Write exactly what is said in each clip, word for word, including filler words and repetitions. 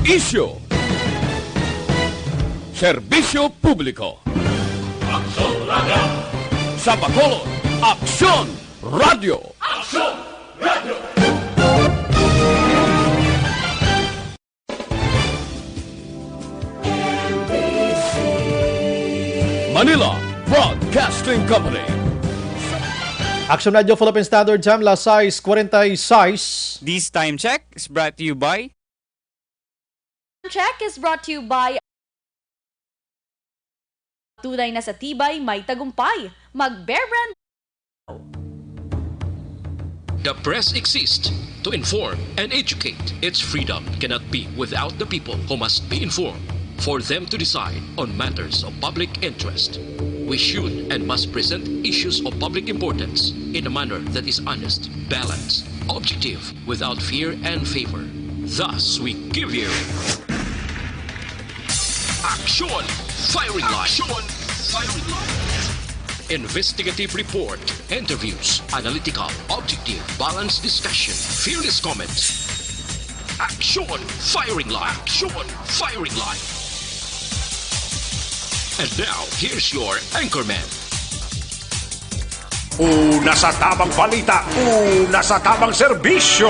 Isyu. Serbisyo publiko. Aksyon Radio. Sa Bacolod, Aksyon Radio. Aksyon Radio. Manila Broadcasting Company. Aksyon Radio Philippine Standard Time, las sais cuarenta y seis. This time check is brought to you by Check is brought to you by Tunay na sa tibay, may tagumpay. Mag Bear Brand. The press exists to inform and educate. Its freedom cannot be without the people, who must be informed for them to decide on matters of public interest. We should and must present issues of public importance in a manner that is honest, balanced, objective, without fear and favor. Thus, we give you Aksyon Firing Line. Aksyon Firing Line. Investigative report, interviews, analytical, objective, balanced discussion, fearless comments. Aksyon Firing Line. Aksyon Firing Line. And now, here's your anchorman. Una sa tamang balita, una sa tamang serbisyo.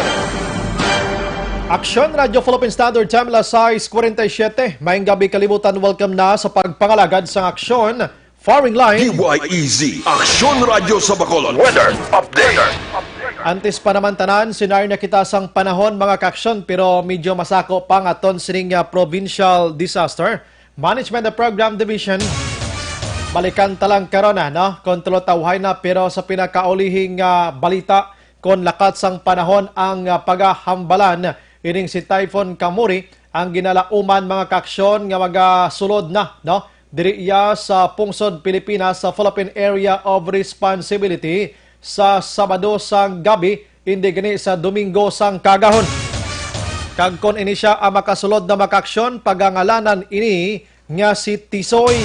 Aksyon Radio Philippine Standard Time, las sais cuarenta y siete. Maayong gabi, kalibutan. Welcome na sa pagpangalagad sang Aksyon Firing Line. D Y E Z, Aksyon Radio sa Bacolod. Weather update. Antes pa naman tanan, sinari na kita sang panahon, mga kaaksyon, pero medyo masako pa nga aton sining, ah, provincial disaster. Management and Program Division. Balikan ta lang karon, ah, no? Kontrol tawhay na, pero sa pinakaulihing, ah, balita, kon lakat sang panahon ang, ah, pagahambalan, ining si Typhoon Kamuri ang ginalauman, mga kaaksyon, nga magasulod na, no? Diri iya sa pungsod Pilipinas sa Philippine Area of Responsibility sa Sabado sang gabi, indi gani sa Domingo sang kaagahon. Kag kon ini sia ang makasulod na makaaksyon, pagangalanan ini nga si Tisoy.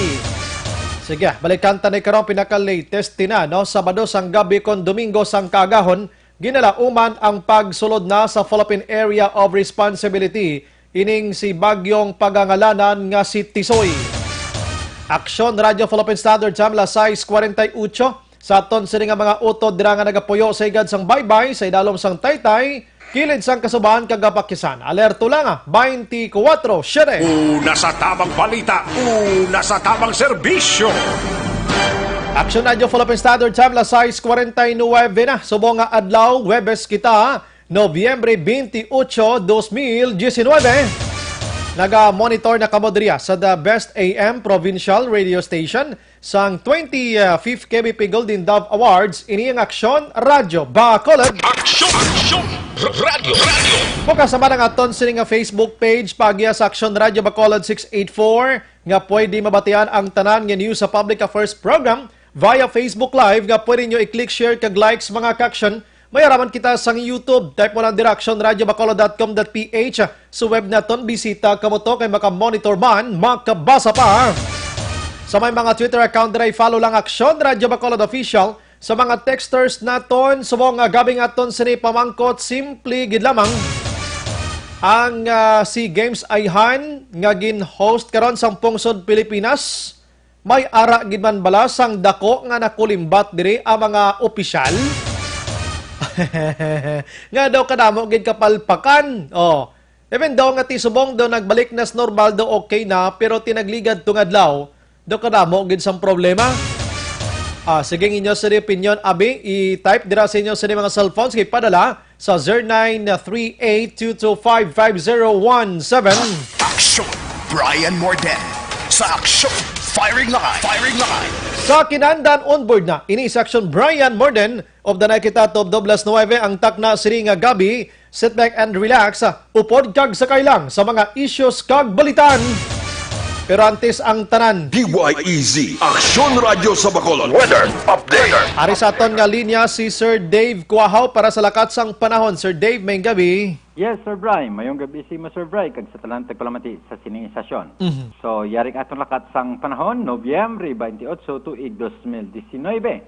Sige, balikan ta ni karon pinaka-latest tina, no? Sabado sang gabi kon Domingo sang kaagahon, ginalauman ang pagsulod na sa Philippine Area of Responsibility ining si bagyong pagangalanan nga si Tisoy. Aksyon Radio Philippine Standard Time, las sais cuarenta y ocho. Sa aton sini nga mga utod dira nga nagapuyo sa higad sang baybay, sa idalom sang taytay, kilid sang kasubahan kag kapakisan. Alerto lang, ah, twenty-four seven. Una sa tamang balita, una sa tamang serbisyo. Aksyon Radio Philippine Standard Time, las sais cuarenta y nueve na. Subong nga adlaw, Huwebes kita, Nobyembre twenty-eight, dos mil diecinueve. Naga-monitor na kamo diriya sa The Best A M Provincial Radio Station sang twenty-fifth K B P Golden Dove Awards. Ini ang Aksyon Radyo Bacolod. Aksyon! Aksyon! Radyo! Radyo! Bukas naman ang aton sini nga Facebook page, paagiha sa Aksyon Radyo Bacolod six eight four, nga pwede mabatian ang tanan nga news sa public affairs program via Facebook Live, nga pwede nyo i-click share kag likes, mga kaaksyon. May araman kita sang YouTube. Type mo lang dira, aksyon radyo bacolod dot com dot P H. Sa web naton, bisita kamo to kay makamonitor man, makabasa pa. Sa may mga Twitter account dira, i-follow lang Aksyon Radyo Bacolod Official. Sa mga texters naton, subong nga gabi nga aton sini pamangkot, simple gid lamang. Ang, ah, SEA Games ayhan nga gin-host karon sang pungsod Pilipinas, may ara gid man bala sang dako nga nakulimbat diri ang mga opisyal? Nga daw kadamo gid kapalpakan. Oh. Even daw nga ti subong daw nagbalik na sa normal daw okay na, pero ti nagligad tong adlaw, daw kadamo gid sang problema. Ah, sige, ang inyo sini opinion, abi, i-type dira sa inyo sini mga cellphones, kay padala sa zero nine three eight two two five five zero one seven. Aksyon, Brian Morden. Sa Aksyon, Firing Line. Firing Line. Sa kinandan, onboard na. Ini sa Aksyon, Brian Morden. Of the night kita, tubtob las nuwebe ang takna sini nga gabi. Sit back and relax. Upod kag sakay lang sa mga issues kag balitaan. Pero antes ang tanan, D Y E Z, Aksyon Radyo sa Bacolod. Weather update. Ari sa aton nga linya si Sir Dave Cuahaw para sa lakat sang panahon. Sir Dave, maayong gabi. Yes, Sir Bry. Mayong gabi sa imo, Sir Bry, kag sa tanan tagpalamati sa sining istasyon. Mhm. So, yari ang aton lakat sang panahon, Nobyembre twenty-eight, tuig dos mil diecinuebe.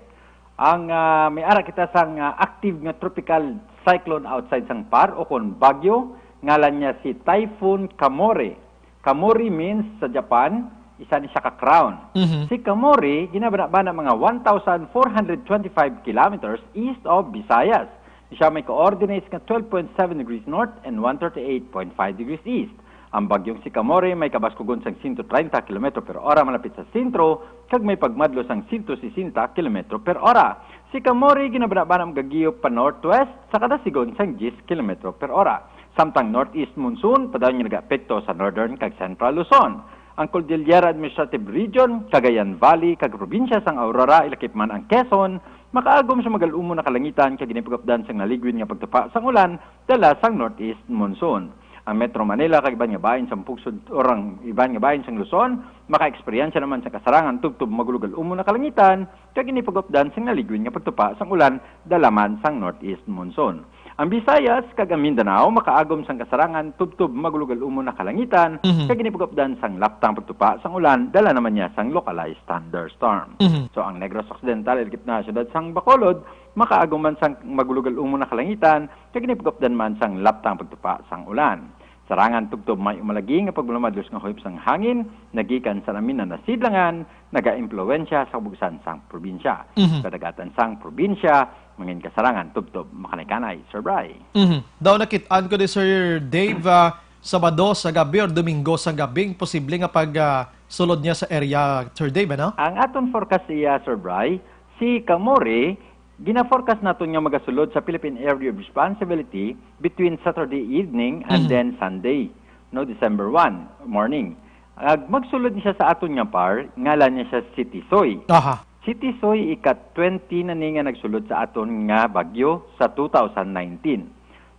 Ang, ah, may ara kita sang, ah, active nga tropical cyclone outside sang par o kon bagyo Ngalan niya si Typhoon Kamori. Kamori means sa Japan, isa ni siya ka crown. Mhm. Si Kamori, ginabanabana mga one thousand four hundred twenty-five kilometers east of Visayas. Siya may coordinates nga twelve point seven degrees north and one thirty-eight point five degrees east. Ang bagyong si Kamori may kabaskugon sang sento treinta kilometro per ora malapit sa sentro, kag may pagmadlo sang sento sesenta kilometro per ora. Si Kamori ginabanabana magagiyo pa northwest sa kada sigon sang diyes kilometro per ora. Samtang northeast monsoon, padayon nga nagaapekto sa northern kag central Luzon. Ang Cordillera Administrative Region, Cagayan Valley, kag probinsya sang Aurora, ilakip man ang Quezon, makaagom sa magal-umon na kalangitan kag ginipag-updan sang naligwid nga pagtupa sang ulan dala sang northeast monsoon. Ang Metro Manila kag iban nga bahin sang pungsod or ang iban nga bahin sang Luzon makaeksperyensya naman sa kasarangan tubtob magulogal-umon na kalangitan kag ginipag-updan sang naligwid nga pagtupa sang ulan dala man sang northeast monsoon. Ang Visayas kag ang Mindanao makaagom sang kasarangan tubtob magulogal-umon na kalangitan Mhm. kag ginipag-updan sang laptang pagtupa sang ulan dala naman niya sang localized thunderstorm. Mhm. So ang Negros Occidental, ilakip na siyudad sang Bacolod, makaagom man sang magulogal-umon na kalangitan kag ginipag-updan man sang laptang pagtupa sang ulan. Sarangan tubtob may umalagi nga pagbumamadlos nga huyop sang hangin nagikan sa namin na nasidlangan, nagaimpluwensya sa kabugsan sang probinsya. Mhm. Kadagatan sang probinsya, mangin kasarangan tubtob makanikanay, Sir Bry. Mhm. Daw nakit-an ko ni Sir Dave, ah, Sabado sa gabi or Domingo sa gabi, posible nga pag, ah, sulod niya sa area, Sir Dave, ano? Ang aton forecast iya, Sir Bry, si Kamori, gina-forecast naton nga magasulod sa Philippine Area of Responsibility between Saturday evening and Mhm. then Sunday, no, December one morning. Ag magsulod ni siya sa aton nga par, ngalan niya siya si Tisoy. Aha. Si Tisoy ika twenty na ni nga nagsulod sa aton nga bagyo sa two thousand nineteen.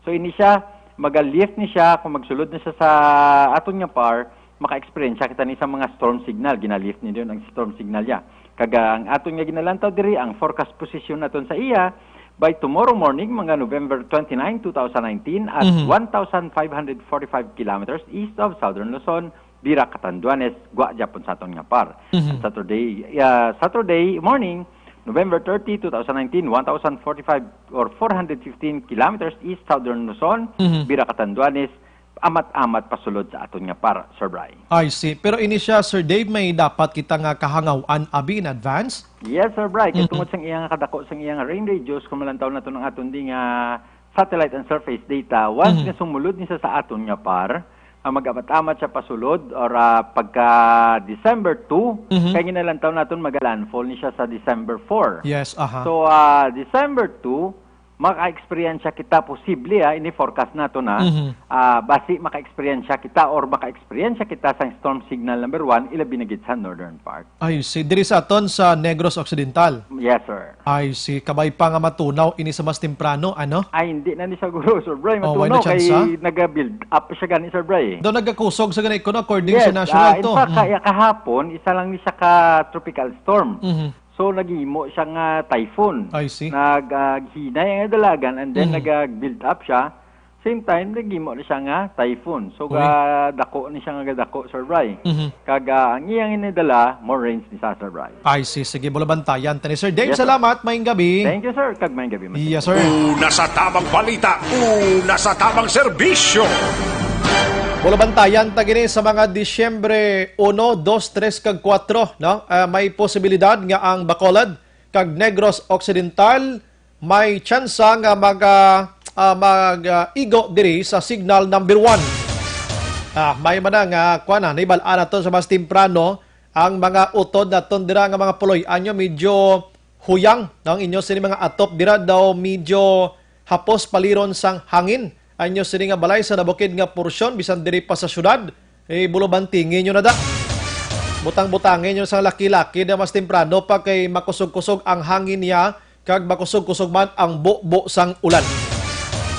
So ini siya, maga-lift ni siya, kung magsulod na siya sa aton nga par, maka-eksperyensya kita ni sa mga storm signal, gina-lift ni diyon ang storm signal niya. Kag ang aton nga ginalantaw diri, ang forecast position naton sa iya, by tomorrow morning, mga November twenty-nine, two thousand nineteen, at Mhm. one thousand five hundred forty-five kilometers east of southern Luzon, Virac, Catanduanes, gwa gyapon sa aton nga par. Mhm. Saturday, ah, Saturday morning, November thirty, two thousand nineteen, one thousand forty-five or four hundred fifteen kilometers east southern Luzon, Mhm. Virac, Catanduanes, amat-amat pasulod sa aton nga par, Sir Bry. I see. Pero ini siya, Sir Dave, may dapat kita nga kahangaw-an abi in advance? Yes, Sir Bry. Kay Mhm. tungod sang iya nga kadako sang iya nga rain radius, kung malantaw naton ang aton di nga satellite and surface data, once Mhm. nga sumulod ni siya sa aton nga par, ah, mag-amat-amat siya pasulod or, ah, pagka December two, Mhm. kay ginalantaw naton maga-landfall ni siya sa December four. Yes, aha. So, ah, December two, maka-eksperyensya kita posible, ah, ini forecast naton, ah. Mhm. Ah, basi maka-eksperyensya kita or maka-eksperyensya kita sa storm signal number one, ilabi na gid sa northern part. I see. Diri sa aton sa Negros Occidental? Yes, sir. I see. Kabay pa nga matunaw ini sa mas temprano, ano? Ay, hindi na ni siguro, Sir Bry. Oh, wala Matunaw na chance, kay ha? Naga-build up siya gani, Sir Bry. Daw nagakusog sa gani kuno, according Yes, sa national ah, in to. fact, Mm. kaya kahapon, isa lang ni siya ka tropical storm. Mhm. So, naghimo siya nga typhoon. I see. Nag, ah, hinay ang dalagan and then Mhm. nag-build up siya. Same time, naghimo na siya nga typhoon. So, Uy. ga dako ni siya nga gadako, Sir Bry. Mhm. Kag, ah, ang iyang inidala, more rains ni sa, Sir Bry. I see. Sige, bulabantayan. Tani, Sir Dave, Yes, sir. salamat. Maayong gabi. Thank you, sir. Kag maayong gabi, Mister Yes, sir. Una sa tamang balita, una sa tamang serbisyo. Bulabantayan ta gini sa mga Disyembre uno, dos, tres, kag kuwatro, no? Ah, may posibilidad nga ang Bacolod kag Negros Occidental may tsansa nga mag, ah, ah, mag, ah, igo diri sa signal number one. Ah, may man na nga, kuwan na, nahibal-an naton sa mas temprano, ang mga utod naton dira nga mga puloy-an nyo, medyo huyang, no? Ang inyo sini mga atop dira daw medyo hapos paliron sang hangin. Ang inyo sini nga balay sa nabukid nga porsyon, bisan diri pa sa syudad, eh, bulabantingin nyo na da. Butang-butangin nyo sang laki-laki na mas temprano pa kay makusog-kusog ang hangin niya kag makusog-kusog man ang bubo sang ulan.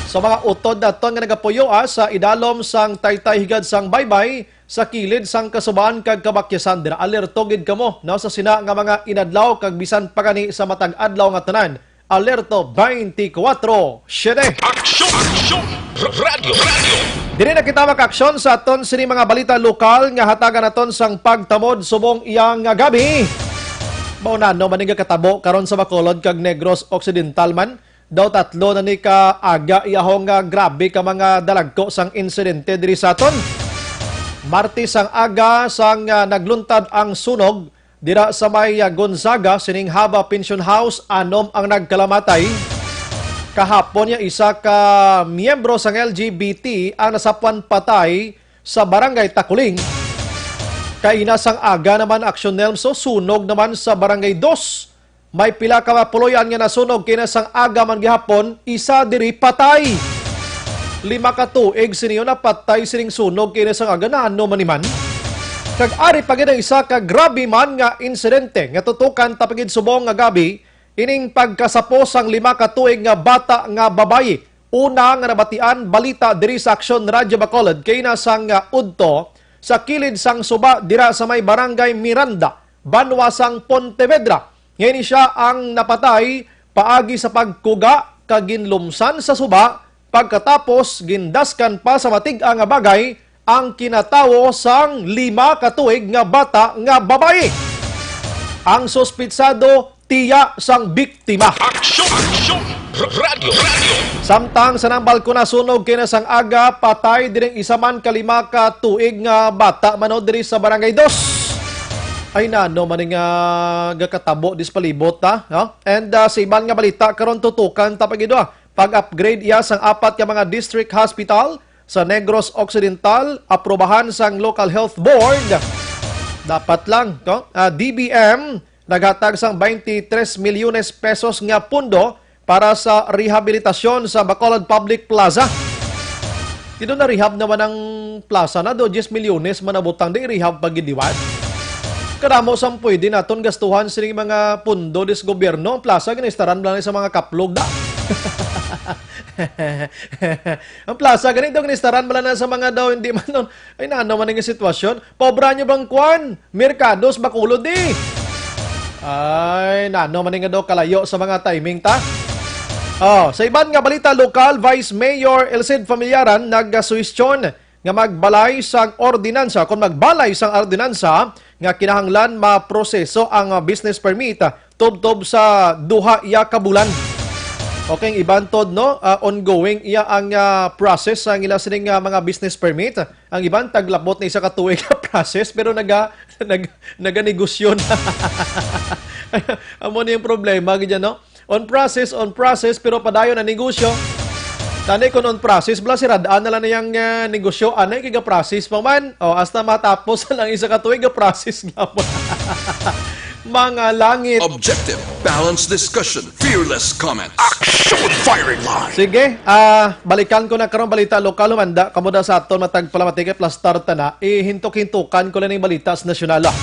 Sa mga utod naton nga nagapuyo, ah, sa idalom sang taytay higad sang baybay, sa kilid sang kasuban kag kabakyasan, dira alerto gid kamo, no, sa sina nga mga inadlaw kag bisan pa gani sa matag adlaw nga tanan. Alerto twenty-four siete. Aksyon! Aksyon! Radyo! Radyo! Diri na kita makaaksyon sa aton sini mga balita lokal nga hatagan naton sang pagtamod subong iyang nga gabi. Mao na, no, man nga katabo karon sa Bacolod kag Negros Occidental man. Daw tatlo na ni ka aga iyahong, ah, grabe ka mga dalagko sang insidente diri sa aton. Martes ang aga sang, ah, nagluntad ang sunog dira sa may, ah, Gonzaga, sining Haba Pension House, anom ang nagkalamatay. Kahapon ya isa ka miyembro sang L G B T ang nasapwan patay sa Barangay Takuling. Kaina sang aga naman, Action Nelmso, sunog naman sa Barangay Dos. May pila ka mga puloy-an nga nasunog kaina sang aga man gihapon, isa diri patay. Lima ka tuig sini napatay sining sunog kaina sang aga, naano man ni man? Kag ari pa gid ang isa ka grabe man nga insidente nga tutukan ta pa gid subong nga gabi, ining pagkasapo sang lima ka tuig nga bata nga babayi. Una nga nabatian balita diri sa Aksyon Radyo Bacolod kaina sang, ah, udto sa kilid sang suba dira sa may Barangay Miranda, banwa sang Pontevedra. Nga ini sia ang napatay paagi sa pagkuga kag ginlumsan sa suba, pagkatapos gindaskan pa sa matig-a nga bagay ang kinatawo sang lima ka tuig nga bata nga babayi. Ang suspitsado tiya sang biktima. Aksyon! Aksyon! R-, Radyo! Radyo! Samtang sa nambal ko nasunog kaina sang aga, patay diri ang isa man ka lima ka tuig nga bata man, no, diri sa Barangay Dos. Ay, naano man nga gakatabo dis palibot, ha? No? And, ah, sa iban nga balita, karon tutukan ta pa gid, ah, pag-upgrade iya sang apat ka mga district hospital sa Negros Occidental, aprobahan sang Local Health Board. Dapat lang, no? Ah, D B M naghatag sang twenty-three milyones pesos nga pundo para sa rehabilitasyon sa Bacolod Public Plaza. Dito na rehab naman ang plaza na do, diyes milyones man nabutang, di rehab pa gid liwat. Kadamo sang pwede naton gastuhan sining mga pundo dis gobyerno, ang plaza ginistaran lang sa mga kaplog da. Ang plaza gani daw ginistaran man lang sa mga daw hindi man nun. Ay, naano man ang sitwasyon? Pobra nyo bang kwan? Merkados, Bacolod, di. Ay, naano man nga daw kalayo sa mga timing ta? Oh, sa iban nga balita lokal, Vice Mayor El Cid Familiaran nagasuhestyon nga magbalay sang ordinansa, kung magbalay sang ordinansa nga kinahanglan maproseso ang, ah, business permit, ah, tubtob sa duha iya ka bulan. Okay, ang iban tod, no, ah, ongoing iya ang, ah, process sa ila sining, ah, mga business permit. Ang iban taglabot na isa ka tuig nga process pero naga, nag, naganegosyo na. Amo ni yung problema gid yan, no? On process, on process, pero padayon ang negosyo. Tani, kung on process, bala, sirad-an na lang niyang, ah, negosyo. Anay, kiga-process pa man. O, hasta matapos ang isa ka tuig, ga-process nga mo. Mga langit. Objective, balanced discussion, fearless comment. Action firing line! Sige, ah, balikan ko na karon balita lokal. Humanda kamo da sa aton matag palamati kay plastar ta na. Ihintok-hintukan ko lang yung balita sa nasyonal, ah.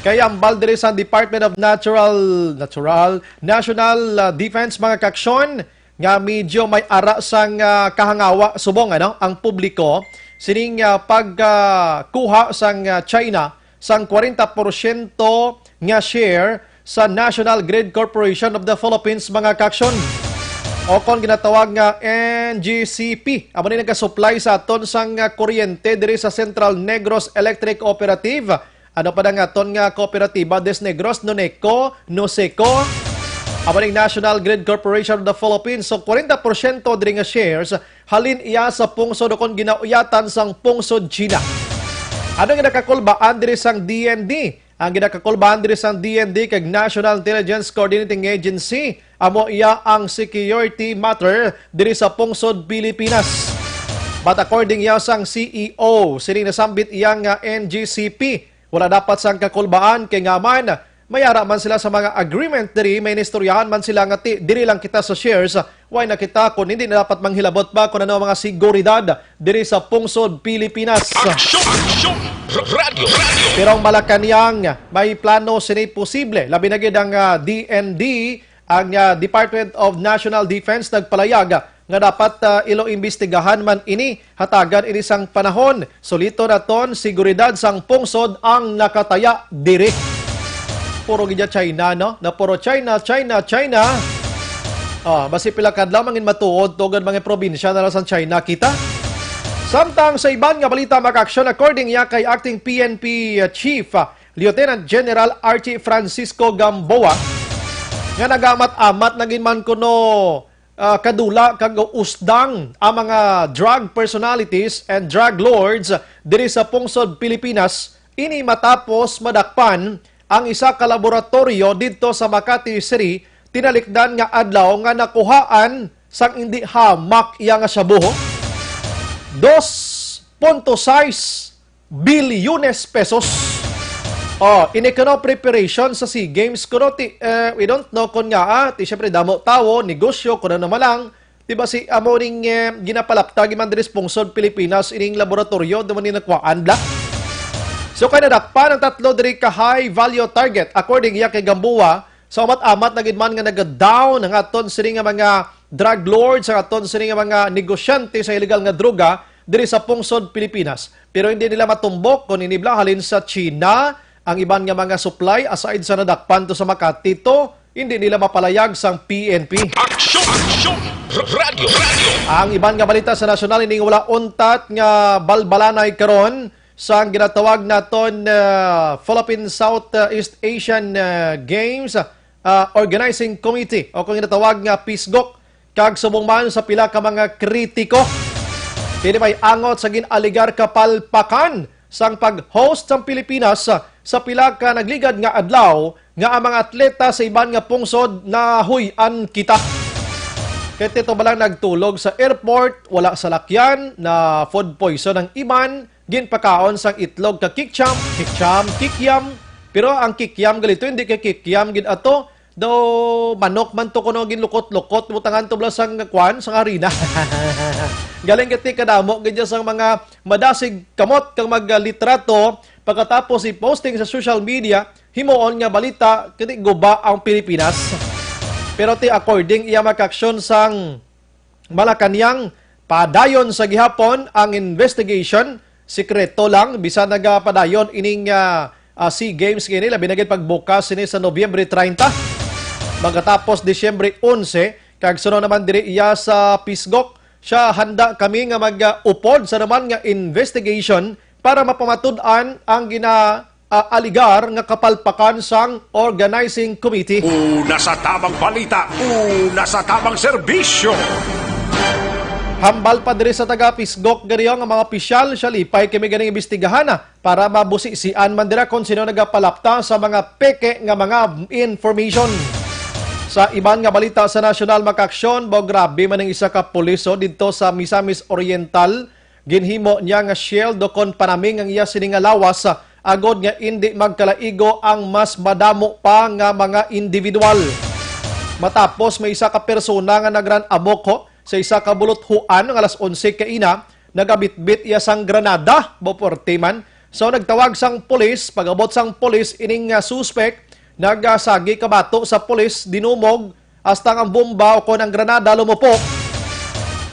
Kay ambal diri sa Department of Natural, Natural, National, ah, Defense, mga kaaksyon, nga medyo may ara sang, ah, kahangawa subong, ano, ang publiko sining, ah, pagkuha sang, ah, China sang kwarenta porsyento nga share sa National Grid Corporation of the Philippines, mga kaaksyon. O kon ginatawag nga N G C P, amo ni nagasupply sa aton sang, ah, kuryente diri sa Central Negros Electric Cooperative. Ano pa na nga ton nga kooperatiba des Negros, Noneco, Noseco? Amo ning National Grid Corporation of the Philippines. So, kwarenta porsyento diri nga shares halin iya sa pungsod o kon ginauyatan sang pungsod China. Ano nga nakakulbaan diri sang D N D? Ang ginakakulbaan diri sang D N D kag National Intelligence Coordinating Agency, amo iya ang security matter diri sa pungsod Pilipinas. But according iya sang C E O, sining nasambit iya nga N G C P, wala dapat sang kakulbaan kay nga man, may ara man sila sa mga agreement diri, may inistoryahan man sila nga ti, diri lang kita sa shares, why na kita kung hindi na dapat manghilabot pa kung ano ang mga seguridad diri sa pungsod Pilipinas. Aksyon! Aksyon! R-, Radyo! Radyo! Pero ang Malacañang may plano sini posible, labi na gid ang, ah, D N D, ang, ah, Department of National Defense nagpalayag nga dapat, ah, ilo imbestigahan man ini, hatagan ini sang panahon. Sulito naton, seguridad sang pungsod ang nakataya diri. Puro gid ya China, no? Na puro China, China, China. Ah, basi pila kadlaw mangin matuod, tugad mga probinsya na lang sa China kita. Samtang sa iban nga balita, mga kaaksyon, according ya kay Acting P N P Chief, ah, Lieutenant General Archie Francisco Gamboa, nga nagamat-amat na gid man kuno, ah, kadula kag usdang ang mga drug personalities and drug lords diri sa pungsod Pilipinas, ini matapos madakpan ang isa ka laboratoryo didto sa Makati City, tinalikdan nga adlaw nga nakuhaan sang indi hamak iya nga shabu. Dos punto sais bilyones pesos. Oh, ini kuno preparation sa SEA Games kuno ti, eh, we don't know kon nga, ah, ti syempre damo tawo, negosyo, kuno na man lang. Di ba si amo ning, eh, ginapalapta giman diri sa pungsod Pilipinas ining laboratoryo, di man ni nakuhaan bla? So kay nadakpan ang tatlo diri ka high value target according iya kay Gamboa, sa amat-amat na gid man nga nag-down ang aton sini nga mga drug lords, ang aton sini nga mga negosyante sa illegal nga droga diri sa pungsod Pilipinas. Pero hindi nila matumbok kung ini bla halin sa China ang iban nga mga supply aside sa nadakpan to sa Makati to, hindi nila mapalayag sang P N P. Aksyon! Aksyon! R-, Radyo! Radyo! Ang iban nga balita sa nasyonal, ining wala untat nga balbalanay karon sang ginatawag naton, ah, Philippine Southeast Asian, ah, Games, ah, Organizing Committee o kung ginatawag nga PISGOC, kag subong man sa pila ka mga kritiko. Kini may angot sa gin-aligar kapalpakan sang pag-host sang Pilipinas sa pila ka nagligad nga adlaw nga ang mga atleta sa iban nga pungsod nahuy-an kita. Kay tito ba lang nagtulog sa airport, wala salakyan, na food poison ang iban, ginpakaon sang itlog ka kikyam, kikyam, kikyam. Pero ang kikyam gali to, hindi kay kikyam gid ato. Daw manok man to kuno ginlukot-lukot, butangan to bala sang kwan, sang harina. Galing kay kadamo gid dyan sang mga madasig kamot kang maglitrato, pagkatapos i-posting sa social media, himuon nga balita, kini guba ang Pilipinas. Pero ti according iya mga kaaksyon sang Malacañang, padayon sa gihapon ang investigation. Sikreto lang, bisan nagapadayon ining, ah, ah, SEA Games kini, labi na gid pagbukas sini sa Nobyembre treinta, magkatapos Disyembre onse, kag suno naman diri iya sa PISGOC. Siya, handa kami nga mag-upod sa naman nga investigation para mapamatud-an ang gina, ah, aligar nga kapalpakan sang organizing committee. Una sa tamang balita, una sa tamang serbisyo. Hambal pa diri sa taga-PISGOC gariyo nga mga opisyal, siya, lipay kami ganing imbestigahan, ah, para mabusisian man dira kung sino nagapalapta sa mga peke nga mga information. Sa iban nga balita sa nasyonal, mga kaaksyon, bo, grabe man ang isa ka pulis, oh, didto sa Misamis Oriental. Ginhimo niya nga shield o kon panaming ang iya sini nga lawas, agod nga indi magkalaigo ang mas madamo pa nga mga individual. Matapos may isa ka persona nga nag-run amok, ho, sa isa ka buluthuan nga alas onse kaina, nagabitbit iya sang granada, bo, puwerte man. So nagtawag sang pulis, pag-abot sang pulis ining, ah, suspek, nagasagi kabato sa pulis, dinumog, hasta ang bomba o kon ang granada lumupok.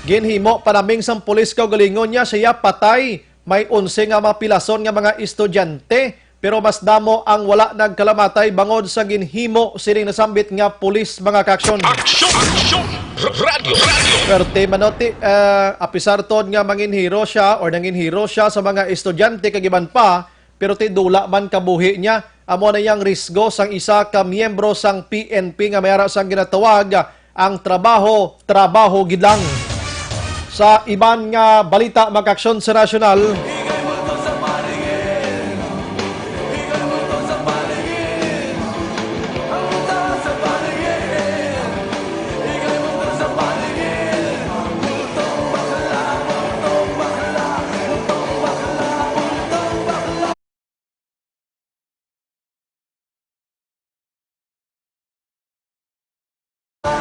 Ginhimo panaming sang pulis kaugalingon niya siya patay. May onse nga mapilason nga mga estudyante, pero mas damo ang wala nagkalamatay bangod sa ginhimo sining nasambit nga pulis, mga kaaksyon. Aksyon! Aksyon! R-, radyo! Radyo! Pero ti manote, ah, apisar tod nga manginhiro siya or nanginhiro siya sa mga estudyante kag iban pa, pero ti dula man kabuhi niya, amo na yang risgo sang isa ka miyembro sang P N P nga may ara sang ginatawag ang trabaho, trabaho gid lang. Sa iban nga balita, mga kaaksyon sa nasyonal,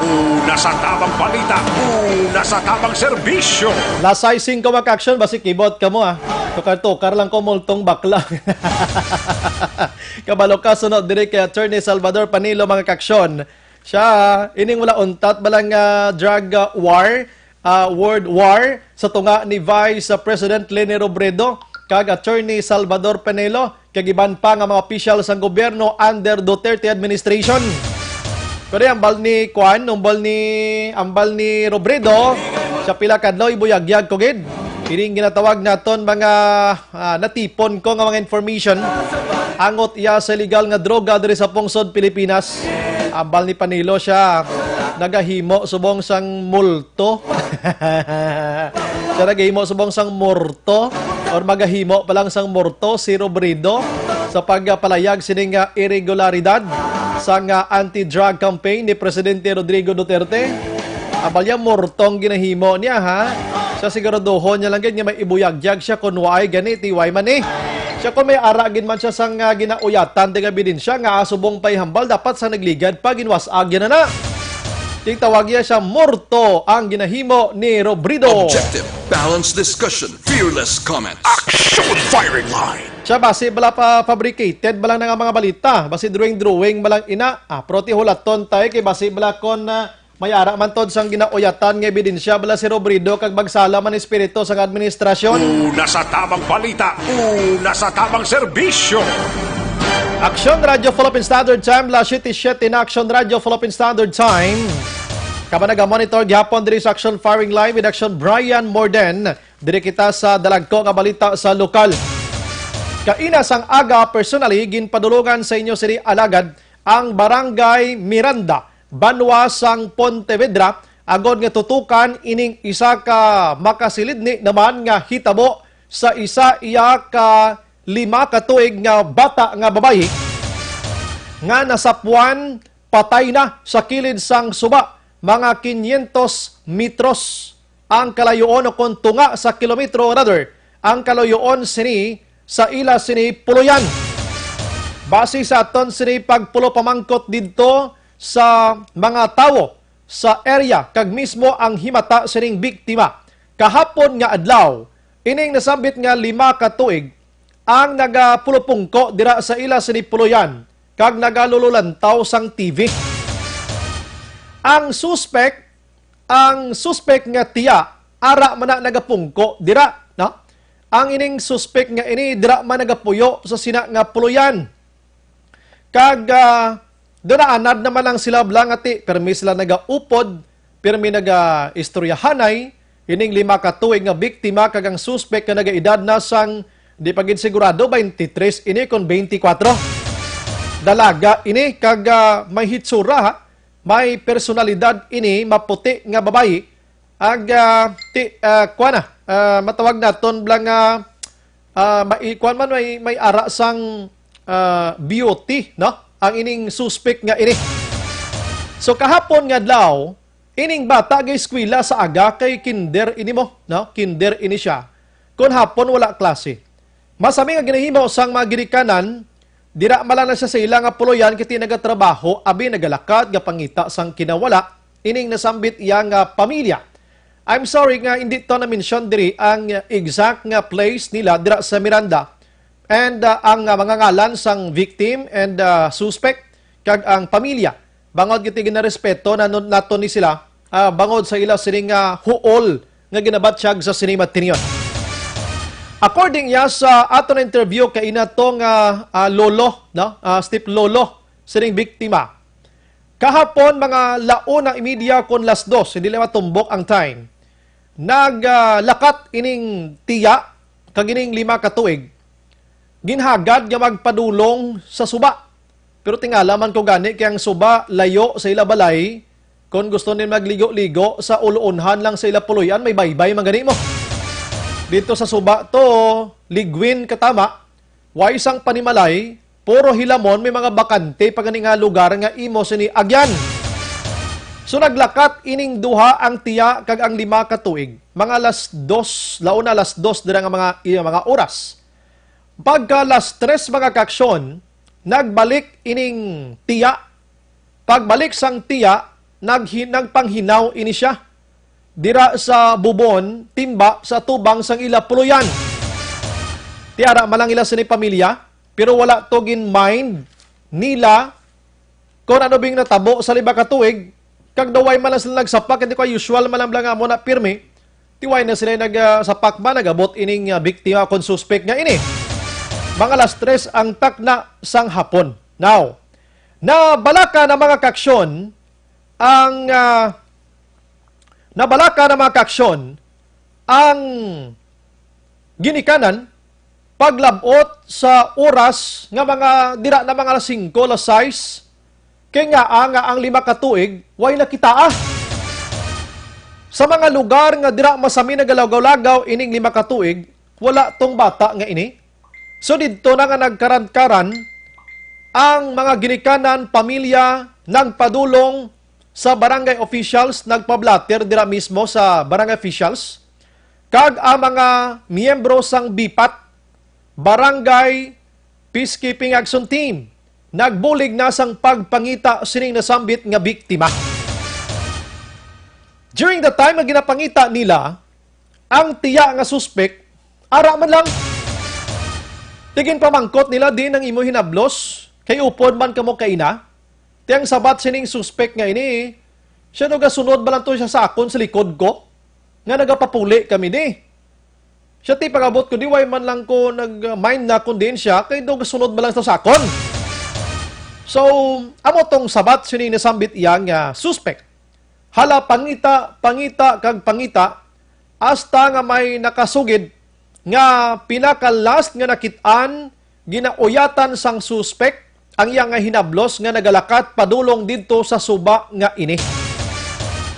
una sa tamang balita, una sa tamang serbisyo. Lasay singko, mga kaaksyon, basi kibot kamo, ah. Tukar-tukar lang ko multong bakla. Kabalo ka, sunod diri kay Attorney Salvador Panelo, mga kaaksyon. Siya, ining wala untat ba lang, ah, drug, ah, war, ah, world war sa tunga ni Vice, ah, President Leni Robredo kag Attorney Salvador Panelo kag iban pa nga mga opisyal sang gobyerno under Duterte administration. Pero ang bal ni Kwan, ang bal ni, ang bal ni Robredo, sa pila kadlaw ibuyagyag ko gid. Ining ginatawag naton mga, ah, natipon ko nga mga information, angot iya sa illegal nga droga diri sa pungsod Pilipinas. Ambal ni Panelo siya, nagahimo subong sang multo. Siya nagahimo subong sang morto, or magahimo pa lang sang morto si Robredo sa pagpalayag sining, ah, iregularidad sang, ah, anti-drug campaign ni Presidente Rodrigo Duterte. Ambal niya, mortong ginahimo niya, ha? Siya siguraduhon niya lang gid nga may ibuyagyag siya, kung waay gani, ti way man ni. Siya, kung may ara gid man siya sang, ah, ginauyatan nga ebidensya nga subong pa ihambal, dapat sa nagligad pa, ginwas-ag niya na na. Tingtawag niya siya, morto ang ginahimo ni Robredo. Objective, balanced discussion, fearless comments. Action firing line. Siya, basi bala pa fabricated bala na nga mga balita. Basi drawing-drawing bala ina. Ah, pero ti hulaton tayo kay basi bala kon, ah, may ara man tod sang ginauyatan nga ebidensya bala si Robredo kag magsala man espiritu sang administrasyon. Una sa tamang balita, una sa tamang serbisyo. Action Radio Philippine Standard Time, las siyete siyete na Action Radio Philippine Standard Time. Kamo naga-monitor gihapon diri sa Action Firing Line with Action Brian Morden. Diri kita sa dalagko nga balita sa lokal. Kaina sang aga, personally, ginpadulungan sa inyo sini alagad ang Barangay Miranda, banwa sang Pontevedra, agod nga tutukan ining isa ka makasilidni naman nga hitabo sa isa iya ka lima ka tuig nga bata nga babayi nga nasapuan patay na sa kilid sang suba, mga quinientos metros ang kalayuon, o kon tunga sa kilometro, rather, ang kalayuon sini sa ila sini puloyan. Base sa aton sini pagpulo pamangkot didto sa mga tawo sa area kag mismo ang himata sining biktima, kahapon nga adlaw, ining nasambit nga lima ka tuig ang nagapulupungko dira sa ila sini puloyan kag nagalululantaw sang T V. Ang suspek, ang suspek nga tiya, ara man na nagapungko dira, no? Ang ining suspek nga ini dira man nagapuyo sa sina nga puloyan. Kag, ah, dunaanad naman lang sila bala nga ti, pirmi sila nagaupod, pirmi nagaistoryahanay, ining lima ka tuig nga biktima kag ang suspek nga nagaedad na sang, di pa gid sigurado, twenty-three ini kon twenty-four. Dalaga ini kag, ah, may hitsura, ha? May personalidad ini, maputi nga babayi. Ag, ah, ti, ah, kuwan na, ah, matawag naton bala nga, ah, mai-, kuwan man, may, may ara sang, ah, beauty, no? Ang ining suspek nga ini. So, kahapon nga adlaw, ining bata gaeskwela sa aga kay kinder ini mo, no? Kinder ini siya. Kon hapon, wala klase. Masami nga ginahimo sang mga ginikanan, dira man lang na siya sa ila nga puloyan kay ti nagatrabaho, abi nagalakat, gapangita sang kinawala, ining nasambit iya nga pamilya. I'm sorry nga hindi to na-mention diri ang exact nga place nila dira sa Miranda. And, ah, ang, ah, mga ngalan sang victim and, ah, suspect kag ang pamilya. Bangod gid ti ginarespeto na, naton ni sila, ah, bangod sa ila sining, ah, huol nga ginabatyag sa sini matinyon. According ya sa aton interview kay ina to nga, ah, lolo, no? Ah, step lolo sining biktima. Kahapon, mga la una y media kon las dos, hindi lang matumbok ang time. Nag, ah, lakat ining tiya kag ining lima ka tuig. Ginhagad nga magpadulong sa suba. Pero tingala man ko gani kay ang suba layo sa ila balay. Kon gusto nila magligo-ligo sa uluonhan lang sa ila puloy-an, may baybay man gani mo. Dito sa suba to, ligwin katama, way sang panimalay, puro hilamon, may mga bakante pa gani nga lugar nga imo sini agyan. So naglakat ining duha, ang tiya kag ang lima ka tuig, mga alas dos, launa alas dos dira nga mga, iya mga oras. Pagka alas tres, mga kaaksyon, nagbalik ining tiya. Pagbalik sang tiya, naghi-, nagpanghinaw ini siya dira sa bubon, timba, sa tubang sang ila puloyan. Ti ara man lang ila sini pamilya, pero wala to gin-mind nila kon ano bing natabo sa lima ka tuig, kag daw way man lang sila nagsapak, hindi ko usual man lang nga mo na pirmi, ti way na sila nag, ah, sapak man, nagabot ining, ah, biktima kon suspek nga ini. Mga alas tres ang takna sang hapon. Now, nabalaka na mga kaaksyon ang, ah, nabalaka na mga kaaksyon ang ginikanan paglab-ot sa oras nga mga dira na mga alas singko, alas sais, Kay ngaa nga ang lima ka tuig, way nakitaa? Sa mga lugar nga dira masami nagalagaw-lagaw ining lima ka tuig, wala tong bata nga ini. So, didto na nga nagkaran-karan ang mga ginikanan, pamilya, nagpadulong sa barangay officials, nagpa-blotter dira mismo sa barangay officials, kag ang mga miyembro sang bipat, Barangay Peacekeeping Action Team, nagbulig na sang pagpangita sining nasambit nga biktima. During the time nga ginapangita nila, ang tiya nga suspek, ara man lang. Tigin pamangkot nila, "Diin ang imo hinablos? Kay upod man kamo kaina." Ti ang sabat sining suspek nga ini, "Siya daw gasunod man lang to siya sa akon sa likod ko, nga nagapapuli kami ni. Siya ti pag-abot ko di, way man lang ko nag-mind na kung diin siya, kay daw gasunod man lang to sa akon." So, amo tong sabat sining nasambit iya nga suspek. Hala, pangita, pangita, kag pangita, hasta nga may nakasugid nga pinaka-last nga nakit-an, ginauyatan sang suspek ang iya nga hinablos nga nagalakat padulong didto sa suba nga ini.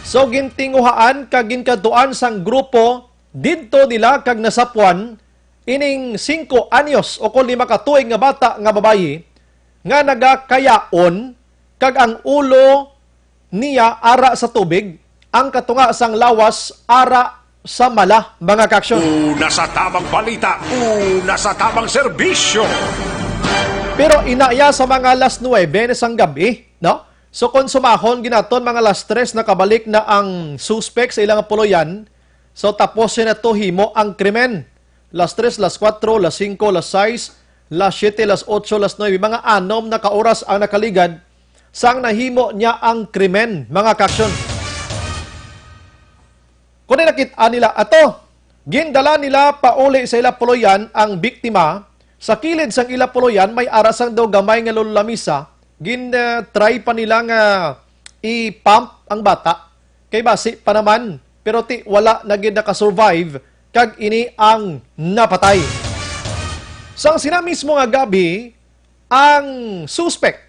So, gintinguhaan kag ginkadtuan sang grupo didto nila kag nasapuan ining singko anyos o kon lima ka tuig nga bata nga babayi nga nagakayaon kag ang ulo niya ara sa tubig, ang katunga sang lawas ara sa mala, mga kaaksyon. Una sa tabang balita, una sa tabang serbisyo. Pero ina iya sa mga las nuebe na sang gab-i, no? So, kung sumahon ginaton, mga las tres, nakabalik na ang suspek sa ilang puloyan. So, tapos siya na to himo ang krimen. Las tres, las kuwatro, las singko, las sais, las siyete, las otso, las nuebe. Mga anom na ka oras ang nakaligad sang nahimo niya ang krimen, mga kaaksyon. Kundi nakit-an nila ato, gindala nila pauli sa ila puloyan ang biktima. Sa kilid sang ila puloyan may ara sang daw gamay nga lolo-lamisa. Gin-try pa nila nga i-pump ang bata kay basi pa naman, pero ti wala na gid naka-survive kag ini ang napatay. Sang sina mismo nga gab-i, ang suspek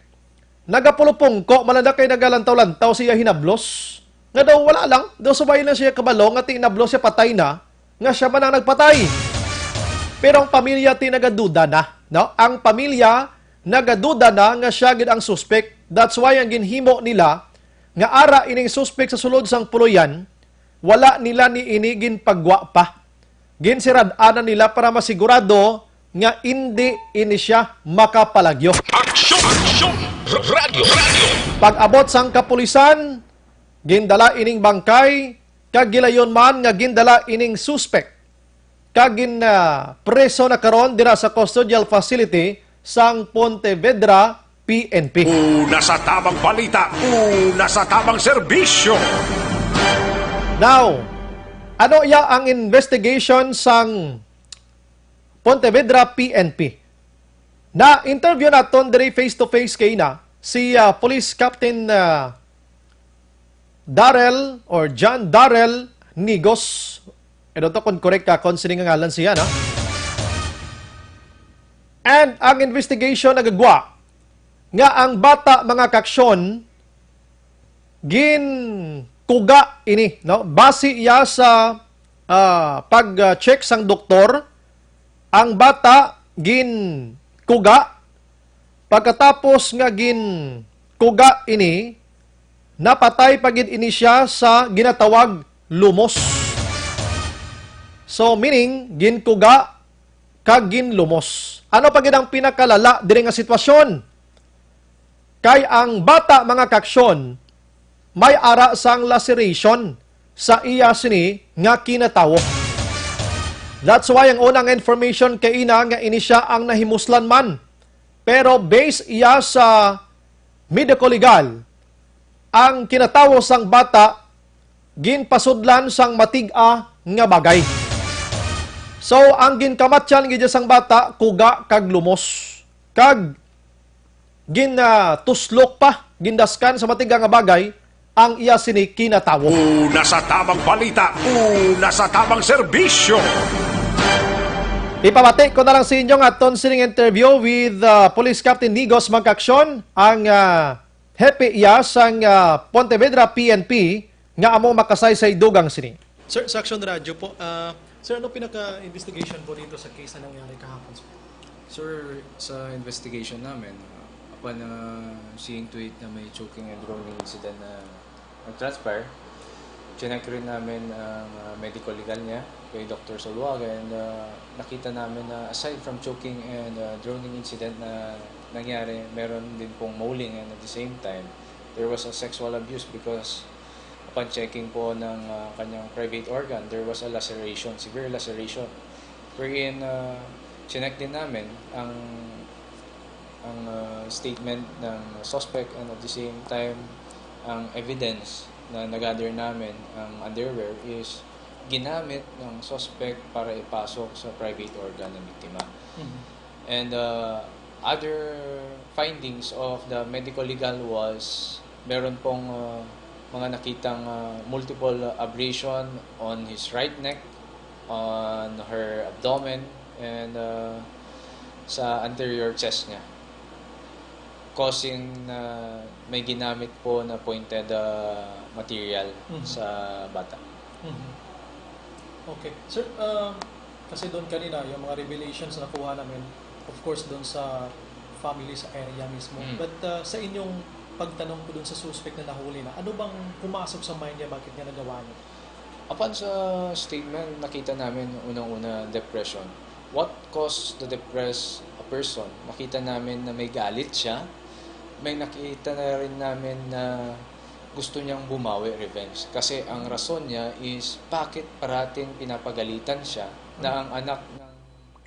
nagapulupungko man lang kay nagalantaw-lantaw siya hinablos. Nga daw wala lang, daw subay lang siya kabalo nga ti hinablos siya patay na, nga siya man ang nagpatay. Pero ang pamilya ti nagaduda na, no? Ang pamilya nagaduda na nga siya gid ang suspek. That's why ang ginhimo nila nga ara ining suspek sa sulod sang puloyan, wala nila ni ini ginpagwa pa. Ginsirad-anan nila para masigurado nga indi ini siya makapalagyo. Aksyon! Aksyon! Radyo! Radyo! Pag-abot sang kapulisan, gindala ining bangkay, kag gilayon man nga gindala ining suspek, kag gin, ah, preso na karon dira sa custodial facility sang Pontevedra P N P. Una sa tabang balita, una sa tabang serbisyo. Now, ano iya ang investigation sang Pontevedra P N P? Na-interview naton diri face to face kay na si, ah, Police Captain, ah, Darrell or John Darrell Nigos. I don't know kung correct ka kung sini nga ngalan siya, no? And ang investigation nagagwa nga ang bata, mga kaaksyon, ginkuga ini, no? Base iya sa, ah, pag-check sang doktor, ang bata ginkuga. Pagkatapos nga ginkuga ini, napatay pa gid ini siya sa ginatawag lumos. So, meaning, ginkuga kag ginlumos. Ano pa gid ang pinakalala diri nga sitwasyon? Kay ang bata, mga kaaksyon, may ara sang laceration sa iya sini nga kinatawo. That's why ang unang information kay ina nga ini siya ang nahimuslan man. Pero based iya sa medico legal, ang kinatawo sang bata ginpasudlan sang matig-a nga bagay. So, ang ginkamatyan gid sang bata, kuga kag lumos. Kag gin, ah, tuslok pa, gindaskan sa matig-a nga bagay ang iya sini kinatawo. Una sa tabang balita, una sa tabang serbisyo. Ipamati ko na lang sa inyo nga aton sining interview with, ah, Police Captain Nigos, mga kaaksyon, ang, ah, Hepe iya sang, ah, Pontevedra P N P nga amo makasaysay dugang sini. Sir, sa Action Radyo po, ah, sir, ano pinaka-investigation po dito sa case na nangyari kahapon, sir? Sir, sa investigation namin, uh, upon uh, seeing to it na may choking and drowning incident na nag-transpire, chinek rin namin ang uh, medical legal niya kay Doctor Zuluaga, and uh, nakita namin na aside from choking and uh, drowning incident na nangyari, meron din pong mauling, and at the same time, there was a sexual abuse because upon checking po ng uh, kanyang private organ, there was a laceration, severe laceration. Wherein, uh, chinek din namin ang ang uh, statement ng suspect, and at the same time, ang evidence na nagather namin, ang underwear is ginamit ng suspect para ipasok sa private organ ng biktima. Mhm. And uh, other findings of the medical legal was meron pong uh, mga nakitang uh, multiple abrasion on his right neck, on her abdomen, and uh, sa anterior chest niya, causing na may ginamit po na pointed uh, material Mhm. sa bata. Mhm. Okay. Sir, uh, kasi doon kanina, yung mga revelations na nakuha namin, of course, doon sa family, sa area mismo. Mm. But uh, sa inyong pagtanong po doon sa suspect na nahuli na, ano bang pumasok sa mind niya, bakit niya nagawa niya? Upon sa statement, nakita namin unang-una depression. What caused to depress a person? Nakita namin na may galit siya. May nakita na rin namin na gusto niyang bumawi, revenge. Kasi ang rason niya is bakit parating pinapagalitan siya na ang anak ng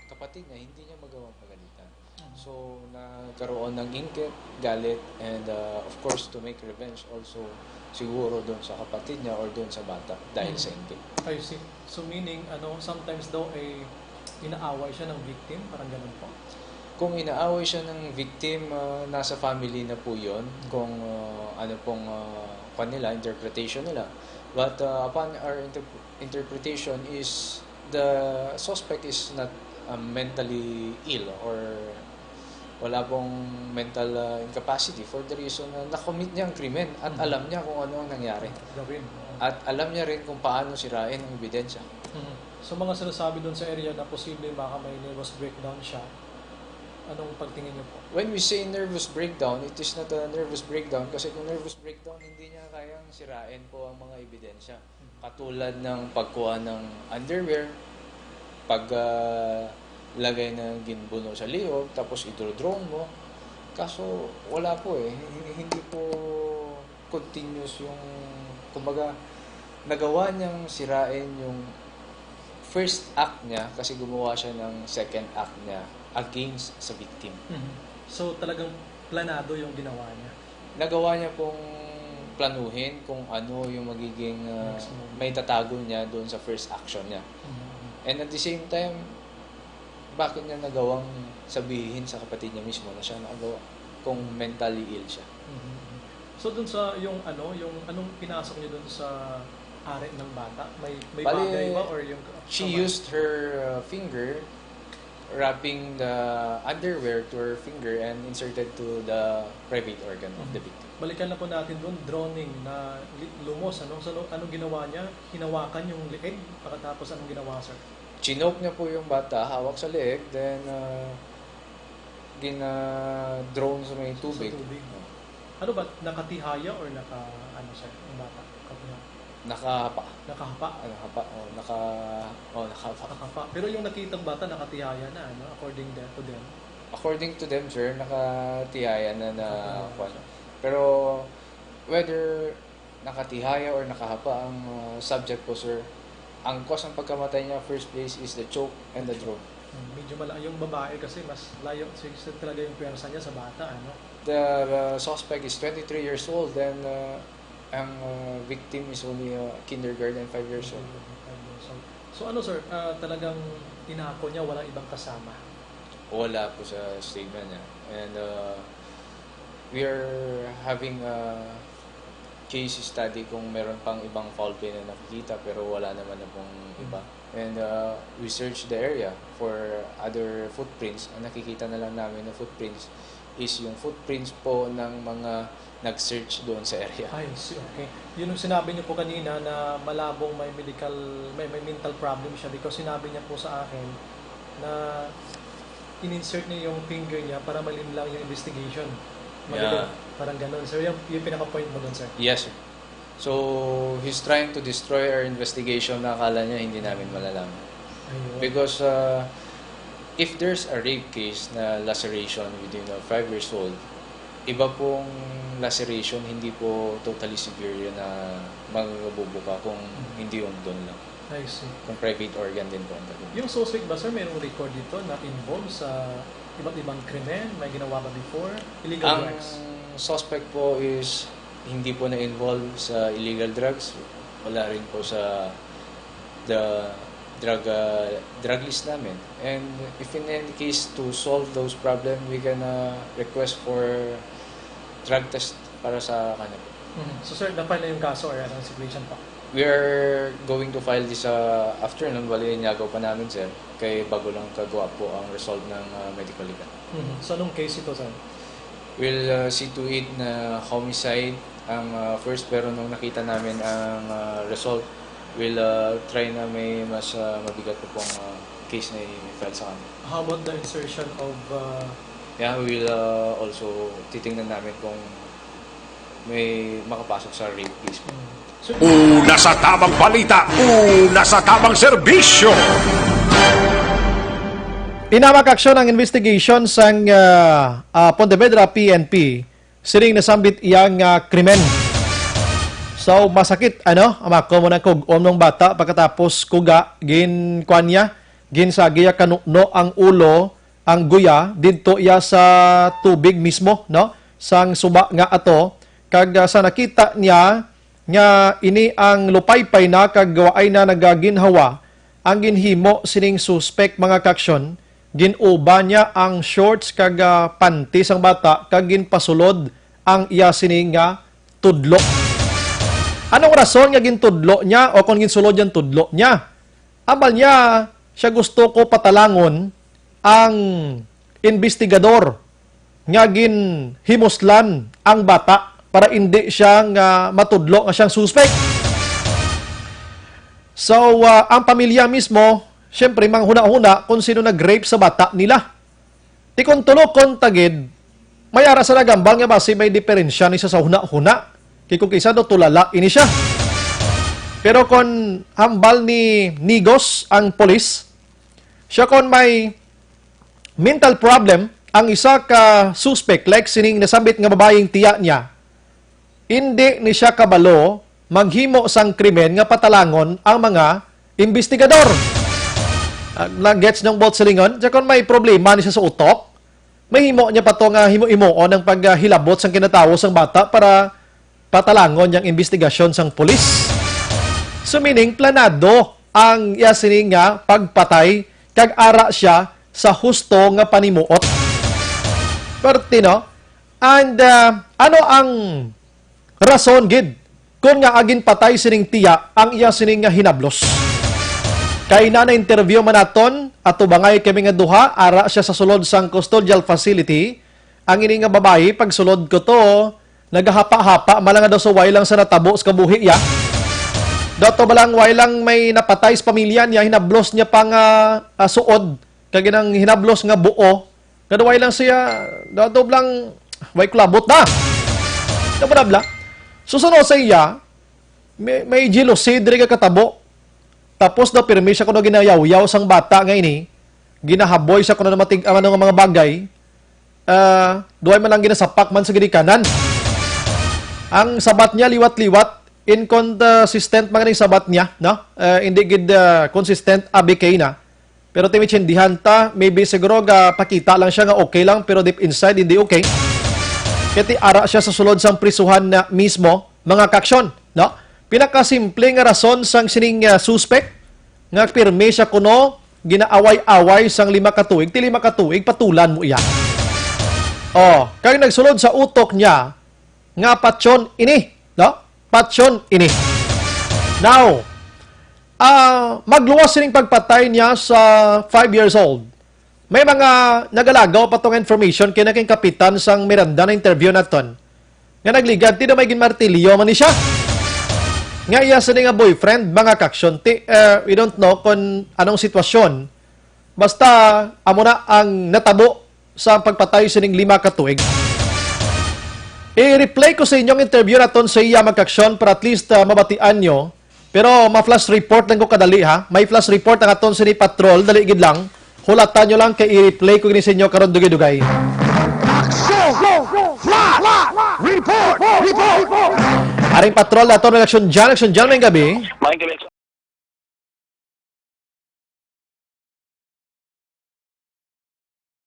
kapatid niya hindi niya magawang pagalitan. So, nagkaroon ng inggit, galit, and uh, of course, to make revenge also siguro doon sa kapatid niya or doon sa bata dahil sa inggit. I see. So, meaning, ano, sometimes daw ay inaaway siya ng victim, parang ganun po. Kung inaaway siya ng victim, uh, nasa family na po yun, kung uh, ano pong uh, kwan nila, interpretation nila. But uh, upon our interp- interpretation is the suspect is not uh, mentally ill or wala pong mental uh, incapacity for the reason na nakomit niya ang krimen at alam niya kung ano ang nangyari. Gawin. At alam niya rin kung paano sirain ang ebidensya. Mhm. So, mga sinasabi doon sa area na posible baka may nervous breakdown siya, anong pagtingin niyo po? When we say nervous breakdown, it is not a nervous breakdown kasi kung nervous breakdown, hindi niya kayang sirain po ang mga ebidensya. Katulad ng pagkuha ng underwear, pag ah, lagay na ginbuno sa liog, tapos idro-drone mo. Kaso wala po eh. Hindi, hindi po continuous yung, kumbaga, nagawa niyang sirain yung first act niya kasi gumawa siya ng second act niya against sa victim. Mhm. So talagang planado yung ginawa niya. Nagawa niya pong planuhin kung ano yung magiging uh, Next move. May tatago niya doon sa first action niya. Mhm. And at the same time, bakit niya nagawang sabihin sa kapatid niya mismo na siya nagawa kung mentally ill siya? Mhm. So dun sa yung ano, yung anong pinasok niyo dun sa ari ng bata? May may Bali, bagay ba or yung she kamay? Used her uh, finger wrapping the underwear to her finger and inserted to the private organ of the victim. Balikan na po natin doon, drowning na li- lumos. Ano, so, ano ginawa niya? Hinawakan yung liig. Pagkatapos, anong ginawa, sir? Chinoke niya po yung bata, hawak sa liig, then uh, gina-drone sa may tubig. Sa tubig. Ano ba? Nakatihaya or naka, ano, sir, ang bata? Katiha. Nakahapa. Nakahapa? Ah, nakahapa. Oh, naka, oh, nakahapa. Nakahapa. Pero yung nakitang bata, nakatihaya na, ano, according to them. According to them, sir, nakatihaya na na, kwan. Pero, whether nakatihaya or nakahapa ang uh, subject ko, sir, ang cause ng pagkamatay niya, first place, is the choke and the drone. Hmm, medyo mala- yung babae kasi mas layo, sister talaga yung pwersa niya sa bata, ano? The uh, suspect is twenty-three years old and uh, ang uh, victim is only uh, kindergarten, five years old. So, so ano sir, uh, talagang inako niya, walang ibang kasama? Wala po sa statement niya. And uh, we are having a case study kung meron pang ibang foul play na nakikita pero wala naman na pong iba. And uh, we searched the area for other footprints. Ang nakikita na lang namin na footprints is yung footprints po ng mga nag-search doon sa area. I see, okay. Yun yung sinabi niyo po kanina na malabong may medical, may, may mental problem siya because sinabi niya po sa akin na in-insert niya yung finger niya para malinlang yung investigation. Magaling. Yeah. Parang ganun. Sir, yung, yung pinaka-point mo dun, sir. Yes, sir. So, he's trying to destroy our investigation na akala niya hindi namin malalaman. Ayun. Because uh, if there's a rape case na laceration within a five years old, iba pong laceration, hindi po totally severe yun na magbubuka kung hindi undon lang. I see. Kung private organ din po ang gagawin. Yung suspect ba, sir, mayroong record dito na involved sa iba't ibang krimen? May ginawa ba before? Illegal Ang drugs? suspect po is hindi po na-involve sa illegal drugs. Wala rin po sa the drug uh, drug list namin. And if in any case to solve those problem, we can uh, request for drug test para sa kanya po. Mhm. So, sir, na-file na yung kaso or anong situation pa? We are going to file this uh, afternoon. Bali, inyagaw pa namin, sir. Kay bago lang kagawa po ang result ng uh, medical legal. Mhm. So, anong case ito, sir? We'll uh, see to it na homicide ang uh, first, pero nung nakita namin ang uh, result, we'll uh, try na may mas uh, mabigat pa pong uh, case na i-file sa kanya. How about the insertion of uh, Yeah, we'll uh, also titingnan namin kung may makapasok sa rape case po. Sir, Una sa tamang balita, una sa tamang serbisyo. Inawag aksyon ang investigation sang ah, ah, Pontevedra P N P sining nasambit iya nga krimen. So, masakit, ano? Amako mo nang kug-om ng bata pagkatapos kuga, gin kuan niya, gin sa giya kanukno ang ulo, ang guya, didto iya sa tubig mismo, no? Sang suba nga ato, kag ah, sa nakita niya nga ini ang lupaypay na kag waay na nagaginhawa, ang ginhimo sining suspek, mga kaaksyon, gin-uba niya ang shorts kag ah, panty sang bata kag ginpasulod ang iya sini nga tudlo. Anong rason nga gintudlo niya o kon ginsulod niya ang tudlo niya? Ambal niya, siya gusto ko patalangon ang investigador nga ginhimuslan ang bata para indi siya nga matudlo nga siyang suspek. So, ah, ang pamilya mismo, syempre, manghuna-huna kung sino nag-rape sa bata nila. Ti kung tulokon ta gid, may ara sa nagambal nga basi may diferensya ni sa, sa huna-huna. Kay kung kisa do tulala ini siya. Pero kon hambal ni Nigos ang polis, siya kon may mental problem ang isa ka suspect, like sining nasambit nga babayeng tiya niya, indi ni siya kabalo maghimo sang krimen nga patalangon ang mga investigador. Ah, na-gets niyong both silingon? Siya kon may problema ni siya sa utok, mahimo niya pa to nga himo-himoon ang paghilabot sang kinatawo sang bata para patalangon yang investigasyon sang pulis. So meaning, planado ang iya sini nga pagpatay kag ara siya sa husto nga panimuot. Perti, no? And ah, ano ang rason gid kon nga agin patay sining tiya ang iya sini nga hinablos? Kay na na-interview man naton, atubangay kami nga duha, ara siya sa sulod sang custodial facility. Ang ini nga babayi, pagsulod ko to, nagahapa-hapa man lang daw sa way lang sa natabo sa kabuhi iya. Dato ba lang way lang may napatay sa pamilya niya, hinablos niya pa nga ah, suod, kag inang hinablos nga buo, nga way lang siya, dato lang, way kulabot na. Dato bla. Susunod sa iya, may, may jealousy diri nga katabo. Tapos daw pirmi siya kuno ginayawyaw sang bata nga ini, ginahaboy siya kuno na matig-, ano nga mga bagay, ah, duway man lang ginasapak man sa ginikanan. Ang sabat niya liwat-liwat, inconsistent man ang sabat niya, no? Ah, hindi gid ah, consistent, abi kay na. Pero timitsindihan ta, maybe siguro ga pakita lang siya nga okay lang, pero deep inside hindi okay. Kaya ti ara siya sa sulod sang prisuhan na mismo, mga kaaksyon, no? Pinakasimple nga rason sang sining ah, suspect nga pirmi siya kuno ginaaway-away sang lima ka tuig, ti lima ka tuig patulan mo iya. Oh, kag nagsulod sa utok niya nga patyon ini, no? Patyon ini. Now, ah, magluwas sining pagpatay niya sa five years old. May mga nagalagaw pa tong information kay naking kapitan sang Miranda na interview naton nga nagligad ti daw may ginmartilyo man ni siya. Nga iya sini nga boyfriend, mga kaksyon, ti, eh, we don't know kung anong sitwasyon. Basta, amo na ang natabo sa pagpatay sining lima ka tuig. I-replay ko sa inyong interview naton sa iya, mga kaksyon, para at least, ah, mabatian nyo. Pero ma-flash report lang ko kadali, ha. May flash report ang aton sini patrol, dali gid lang. Hulatan nyo lang kay i-replay ko gini sa inyo karon dugay-dugay. Action! Flash! Report! Report! Aring patrol naton, Action Jan, Action Jan, may gabi. Maayong gabi.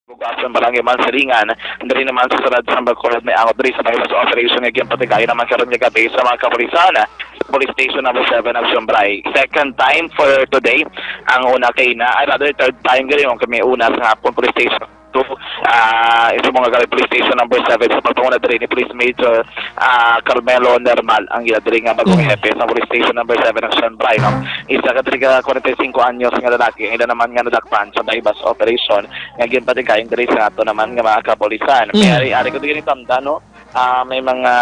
Bugas ng Barangay Mansilingan, diri naman sa Sarad, sa Bacolod, may angot diri sa mga sa operation nga ginpatigayon naman karon nga gabi sa mga kapulisan. Police Station Number Seven, Action Bray. Second time for today. Ang una kay na, ay, rather, third time gani, yung kami una sa hapon, Police Station two, ah, sa mga gabi, Police Station Number Seven, sa pagpanguna diri ni Police Major, ah, Carmelo Nermal, ang ila diri nga bagong Mm. hepe sa Police Station Number Seven, Action Bray, no? Isa ka diri ka forty-five anyos nga lalaki, ang ila naman nga nadakpan sa buy-bust operation nga ginpatigayon diri sa ato naman nga mga kapulisan. Mm. May ari-ari ko diri ni Tamda, no? Ah, may mga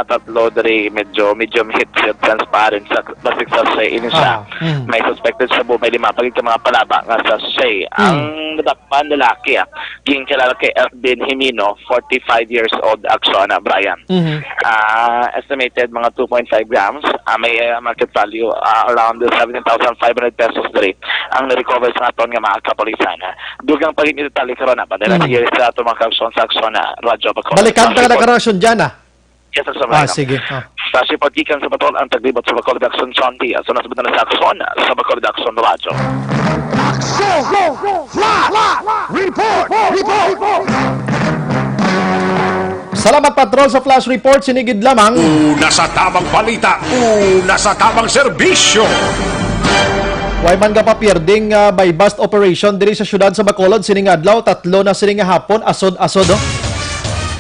tatlo diri medyo medium heat shield transparent sa plastic sachet ini siya. Ah, mm. May suspected shabu, may lima pa gid ka mga palaba nga sachet. Mm. Ang nadakpan lalaki, ah, ginkilala kay Elvin Jimeno, forty-five years old, Action, ah, Brian. Mhm. Ah, estimated mga two point five grams. Ah, may, ah, market value, ah, around seventeen thousand five hundred pesos diri ang na-recover sa aton nga mga kapulisan, ah. Dugang pa gid detalye karon, ah, padala Mm. sa ato mga kaksyon sa Aksyon, ah, Radyo Bacolod. Balikan ta na karon, Action Jan, ah. Yes, sir, sir. Ah, sige. Ah. Sa sipag gikan sa Bacolod, ang taglibot sa Bacolod Action County, ah, sa nasabot na sa Aksyon, ah, sa Bacolod Action Radyo. Action! Flash! Report! Report! Salamat, Patrol, sa flash report. Sinigid lamang. Una sa tamang balita, una sa tamang serbisyo. Way man gapapierding, ah, buy-bust operation diri sa siyudad sa Bacolod sining adlaw, tatlo na sini nga hapon, asod-asod, oh.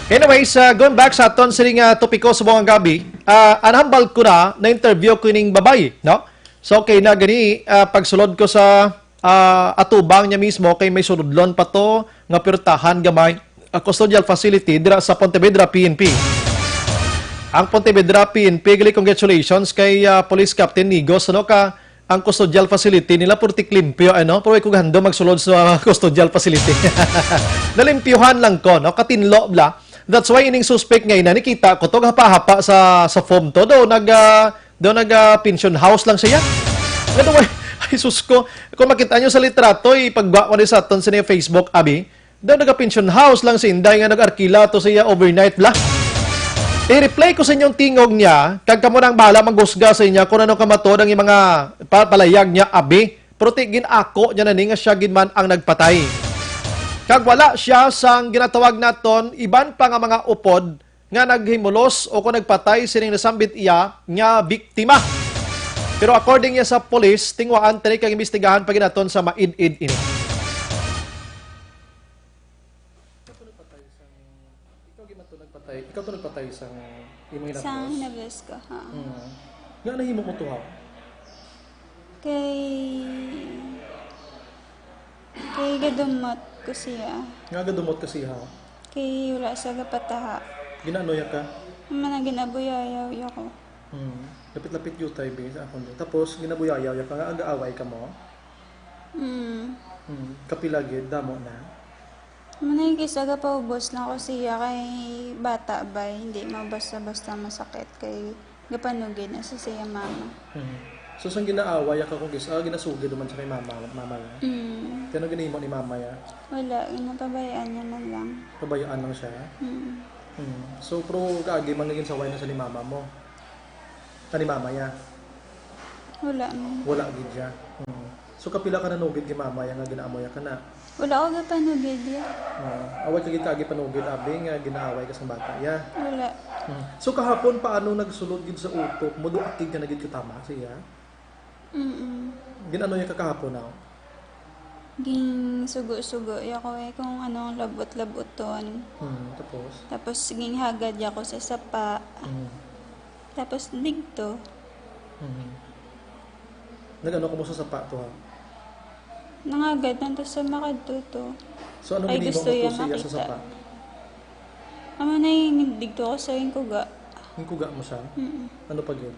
Anyways, ah, going back sa aton sining, ah, topiko subong nga gabi, ah, ang hambal ko na, na-interview ko ning babay, no? So, okay na gani, ah, pagsulod ko sa, ah, atubang niya mismo kay may sulodlon pa to nga pirtahan gamay, ah, custodial facility dira sa Pontevedra P N P. Ang Pontevedra P N P, gali, congratulations kay, ah, Police Captain Nigos, ano ka, ang custodial facility nila purtik limpyo, ano? Pero ikaw gando magsulod sa custodial facility. Nalimpyuhan lang ko, no? Katinlo bla. That's why ining suspect nga ina, nakita ko to, hapa-hapa sa, sa foam to. Do nag, ah, do nag, ah, pension house lang siya. Ano, ay, ay, sus ko. Kung makita nyo sa litrato, ipagwa ko ni sa aton sa niya Facebook, abi. Daw naga-pension house lang si Inday nga nag-arkila to sa iya overnight bla. I-replay ko sa inyong tingog niya, kag kamo nang bahala manghusga sa inya kung ano kamatod ang mga pa-, palayag niya, abi. Pero ti gin-ako niya na ni nga siya gid man ang nagpatay. Kag wala siya sang ginatawag naton iban pa nga mga upod nga naghimulos o kung nagpatay sining nasambit iya nga biktima. Pero according niya sa police, tingwaan tani kag imbestigahan pa gid naton sa maid-id ini. Ikaw to nagpatay sang, ikaw gyud man to nagpatay, ikaw to nagpatay sang imong Sa hinablos? Hinablos ko, ha. Mm. Nga nahimo mo to, ha? Kay, kay gadumot ko siya. Nga gadumot ka siya? Kay wala siya gapataha. Ginaano ya ka? Mana ginabuyayaw ya ko. Hmm. Lapit-lapit gyud tay, be, sa akon, be. Tapos, ginabuyayaw ya ka nga, aga-away ka mo? Mm. Hmm. Kapila gid, damo na? Manay kis aga paubos na ko siya kay bata bay, hindi mabasta-basta masakit kay gapanugid na sa siya mama. Hmm. So, sang ginaaway ka kung kis-, ah, ginasugid naman siya kay mama, mama niya? Mm. Kaya ano ginahimo ni mama niya? Wala, ginapabayaan niya man lang. Pabayaan lang siya? Mm. Hmm. So, pero kaagi man nga ginsaway na siya ni mama mo? Ah, ni mama niya? Wala man. Wala gid siya. Hmm. So, kapila ka nanugid kay mama niya nga ginaamoy ka na? Wala ko gapanugid ya. Ah, away ka gid kaagi panugid, abi, nga ginaaway ka sa bata ya? Wala. Hmm. So, kahapon, paano nagsulod gid sa utok mo? Do akig ka na gid katama siya? Mm-mm. Gin-ano niya ka kahapon, aw? Ginsugo-sugo ya ko, eh, kung ano, labot-laboton. Hmm, tapos? Tapos, ginhagad ya ko sa sapa. Hmm. Tapos, digto. Hmm. Nag-ano ka mo sa sapa to, ha? Nangagad man to sa makadto to. So, anong Ay, ginhimo gusto mo iya to sa iya sa makita. sapa? Amo na yung digto ko sa ginkuga. Ginkuga mo siya? Mm. Ano pa gyud?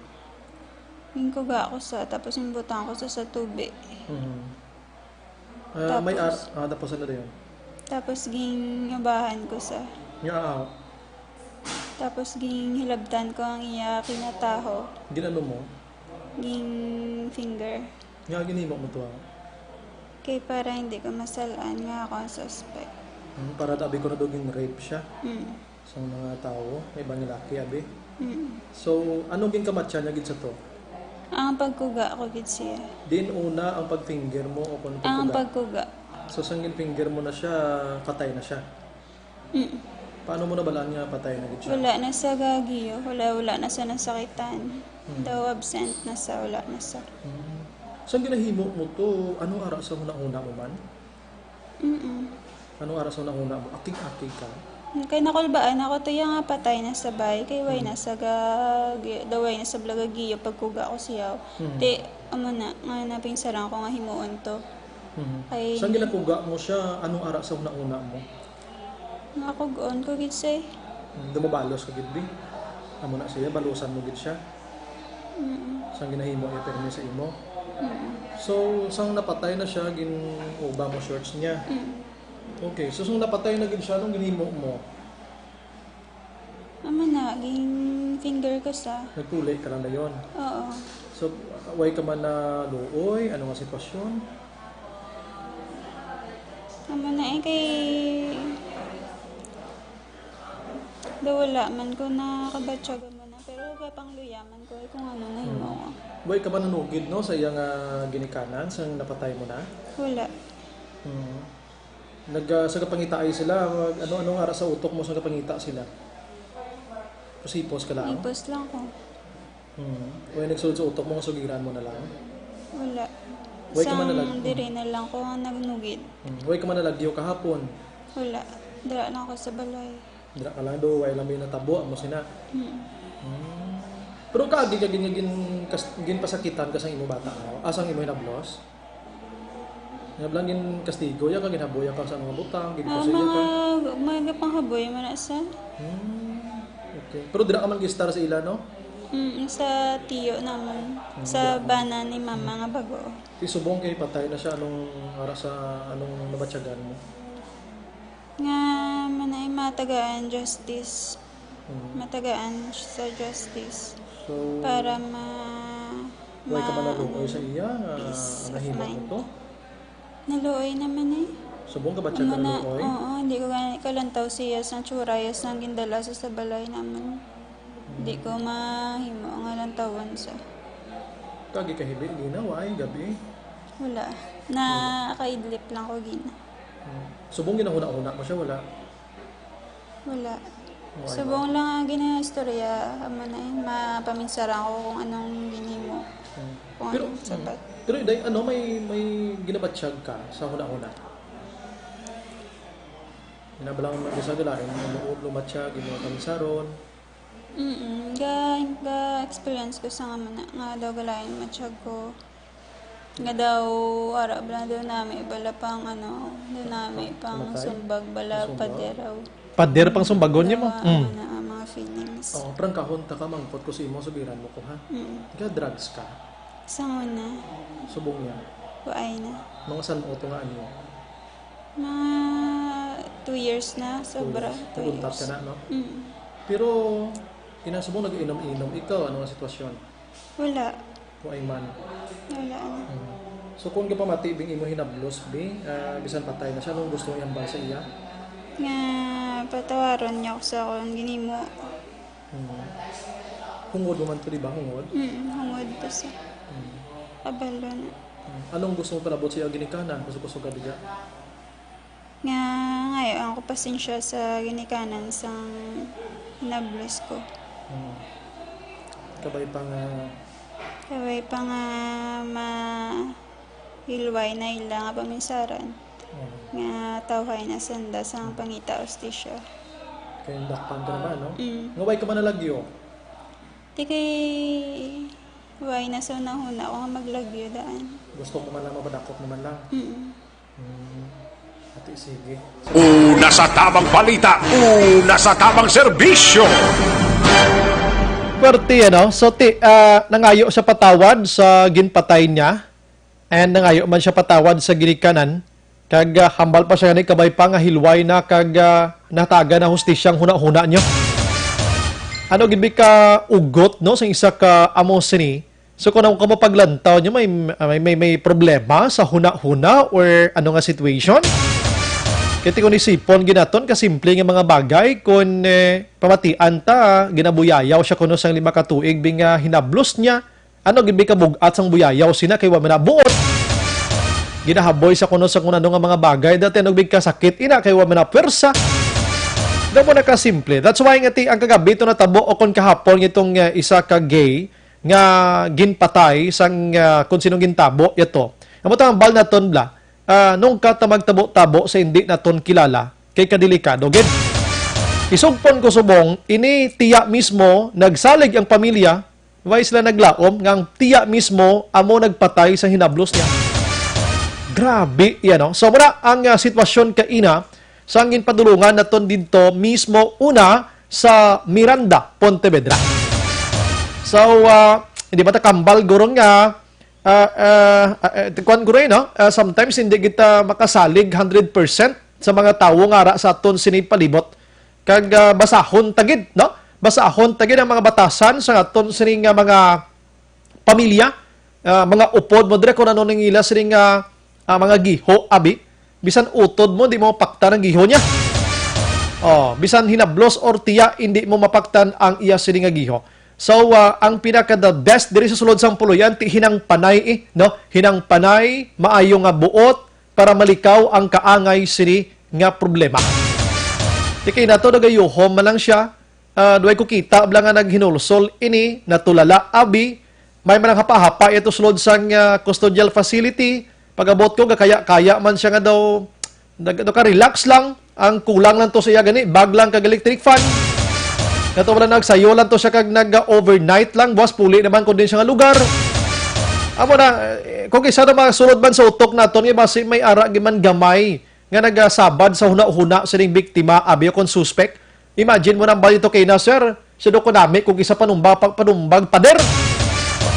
Ginkuga ko sa, tapos ginbutang ko sa, sa tubi. Mhm. Ah, may Tapos ar-, ah, tapos ano na yun? Tapos gingubahan ko sa. Nga, ah, Tapos ginhilabtan ko ang iya kinataho. Ginano mo? Ging finger. Nga ginhimo mo to, ah? Kay para hindi ko masalaan nga ako ang suspect. Hmm, para dabi ko na daw gin-rape siya Mm. sa mga tawo, may ibang lalaki, abi. Mm. So, ano ginkamatyan niya gid sa to? Ang pagkuga ko gid siya. Din una ang pag-finger mo o kung Ang pagkuga? pagkuga. So, sang gin-finger mo na siya, patay na siya? Mm. Paano mo nabalaan nga patay na gid siya? Wala na sa gagiyo. Wala, wala na sa nasakitan. Hmm. Daw absent na sa, wala na sa. Hmm. Sang ginahimo mo to, ano ara sa hunahuna mo man? Mm-mm. Ano ara sa hunahuna mo? Akig-akig ka? Kay nakulbaan ako to yung nga patay na sa bay, kay way Hmm. na sa gagi-, daw way na sa blagagiyo pagkuga ko siya. Hmm. Ti, amo na, nga napinsaran ko nga himuon to. Mhm. Ay. Sang ginakuga mo siya, anong ara sa hunahuna mo? Nakug-on ko gid siya eh. Hmm, dumabalos ka gid, bi? Amo na siya, balusan mo gid siya? Mm. Sang ginahimo niya pirmi sa imo? Mm. So, sang napatay na siya, gin-uba mo shorts niya? Mm. Okay, so sang napatay na gid siya, anong ginhimo mo? Amo na, ging finger ko sa. Nagpuli ka lang dayon? Oo. So, way ka man naluoy? Ano nga sitwasyon? Amo na eh, kay daw wala man ko nakabatyag mo na, pero gapangluya man ko eh kung ano na Hmm. himo ko. Way ka man nanugid, no, sa iya nga ginikanan, sang napatay mo na? Wala. Hmm. Nag, ah, sa kapangitaay sila, mag, ano, ano nga ara sa utok mo sa kapangita sila? Pusipos ka lang? Ipos lang ko. Hmm. Way nagsulod sa utok mo nga sugiran mo na lang? Wala. Way ka man Sang nalagyo? Diri na lang ko ang nagnugid. Hmm. Way ka man nalagyo kahapon? Wala. Dira lang ako sa balay. Dira ka lang do, way lang may natabo, amo sina. Hmm. Hmm. Pero kaagi ka gin-, gin-, kas-, ginpasakitan ka sang imo bata, no? Ah, sang imo hinablos? Nga lang gin kastigo ya ka, ginhaboya ka sa mga butang, Ah, ginpusaya ka? mga, mga panghaboy man na sa. Hmm. Okay. Pero dira ka man gistar sa ila, no? Mm, sa tiyo naman. Mm, Sa dira ka man. bana ni mama Mm. nga bago. Ti subong kay patay na siya, anong ara sa, anong nabatyagan mo? Nga manay matagaan justice. Mm. Matagaan sa justice. So, Para ma-, way ka ma-, man naluoy sa iya nga peace of nahimo mind. mo to? Naluoy naman eh. Subong ka ba siya Amo na, naluoy? Oo, hindi ko gani kalantaw siya sa tsura, ya sang gindala sa, sa balay naman. Hmm. Hindi ko mahimo nga lantawon sa. Kagi kahibi, ginawa ay gabi? Wala. Na Wala. kaidlip lang ko gina. Hmm. Subong ginahuna-huna mo siya, wala? Wala. Wala. Subong lang ang ginaistorya, amo na eh, mapaminsara ko kung anong ginhimo. Hmm. Kung Pero, anong sapat. hmm. Pero, day, ano, may, may ginabatyag ka sa huna-huna? Ginabalang mag-isa gila, yung luob, lumatyag, yung mga kaminsaron. Mm-mm. Ga, ga-experience ko sa nga, nga daw galain matyag ko. Nga daw, ara bala daw nami, bala pang ano, daw nami Pang-, pang mamatay? sumbag, bala Pang sumbag? paderaw. Pader pang sumbagon niya mo? Daw, Mm. ano na, ang mga feelings. Oo, prangkahon ta ka, mangkot ko sa imo, sugiran mo ko, ha? Mm. Ga-drugs ka? Sa una. Subong niya? Waay na. Mga san-o to nga ano? Mga two years na, Two sobra, years. two Nag-untat ka years. na, no? Mm. Pero, kinasubong nag-inom-inom ikaw, ano nga sitwasyon? Wala. Waay man. Wala na. Mm. So, kung gapamati, bing imo hinablos, bing, ah, bisan patay na siya, anong gusto mo ihambal sa iya? Nga patawaron niya ako sa akong ginhimo. Mm. Hungod mo man to, di ba? Hungod? Mm, hungod to sa Mm. abalo na. Mm. Anong gusto mo palabot sa iya ginikanan? Kusog-kusog ka diga? Nga ngayo ang ko pasensya sa ginikanan sang hinablos ko. Mm. Kabay pa nga Kabay pa nga ma-, hilway na ila nga paminsaran. Mm. Nga tawhay na sanda sa Mm. pangita hustisya. Kay dakpan ka naman, no? Mm. Nga way ka man nalagyo? Di kay Why na so nahuna ako nga maglagyo daan? Gusto ko man lang mabadakop naman lang. Mm. Hmm. Ate, sige. Una sa tabang balita, una sa tabang serbisyo. Pwerte, ano? So, ti, ah, nangayo siya patawad sa ginpatay niya. And nangayo man siya patawad sa ginikanan. Kag ah, hambal pa siya ni kabay pa nga hilway na kag ah, nataga na hustisya ang hunahuna niyo. Ano gid bi ka ugot, no, sa isa ka amo sini? So kung ako mo paglantaw niyo may, may, may, may problema sa hunahuna or ano nga situation? Kaya kung isipon ginaton ka simple nga mga bagay kung eh, pamatian ta, ginabuyayaw siya kuno sang lima ka tuig bi nga hinablos niya. Ano gid bi ka bug-at sang buyayaw sina kay wa man na buot? Ginahaboy sa kuno sa kung ano nga mga bagay dati ano gid bi ka sakit ina kay wa man na pwersa. Daw mo na ka simple. That's why nga ti ang kagabi to natabo o kon kahapon itong uh, isa ka gay nga ginpatay sang uh, kung sinong gintabo ito. Amo tang bal naton bla. Uh, nung ka ta magtabo-tabo sa hindi naton kilala kay kadelikado gid. Isugpon ko subong ini tiya mismo nagsalig ang pamilya. Why sila naglaom nga ang tiya mismo amo nagpatay sa hinablos niya? Grabe, yan, no? So, muna ang uh, sitwasyon kaina sa ginpadulungan naton didto mismo una sa Miranda, Pontevedra. So, uh, hindi ba ta kambal guro nga uh, uh, uh, kuan guro, no? Uh, sometimes hindi kita makasalig hundred percent sa mga tawo nga ara sa aton sini palibot. Kag ah, basahon tagid, no? Basahon tagid ang mga batasan sa aton sini nga mga pamilya, ah, mga upod mo dire kung ano nang ila sini nga ah, mga giho abi. Bisan utod mo di mo mapaktan ang giho niya. Oh, bisan hinablos or tiya hindi mo mapaktan ang iya sini nga giho. So ah, ang pinaka the best diri sa sulod sang puloy-an ti hinang panay eh, no? Hinang panay, maayo nga buot, para malikaw ang kaangay sini nga problema. Di kay nato nagayuhom man lang siya, ah, duway ko kita bala nga naghinulsol ini, natulala abi, may man ang hapa-hapa ito sulod sang ah, custodial facility, pag-abot ko gakaya-kaya man siya nga daw nag ano ka relax lang, ang kulang lang to sa iya gani, bag lang kag electric fan. Nato wala nagsayo lang to siya kag nag-overnight lang, buwas puli naman kun din siya nga lugar. Amo na, eh, kung isa na mga sulod man sa utok naton nga basi may ara gid man gamay nga nagasabad sa hunahuna sining biktima, abi kon suspek. Imagine mo nang balito kay na, sir, sido ko nami kung isa panumbag, pa- panumbag pader.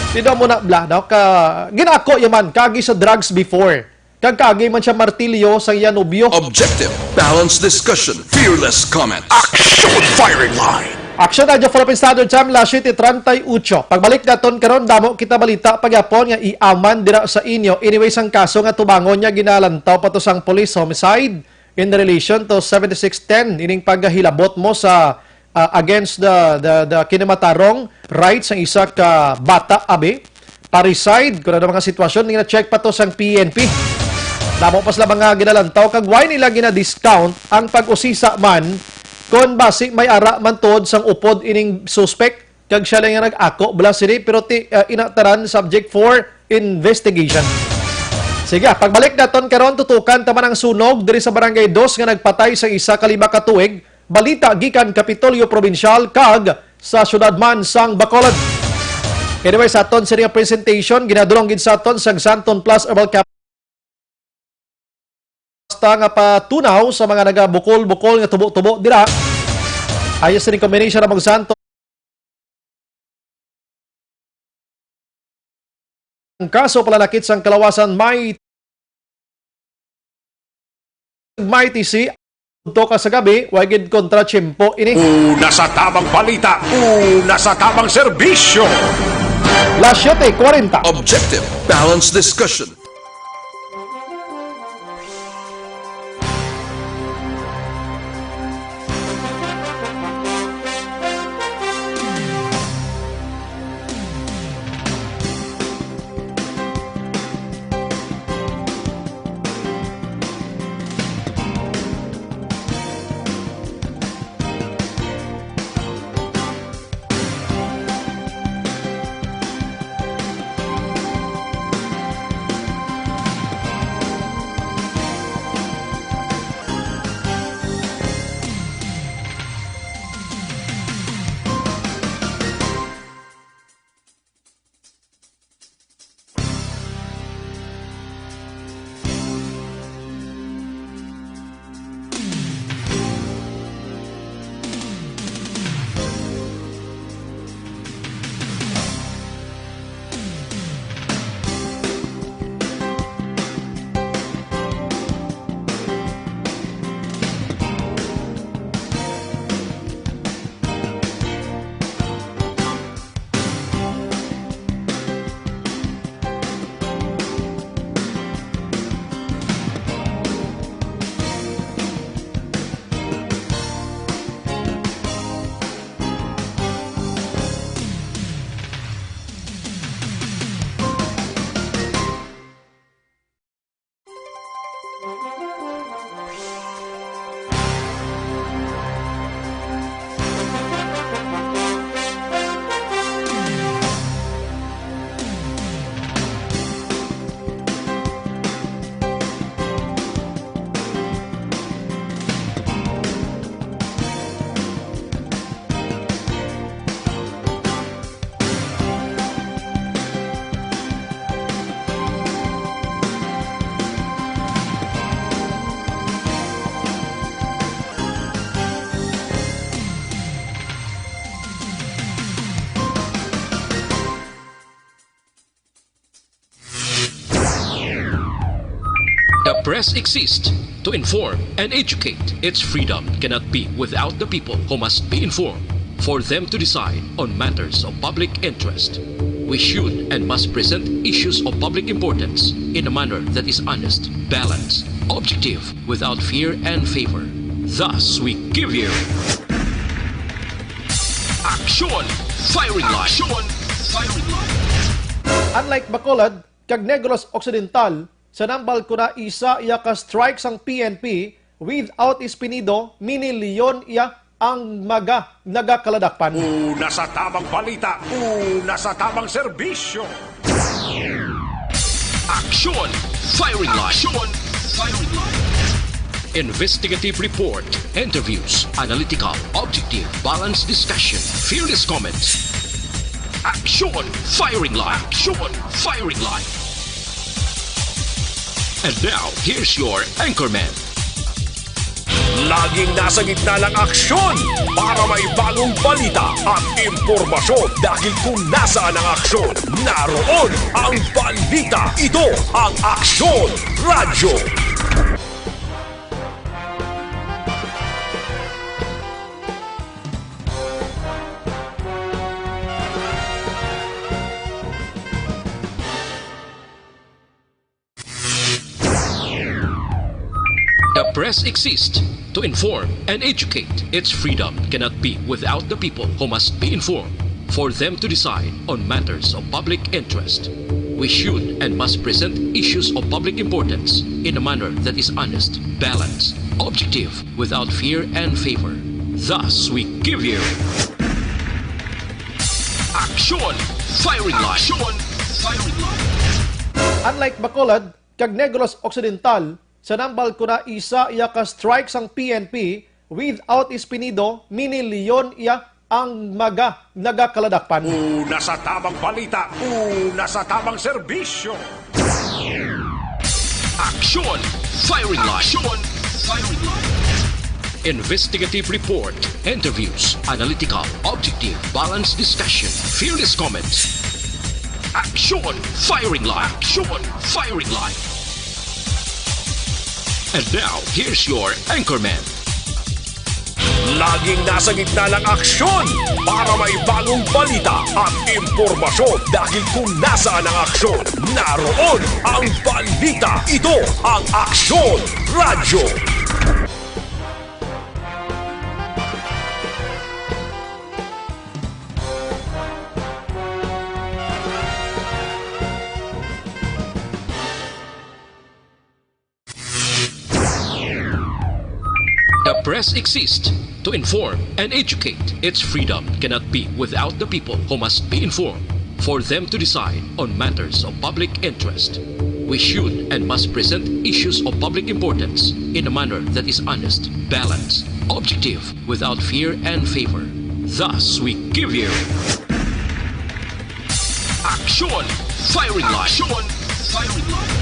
Di daw mo na bla, no? Ka, ginako yaman, kagi sa drugs before. Kag kagi man siya martilyo sang iya nobyo. Objective, balanced discussion, fearless comment. Action firing line. Action Radyo Philippine Standard Time, las siete treinta y ocho. Pagbalik naton karon, damo kita balita pagyapon nga iaman dira sa inyo. Anyway, sang kaso nga tubangon niya ginalantaw pa to sang police homicide in relation to seventy-six ten ining paghilabot mo sa ah, against the, the, the kinamatarong rights sang isa ka bata, abi. Pa-reside, kung ano mga sitwasyon, nga na-check pa to sang P N P. Damo pa sila mga ginalantaw, kag why nila gina-discount ang pag-usisa man kung basi may ara man tuod sang upod ining suspect, kag siya lang nga nag-ako bala sini, pero ti, ah, ina tanan subject for investigation. Sige, pagbalik naton karon, tutukan ta man ang sunog diri sa Barangay Dos nga nagpatay sa isa ka lima ka tuig. Balita gikan Kapitolyo Probinsyal kag sa siyudad man sang Bacolod. Anyway, sa aton sini nga presentation, ginadulong gid sa aton sang Santon Plus Herbal Capsule. Basta nga patunaw sa mga nagabukol-bukol nga tubo-tubo dira. Ayo sini combination ng Santon Ang kaso palalakit sang kalawasan may may tisi. Udto ka sa gabi, way gid kontra tiyempo ini. Una sa tabang balita, una sa tabang serbisyo. Las siete cuarenta. Objective, balanced discussion. Press exists to inform and educate. Its freedom cannot be without the people, who must be informed for them to decide on matters of public interest. We should and must present issues of public importance in a manner that is honest, balanced, objective, without fear and favor. Thus, we give you Aksyon! Firing Line! Aksyon! Firing Line! Unlike Bacolod kag Negros Occidental, sa nang Balcona isa iya ka strike sang P N P, without Espinido, mini-leon iya ang mga nagakaladakpan. Una sa tamang balita, una sa tamang serbisyo. Aksyon! Firing Line! Aksyon! Firing Line! Investigative report, interviews, analytical, objective, balanced discussion, fearless comments. Aksyon! Firing Line! Aksyon! Firing Line! And now, here's your anchorman. Laging nasa gitna ng aksyon para may bagong balita at impormasyon, dahil kung nasaan ang aksyon, naroon ang balita. Ito ang Aksyon Radyo. The press exists to inform and educate. Its freedom cannot be without the people, who must be informed for them to decide on matters of public interest. We should and must present issues of public importance in a manner that is honest, balanced, objective, without fear and favor. Thus, we give you Aksyon! Firing Line! Aksyon! Firing Line! Unlike Bacolod kag Negros Occidental, sa nang Balcona isa iya ka strike sang P N P, without Espinido, mini-leon iya ang mga nagakaladakpan. Una sa tamang balita, una sa tamang serbisyo. Aksyon! Firing Line! Aksyon! Firing Line! Investigative report, interviews, analytical, objective, balanced discussion, fearless comments. Aksyon! Firing Line! Aksyon! Firing Line! And now, here's your anchorman. Laging nasa gitna ng aksyon para may bagong balita at impormasyon, dahil kung nasaan ang aksyon, naroon ang balita. Ito ang Aksyon Radyo. The press exists to inform and educate. Its freedom cannot be without the people, who must be informed for them to decide on matters of public interest. We should and must present issues of public importance in a manner that is honest, balanced, objective, without fear and favor. Thus, we give you Aksyon! Firing Line! Aksyon! Firing Line!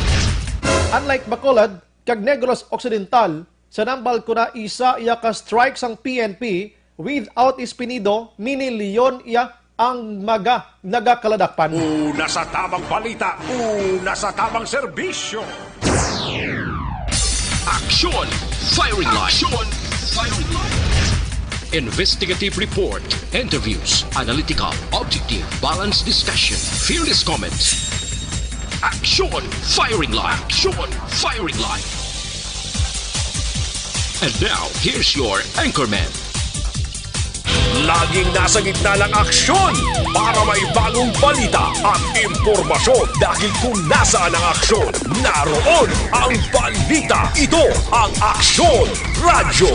Unlike Bacolod kag Negros Occidental, sa nang Balcona isa iya ka strike sang P N P, without Espinido, mini-leon iya ang mga nagakaladakpan. Una sa tamang balita, una sa tamang serbisyo. Aksyon! Firing Line! Aksyon! Firing Line! Investigative report, interviews, analytical, objective, balanced discussion, fearless comments. Aksyon! Firing Line! Aksyon! Firing Line! And now, here's your anchorman. Laging nasa gitna ng aksyon para may bagong balita at impormasyon, dahil kung nasaan ang aksyon, naroon ang balita. Ito ang Aksyon Radyo.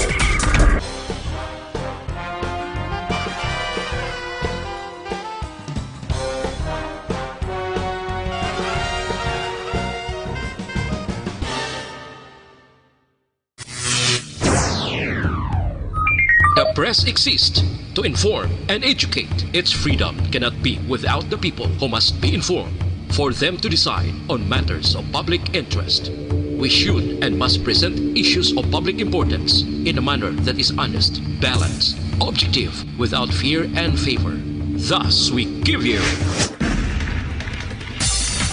The press exists to inform and educate. Its freedom cannot be without the people, who must be informed for them to decide on matters of public interest. We should and must present issues of public importance in a manner that is honest, balanced, objective, without fear and favor. Thus, we give you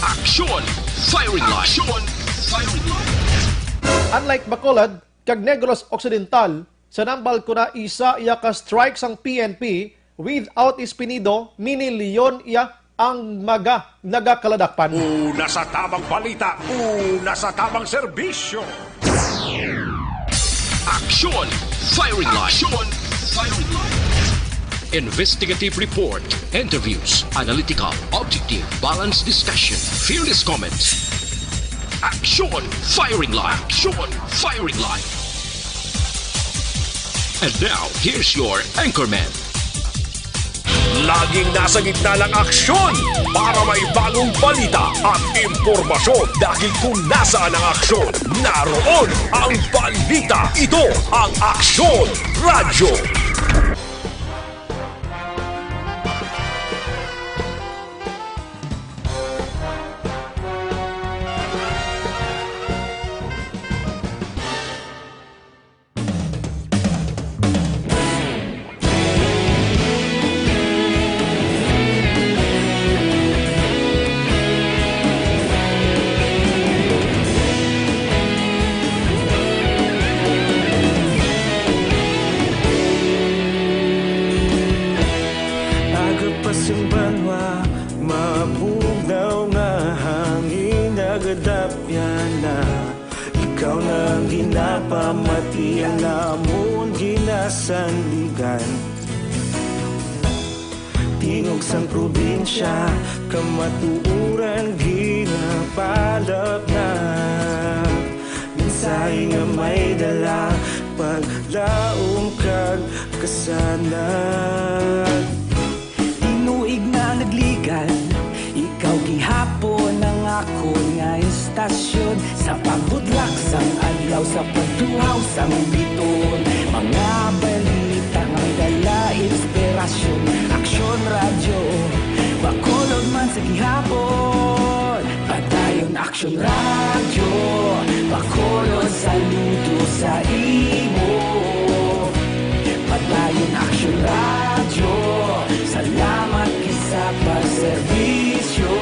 Aksyon! Firing Line! Aksyon! Firing Line! Unlike Bacolod kag Negros Occidental, sa Nambal Kuna isa iya ka strike sang P N P, without Espinido, mini Leon iya ang mga nagakaladakpan. Una sa tamang balita, una sa tamang serbisyo. Aksyon! Firing Line! Aksyon! Firing Line! Investigative report, interviews, analytical, objective, balanced discussion, fearless comments. Aksyon! Firing Line! Aksyon! Firing Line! And now, here's your anchorman. Laging nasa gitna ng aksyon para may bagong balita at impormasyon, dahil kung nasaan ang aksyon, naroon ang balita. Ito ang Aksyon Radyo. Aga pa sing banwa, mabugnaw nga hangin, nagadapyan na. Ikaw na ang ginapamati, ang amon ginasandigan. Tingog sang probinsya, kamatuoran ginapalapnag. Mensahe nga may dala, paglaom kag kasanag. Tinuig na nagligan, ikaw gihapon ang akon nga istasyon. Sa pagbutlak sang adlaw, sa pagtuhaw sang biton, mga balita nga may dala inspirasyon. Aksyon Radyo, Bacolod man sa gihapon. Padayon Aksyon Radyo, Bacolod, saludo sa imo. Padayon Aksyon Radyo, salamat gid sa pagserbisyo.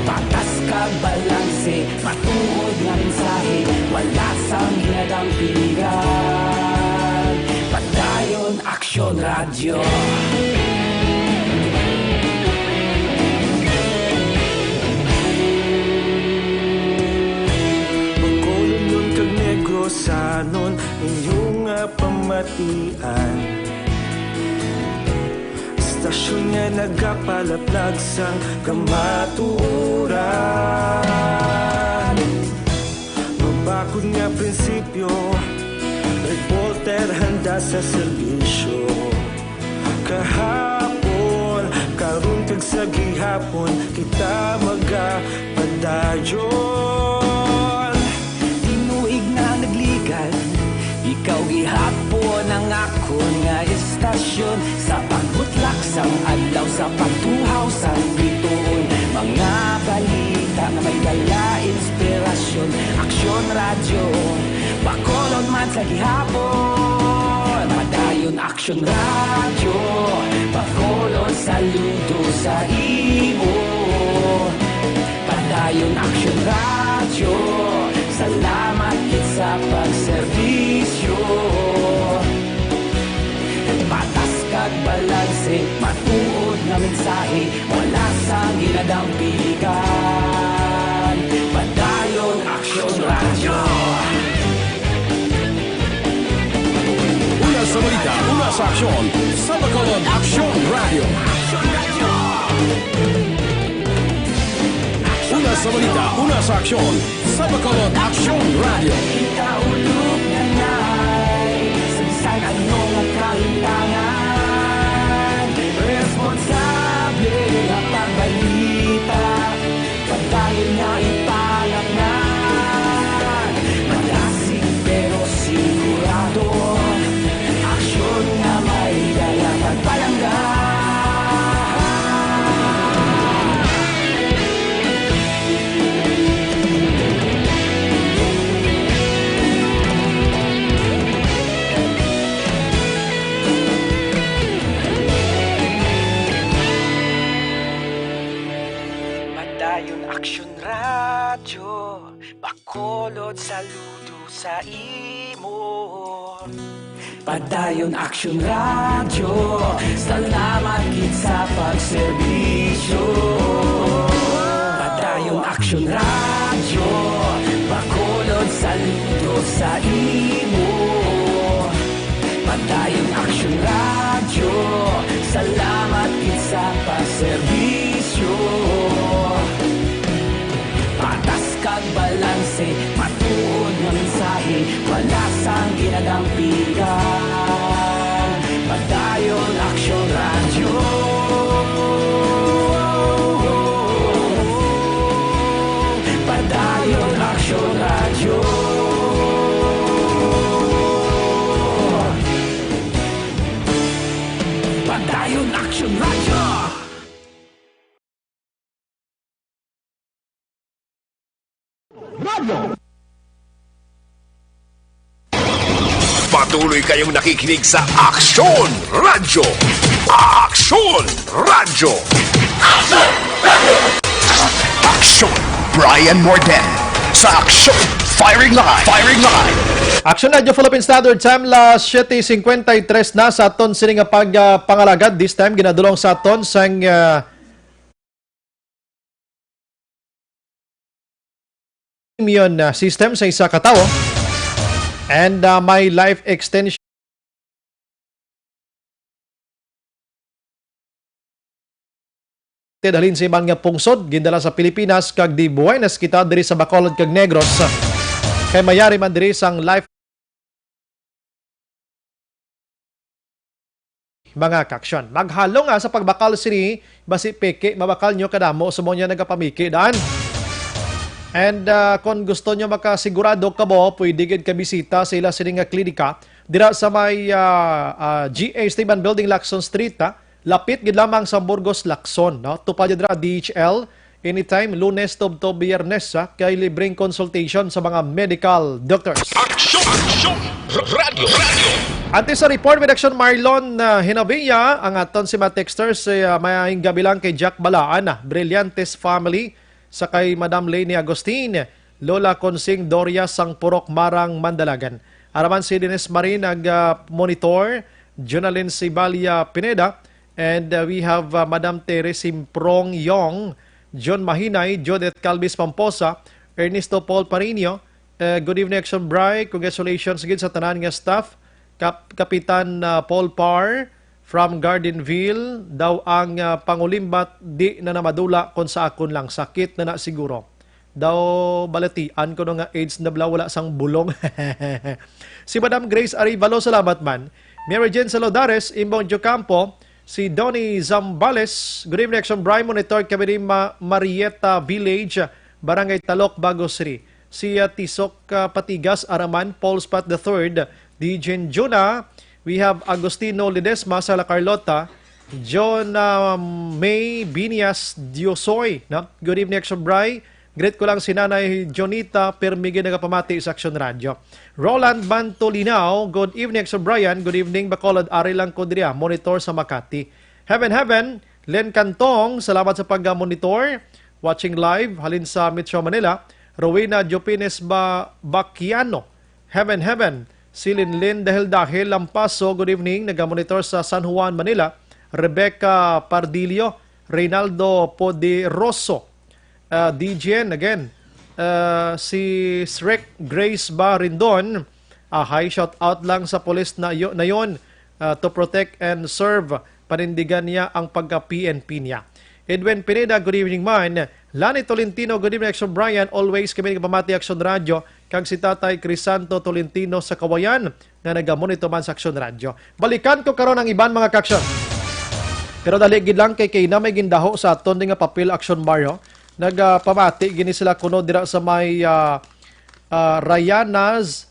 Patas kag balanse, matuod nga mensahe, wala sang ginadampigan. Padayon Aksyon Radyo. Bacolodnon kag Negrosanon, inyo nga pamatian. Istasyon nga nagapalaplag sang kamatuoran. Mabakod nga prinsipyo, reporter handa sa serbisyo. Kahapon, karon, kag sa gihapon, kita magapadayon. Tinuig na nagligan, ikaw gihapon ang akon nga istasyon. Sa pagbutlak sang adlaw, sa pagtuhaw sang bituon, mga balita nga may dala inspirasyon. Aksyon Radyo, Bacolod man sa gihapon. Padayon Aksyon Radyo, Bacolod, saludo sa imo. Padayon Aksyon Radyo, salamat gid sa pagserbisyo. Patas kag balanse, matuod nga mensahe, wala sang ginadampigan. Padayon Aksyon Radyo. Una sa balita, una sa aksyon, sa Bacolod Aksyon Radyo. Una sa balita, una sa aksyon, sa Bacolod Aksyon Radyo. Ikaulog na nay, sa bisan ano nga kahitangan, responsable nga pagbalita. Padayon nga ipalapngan, madasig pero sigurado, aksyon nga may dala pagpalangga. Saludo sa imo. Padayon Action Radio, salamat gid sa pagserbisyo. Padayon Action Radio, Bacolod, saludo sa imo. Padayon Action Radio, salamat gid sa pagserbisyo. Patas kag balanse, matuod nga mensahe, wala sang ginadampigan. Padayon Action Radio. Padayon Action Radio. Padayon Action Radio. Patuloy kayong nakikinig sa Aksyon Radyo. Aksyon Radyo. Aksyon Brian Morden sa Aksyon Firing Line. Firing Line. Aksyon Radyo Philippine Standard Time, las siete cincuenta y tres na sa aton sini nga pag, ah, pangalagad. This time, ginadulong sa aton sang, ah, immune, ah, system sa isa ka tawo. And, ah, may life extension halin sa iban nga pungsod, gindala sa Pilipinas, kag di buenas kita diri sa Bacolod kag Negros. Kay mayari man diri sang life mga kaaksyon. Maghalo nga sa pagbakal sini, basi peke mabakal nyo kadamo sa mga nagapamiki daan. And, ah, kung gusto nyo makasigurado kamo, pwede gid kabisita sa ila sini nga klinika dira sa may, ah, ah, G A Esteban Building, Lacson Street, ha? Lapit gid lamang sa Burgos, Lacson, no? Tupad dira D H L, anytime, Lunes tubtob Biyernes, ha? Kay libreng consultation sa mga medical doctors. Aksyon! Aksyon! Radyo! Radyo! Antes sa report with Action Marlon, ah, Hinabia, ang aton si mga texters, eh, ah, maayong gabi lang kay Jack Balaan, ah, Brillantes family, sa kay Madam Leni Agustin, Lola Consing Doria Sangpurok Marang Mandalagan. Araman si Dennis Marin nag, ah, monitor, Jonalyn Sibalia Pineda, and, ah, we have, ah, Madam Terry Simprong Yong, John Mahinay, Judith Calvis Pamposa, Ernesto Paul Parino, eh, good evening, Action Bri. Congratulations gid sa tanan nga staff. Kap-, Kapitan, ah, Paul Par from Gardenville, daw ang, ah, pangulimbat di na namadula kon sa akon lang. Sakit na na siguro. Daw balatian ko no nga AIDS na bala, wala sang bulong. Si Madam Grace Arevalo, salamat man. Mary Jane Salodares, Imbong Diocampo, si Donnie Zambales, good evening, Action Bri. Monitor kami ni Ma-, Marietta Village, Barangay Talok, Bago City. Si, ah, Tisok, ah, Patigas, Araman, Paul Spot the third, D J Juna. We have Agustino Ledesma, Sala Carlota, John, ah, May Binias Diosoy, no? Good evening, Action Bri. Greet ko lang si Nanay Jonita, pirmi gid nagapamati sa Action Radio. Roland Bantolinao, good evening, Action Brian. Good evening, Bacolod. Ari lang ko diri, ah, monitor sa Makati. Heaven, heaven, Len Cantong, salamat sa pag-monitor. Watching live, halin sa Metro Manila. Rowena Jopines Ba-, Baquiano, heaven, heaven. Si Linlin Dahil Dahil Lampaso, good evening. Nagamonitor sa San Juan, Manila. Rebecca Pardillo, Reynaldo Poderoso, ah, D J N again. Ah, si Srek Grace Ba Rindon, ah, hi, shout out lang sa pulis na yo-, na yon, ah, to protect and serve. Panindigan niya ang pagka-P N P niya. Edwin Pineda, good evening man. Lani Tolentino, good evening, Action Brian. Always kami nagpamati Action Radio. Kag si Tatay Crisanto Tolentino sa Kawayan, nga nagamonitor man sa Action Radio. Balikan ko karon ang iban, mga ka-action. Pero dali gid lang kay, kay na may gindaho sa aton nga papel, Action Mario. Nagapamati gini sila kuno dira sa may, ah, ah, Rayana's,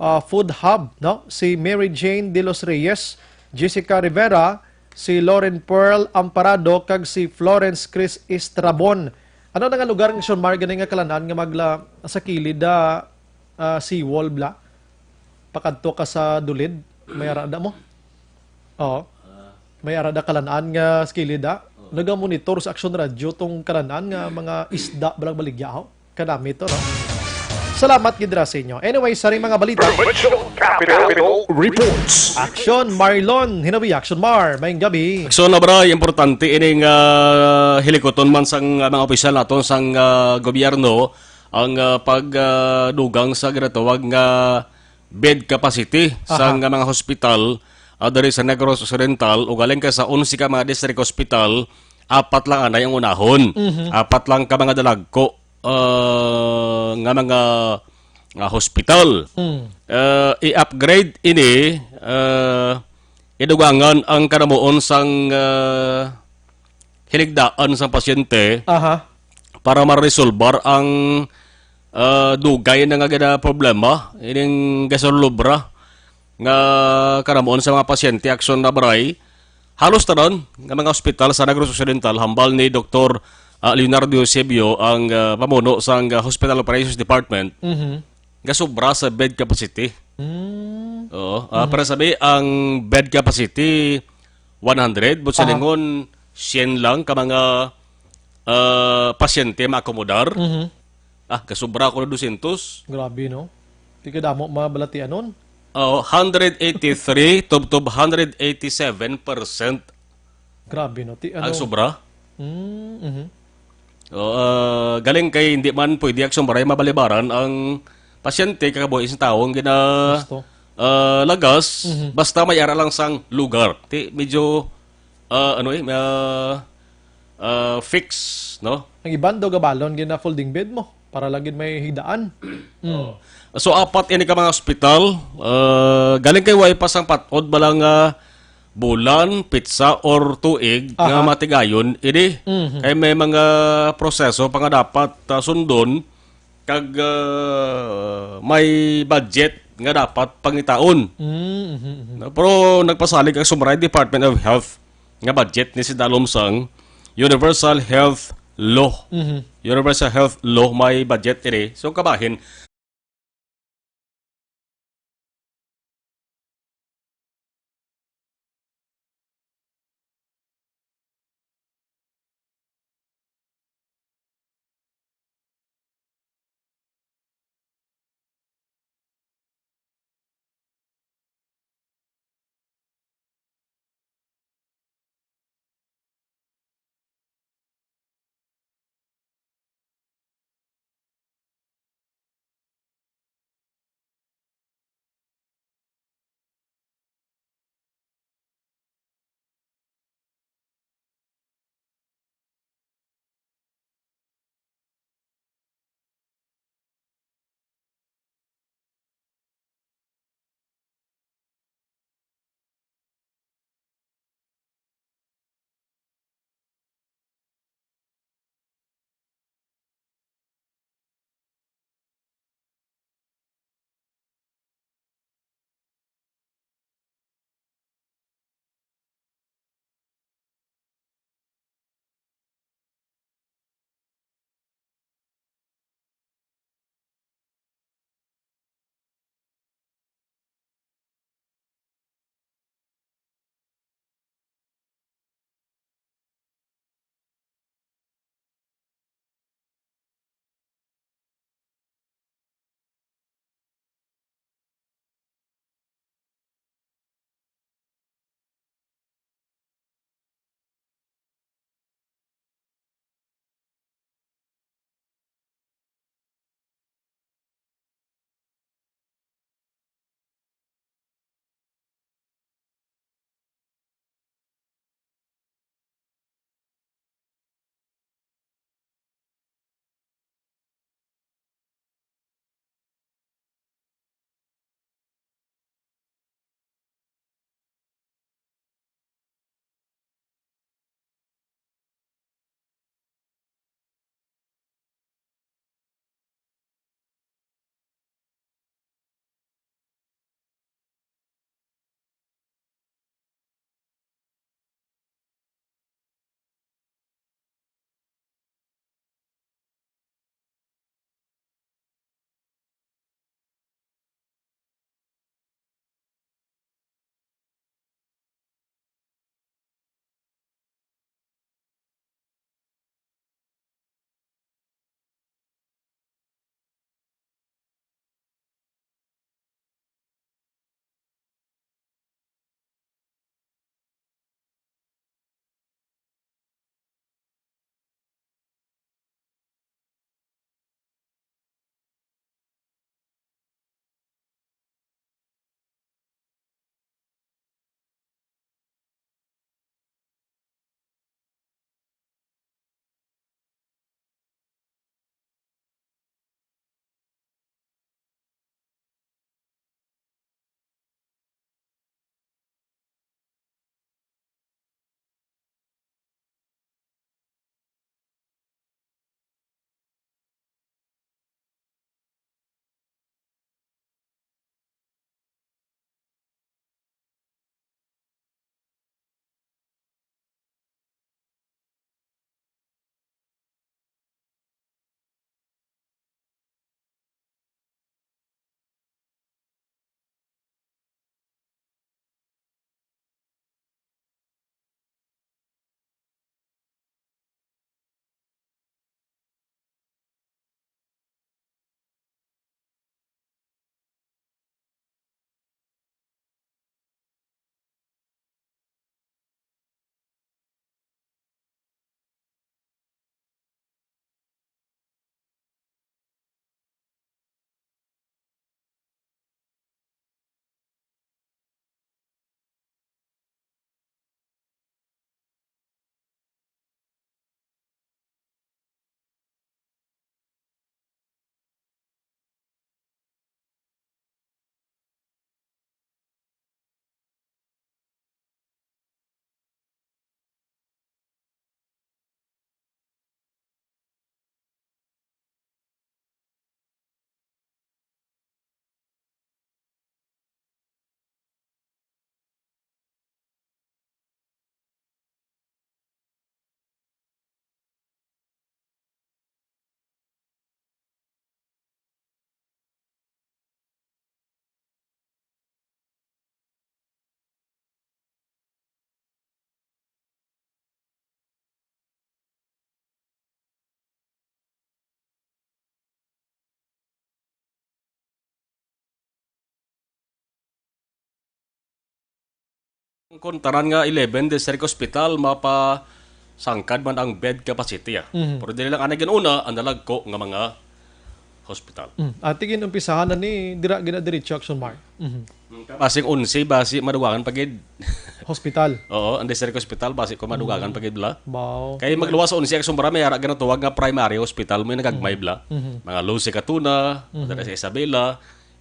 ah, Food Hub, no? Si Mary Jane de los Reyes, Jessica Rivera, si Lauren Pearl Amparado, kag si Florence Chris Estrabon. Ano na nga lugar nga Action Mar gani nga kalan-an nga magla-, sa kilid, ah, ah, seawall bla? Pakadto ka sa dulid, may arada mo? Oo. May arada kalan-an nga sa kilid, ah. Nagamonitor sa Action Radio tong kalan-an nga mga isda, balag baligya, ho. Kanami to, no? Salamat gid ra sa inyo. Anyway, sa ring mga balita. Provincial Capital Reports. Action, Marlon. Hinabi, Action Mar. Maayong gabi. So, na, Bray, importante ining, ah, hilikuton man sang, ah, mga opisyal naton sang, ah, gobyerno ang, ah, pag, ah, dugang sa ginatawag nga bed capacity Aha. sang, ah, mga hospital, ah, diri sa Negros Occidental, ugaling ka sa onse ka mga district hospital, apat lang anay ang unahon. Mhm. Apat lang ka mga dalagko, ah, nga mga, nga hospital. Mm. Ah, i-upgrade ini, ah, idugangan ang kanamuon sang, ah, hinigdaan sang pasyente Aha. para maresolbar ang, ah, dugay na nga gina-, problema, ining gasolubra nga kanamuon sa mga pasyente, Action, na, Bray. Halos tanan nga mga ospital sa Negros Occidental, hambal ni Doktor, ah, Leonardo Eusebio, ang, ah, pamuno sang, ah, Hospital Operations Department, Mhm. nga sobra sa bed capacity. Mm. Oo. Ah, Mhm. para sabi, ang bed capacity, one hundred, but sa Aha. lingon, syen lang ka mga, ah, pasyente maakomodar. Mhm. Ah, kasubra ko na dosyentos. Grabe, no? Di ka damo mabalatianon. Oh, hundred eighty-three tubtob hundred eighty-seven percent Grabe, no? Ti-, ang ano? sobra. Mm, mhm. Oh, ah, galing kay hindi man pwede, Action, Bray, mabalibaran ang pasyente kag kabuhi sang tawo ang gina-, Gusto. ah, lagas, Mhm. basta may ara lang sang lugar. Ti, medyo, ah, ano eh, ah, ah, fix, no? Ang iban daw gabalon gina folding bed mo para lang gid may higdaan. Mm. So, apat ini ka mga ospital, ah, galing kay way pa sang patod bala nga bulan, pitsa, or tuig nga Aha. matigayon ini. Mhm. Kay may mga proseso pa nga dapat, ah, sundon, kag, ah, may budget nga dapat pangitaon. Mm, mhm, mhm. Pero nagpasalig ang sumray Department of Health nga budget ni si Dalom sang Universal Health Law. Mhm. Universal Health Law may budget ini. So, kabahin, Kung tanan nga eleven district hospital, mapasangkad man ang bed capacity, ah. Mhm. Pero dili lang anay ginuna ang nalagko nga mga hospital. Mm. Ati ginumpisahan na ni dira gina diretso Action Mar. Mhm. Basing onse, basi madugangan pa gid. Hospital. Oo, ang district hospital, basi ko madugangan Mm. pa gid bala. Baw. Kay magluwas sa onse Action Mar, may ara ginatuwag nga primary hospital, may nagagmay Mm. bala. Mhm. Mga Lucy Catuna, Mhm. dira sa Isabela.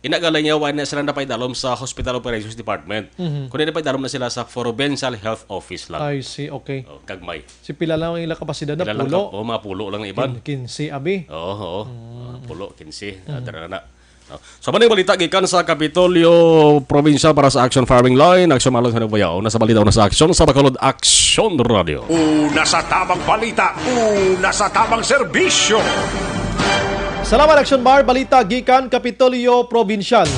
Ina galing nga, wala na sila napaidalom sa Hospital Operations Department. Mhm. Kundi napaidalom na sila sa Provincial Health Office lang. I see, okay. Oh, gagmay. Si pila lang ang ila kapasidad na Pila lang pulo? ka-, oh, mga pulo lang ang iban. Kin-, kinse abi. Oo, oo. Mm. Ah, pulo, kinse. Ah, Mm. dara na. Oh. So, maning balita gikan sa Kapitolyo Provincial para sa Action Firing Line. Action Marlon Hanubayaw. Una sa balita, una sa aksyon, sa Bacolod Action Radio. Una sa tamang balita, una sa tamang serbisyo. Salamat, Action Bar. Balita gikan Kapitolyo Provincial.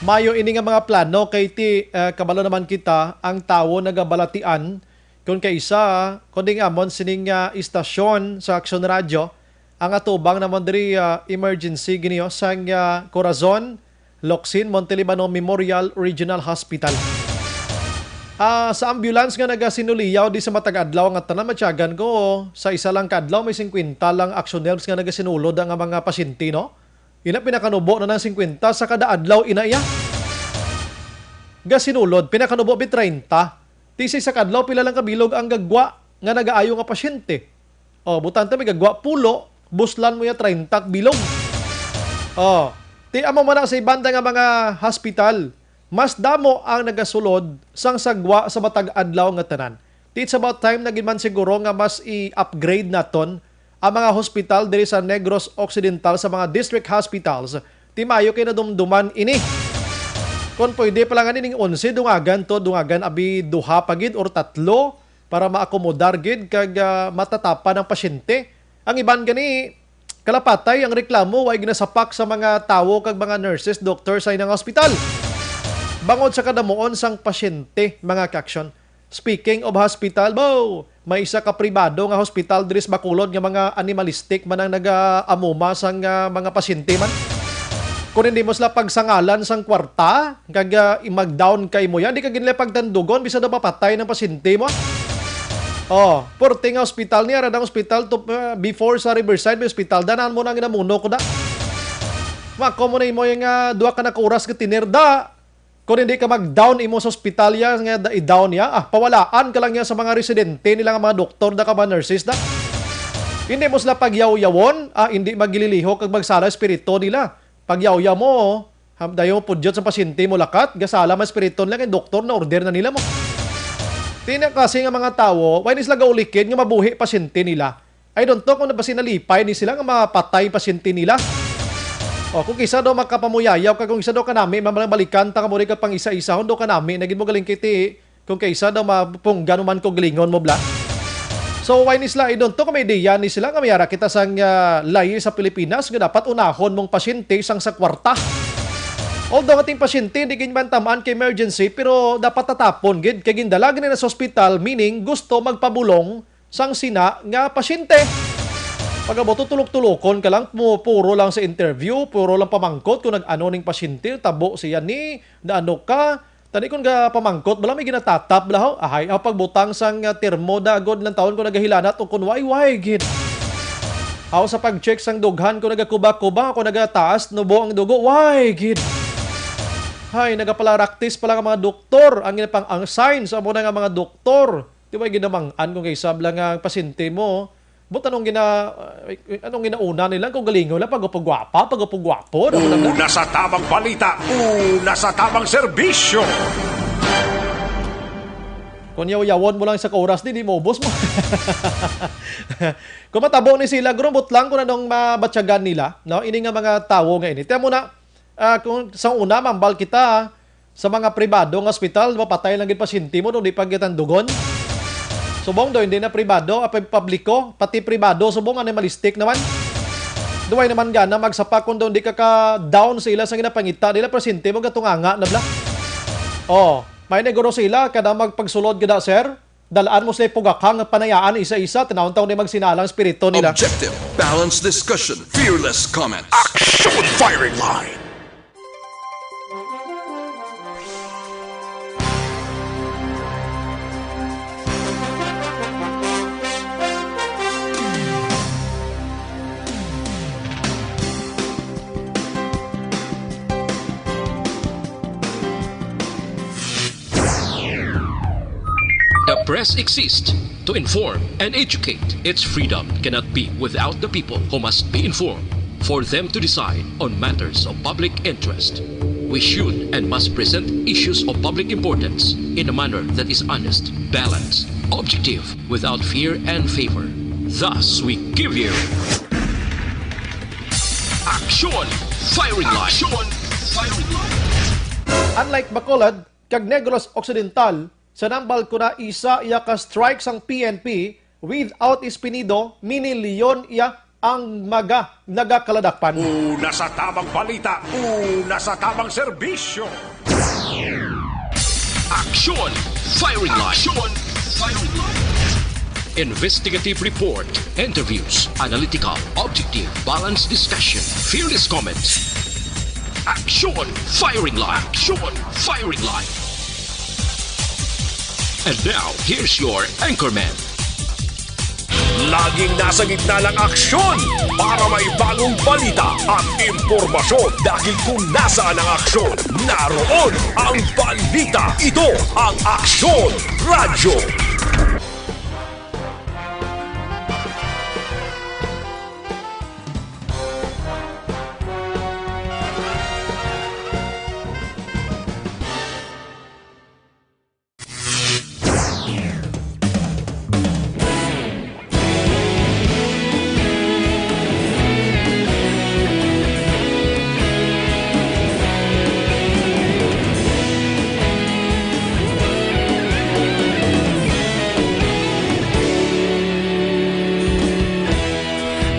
Mayo ini nga mga plano kay ti, eh, kabalo naman kita, ang tawo nagabalatian kun kaisa, kundi nga amon sining, ah, istasyon sa Action Radio, ang atubang naman diri, ah, emergency gini, oh, sang, ah, Corazon, Locsin, Montelibano Memorial Regional Hospital. Ah, sa ambulance nga nagasinuliyaw di sa matag adlaw nga tanan, matyagan ko, sa isa lang ka adlaw may singkwenta lang Action Herbs nga nagasinulod ang mga pasyente, no? Ina, pinakanubo na ng singkwenta sa kada adlaw, ina iya. Gasinulod, pinakanubo bi treinta. Ti sa isa ka adlaw, pila lang ka bilog ang gagwa nga nagaayo nga pasyente? Oh, butang ta, may gagwa pulo, buslan mo ya treinta ka bilog. Oh, ti amo man na sa ibanda nga mga hospital, mas damo ang nagasulod sang sagwa sa matag adlaw nga tanan. Ti it's about time na gid man siguro nga mas i-upgrade naton ang mga hospital diri sa Negros Occidental sa mga district hospitals. Ti maayo kay nadumduman ini. Kon pwede pa lang ani ning onse, dungagan to, dungagan abi duha pa gid or tatlo para maakomodar gid kag, ah, matatapan ang pasyente. Ang iban gani, kalapatay ang reklamo, way ginasapak sa mga tawo kag mga nurses, doktor sa inang hospital. Bangod sa kadamuon sang pasyente, mga ka-action. Speaking of hospital, bo, may isa ka pribado nga hospital diri sa Bacolod nga mga animalistic man ang nagaamuma sang, ah, mga pasyente man. Kung hindi mo sila pagsangalan sang kwarta, kag, ah, mag-down kay mo yan, di ka ginla pagtandugon, bisa daw mapatay ng pasyente mo. Oh, porte nga hospital niya, radang hospital to, ah, before sa Riverside, may hospital, danan mo na ang ginamuno ko na. Mako mo na imo yung, ah, duha ka na ka oras ka tinirda. Kung hindi ka mag-down imo sa ospital ya, nga da-, i-down ya, ah, pawalaan ka lang ya sa mga residente nila nga mga doktor da ka mga nurses da. Hindi mo sila pagyawyawan, ah, hindi magililiho kag magsala espiritu nila. Pagyawya mo, ham-, dayo mo pudyot sa pasyente mo lakat, gasala man espiritu nila kay doktor na order na nila mo. Tina kasi nga mga tawo, why ni sila gaulikid nga mabuhi pasyente nila? I don't know kung nabasi nalipay ni sila nga mapatay pasyente nila. O, kung kisa daw makapamuyayaw ka, kung kisa daw kanami, mamalikan ta ka mo rin ka pang isa-isahon daw kanami, nagin mo galing kiti, kung kisa daw mapunggan mo man ko galingon mo, bla. So, why ni sila, I don't know kung may ideya ni sila nga mayara kita sang, ah, layi sa Pilipinas, nga dapat unahon mong pasyente sang sa kwarta. Although ating pasyente, hindi gid man tamaan kay emergency, pero dapat tatapon gid kay gindala gid na sa ospital, meaning gusto magpabulong sang sina nga pasyente. Pag-abot, tulok-tulokon ka lang, pu-, puro lang sa interview, puro lang pamangkot kung nag-ano ning pasyente, tabo siya ni, naano ka. Tani kung ga pamangkot, bala may ginatatap, bala, ho? Ahay, ang pagbutang sang, ah, termo, dagod lang taon kung nagahilanat o kung way, way, gid. Aw, sa pag-check sang dughan, kung nagakuba-kuba, kung nagataas, nubo ang dugo, way, gid. Hay, nagapalaraktis pala ang mga doktor, ang pang ang signs, amo na nga mga doktor. Di ba ginamang-an kung kay sabla nga ang pasyente mo? But anong gina-, uh, anong ginauna nila? Kung galingon lang, pagwapa-gwapa, pagwapa-gwapo, daw lang na. Una sa tamang balita, una sa tamang serbisyo. Kung yaw-yawon mo lang sa ka oras, di, di maubos mo. Kung matabo ni sila, grumbot lang kung anong mabatyagan nila, no? Ini nga mga tawo nga ini. Tiyan mo na, ah, kung sa una, mambal kita, sa mga pribado nga ospital, mapatay lang gid pasyente mo, no, di pa gitandugon. Subong do, hindi na pribado, apay publiko, pati pribado, subong animalistic naman. Duway naman gana, magsapak kung do, hindi ka ka-down sa ila sa ginapangita nila, pasyente mo, gatunganga na bla. Oh, may neguro sila, kada magpagsulod gid, sir. Dalaan mo sila pugakang panayaan isa-isa, tinawon-tawon na magsinalang spirito nila. Objective, balanced discussion, fearless comments. Action Firing Line. Press exists to inform and educate. Its freedom cannot be without the people, who must be informed for them to decide on matters of public interest. We should and must present issues of public importance in a manner that is honest, balanced, objective, without fear and favor. Thus, we give you Action Firing Line. Action Firing Line. Unlike Bacolod kag Negros Occidental, sa Nambal Kuna isa iya ka strike sang P N P, without Espinido, Mini Leon iya ang mga nagakaladakpan. Una sa tamang balita, una sa tamang serbisyo. Action Firing Line. Action Firing Line. Investigative report, interviews, analytical, objective, balanced discussion, fearless comments. Action Firing Line. Action Firing Line. And now, here's your anchorman. Laging nasa gitna ng aksyon para may bagong balita at impormasyon, dahil kung nasaan ang aksyon, naroon ang balita. Ito ang Aksyon Radyo.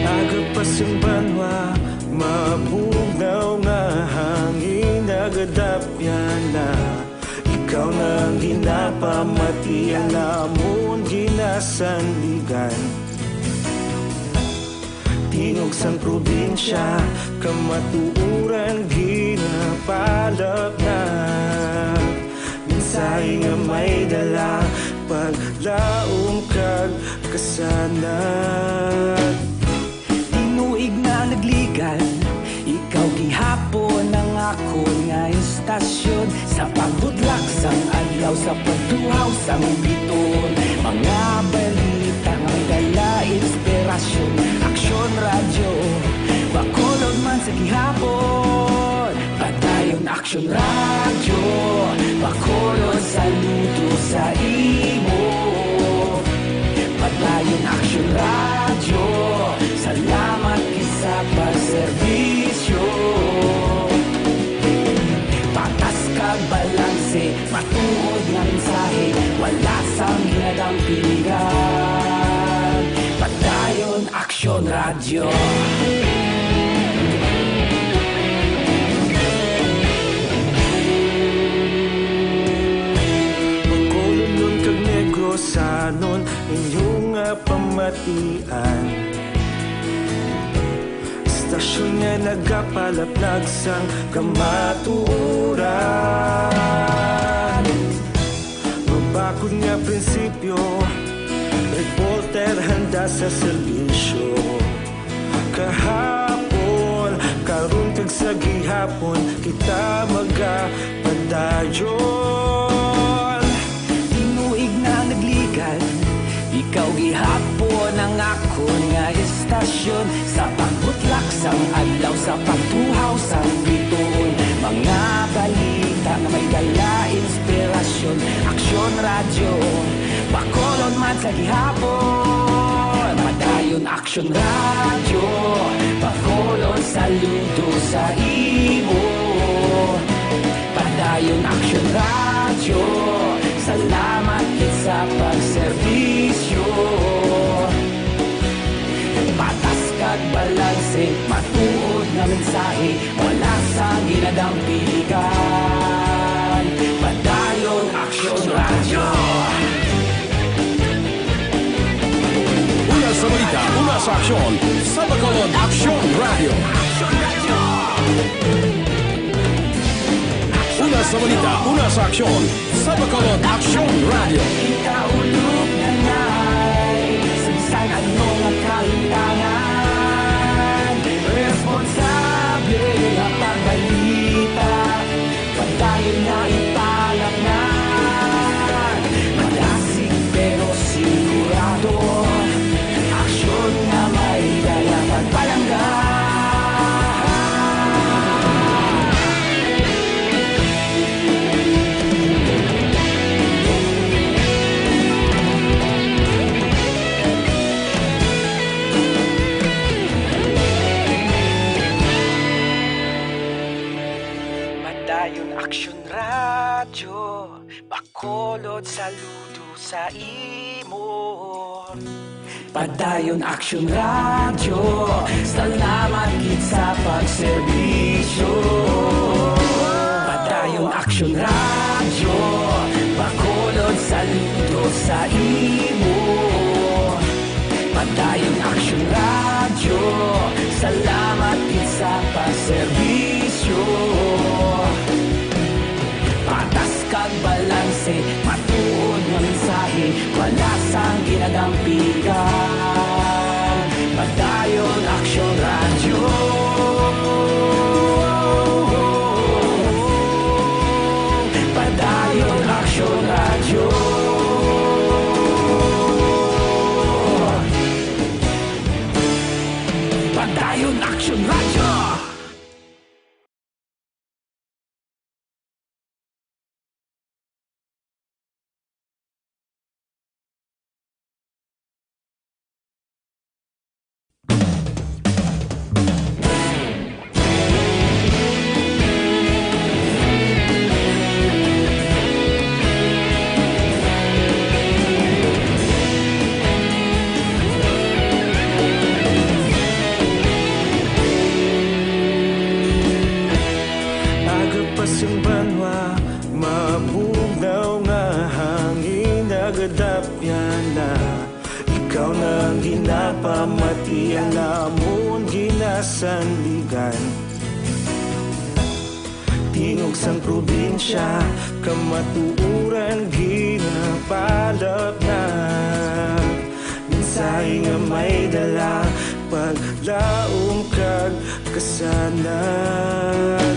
Aga pa sing banwa, mabugnaw nga hangin, nagadapyan na. Ikaw na ang ginapamatian namon ginasandigan. Tingog sang probinsya, kamatuoran ginapalapnag. Mensahe nga may dala, paglaom kag kasanag. Tinuig na nagligan, ikaw gihapon ang akon nga istasyon. Sa pagbutlak sang adlaw, sa pagtuhaw sang biton, mga balita nga may dala inspirasyon. Aksyon Radyo, Bacolod man sa gihapon. Padayon Aksyon Radyo, Bacolod, saludo sa imo. Padayon Aksyon Radyo, salamat gid sa pagserbisyo. Patas kag balanse, matuod nga mensahe, wala sang ginadampingan. Padayon Aksyon Radyo. Bacolodnon kag Negrosanon, inyo nga pamatian. Istasyon nga nagapalapnag sang kamatuoran. Mabakod nga prinsipyo, reporter handa sa serbisyo. Kahapon, karon kag sa gihapon, kita magapadayon. Tinuig na nagligan, ikaw gihapon ang akon nga istasyon. Sa pagbutlak sang adlaw, sa pagtuhaw sang biton, mga balita nga may dala inspirasyon. Aksyon Radyo, Bacolod man sa gihapon. Padayon Aksyon Radyo, Bacolod, saludo sa imo. Padayon Aksyon Radyo, salamat gid sa pagserbisyo. Patas kag balanse, matuod nga mensahe, wala sang ginadampingan. Padayon Aksyon Radyo. Una sa balita, una sa aksyon, sa Bacolod Aksyon Radyo. Una sa balita, una sa aksyon, sa Bacolod Aksyon Radyo. Ikaulo na na'y sa bisan ano nga kahitangan, responsable nga pagbalita, padayon nga ipalapngan. Madasig Aksyon Radyo, Bacolod, saludo sa imo. Padayon Aksyon Radyo, salamat gid sa pagserbisyo. Padayon Aksyon Radyo, Bacolod, saludo sa imo. Padayon Aksyon Radyo, salamat gid sa pagserbisyo. Patas kag balanse, matuod nga mensahe, wala sang ginadampigan. Padayon Aksyon Radyo. Padayon Aksyon Radyo. Padayon Aksyon Radyo. Aga pa sang banwa, mabugnaw nga hangin nagadapyan na. Ikaw na ang ginapamatian namon ginasandigan. Tingog sang probinsya, kamatuoran ginapalapnag. Mensahe nga may dala, paglaom kag kasanag.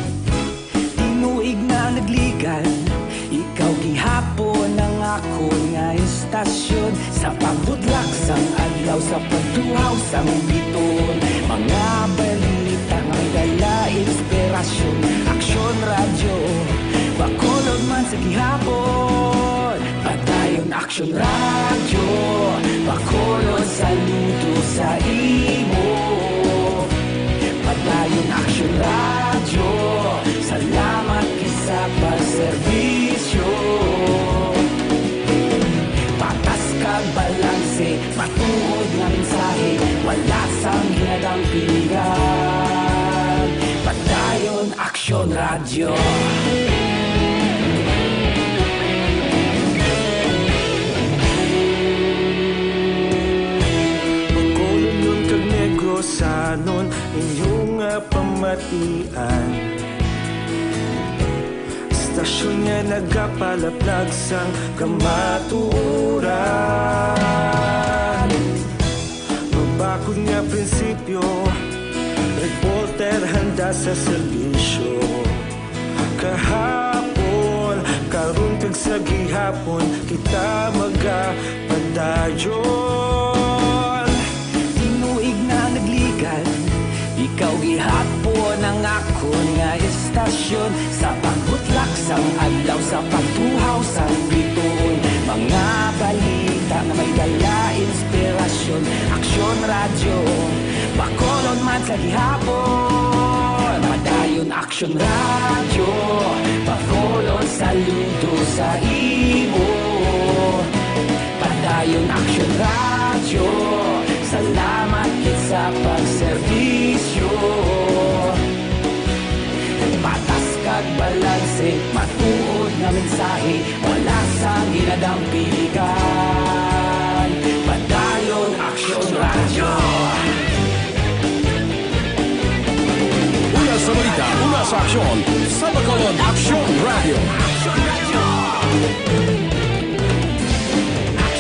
Tinuig na nagligan, ikaw gihapon ang akon nga istasyon. Sa pagbutlak sang adlaw, sa pagtuhaw sang bituon, mga balita nga may dala inspirasyon. Aksyon Radyo, Bacolod man sa gihapon. Padayon Aksyon Radyo, Bacolod, saludo sa imo. Padayon Aksyon Radyo, salamat gid sa pagserbisyo. Patas kag balanse, matuod nga mensahe, wala sang ginadampigan. Padayon Aksyon Radyo. Bacolodnon kag Negrosanon, inyo nga pamatian. Istasyon nga nagapalaplag sang kamatuoran. Mabakod nga prinsipyo, reporter handa sa serbisyo. Kahapon, karon kag sa gihapon, kita magapadayon. Tinuig na nagligan, ikaw gihapon ang akon nga istasyon. Sa pagbutlak sang adlaw, sa pagtuhaw sang bituon, mga balita nga may dala inspirasyon. Aksyon Radyo, Bacolod man sa gihapon. Padayon Aksyon Radyo, Bacolod, saludo sa imo. Padayon Aksyon Radyo, salamat gid sa pagserbisyo. Patas kag balanse, matuod nga mensahe, wala sang ginadampigan. Padayon Aksyon Radyo. Una sa balita, una sa aksyon, sa Bacolod Aksyon Radyo.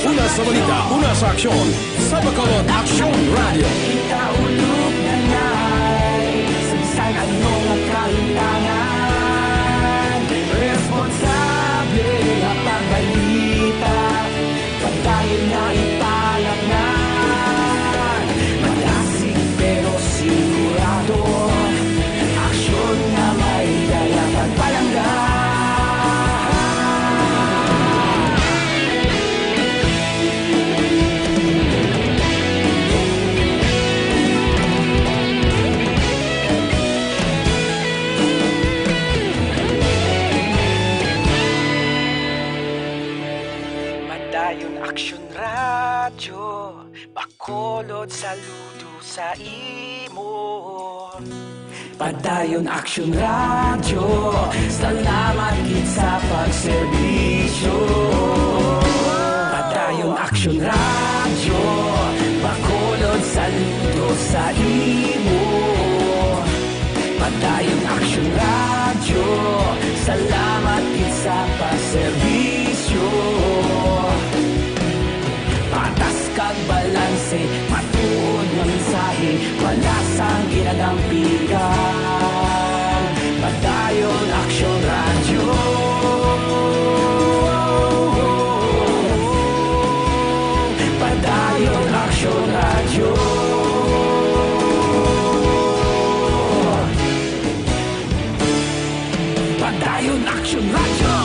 Una sa balita, una sa aksyon, sa Bacolod Aksyon Radyo. Kita ulog na nai, sa bisan ano nga kahintangan, responsable nga pagbalita. Padayon na ipalapngan, malasig pero sigurado. Aksyon nga may dala pagpalangga. Action Radio, Bacolod, saludo sa imo. Padayon Action Radio, salamat gid sa pagserbisyo. Padayon Action Radio, Bacolod, saludo sa imo. Padayon Action Radio, salamat gid sa pagserbisyo. Patas kag balanse, matuod nga mensahe, wala sang ginadampigan. Padayon Action Radio. Padayon Action Radio. Padayon Action Radio.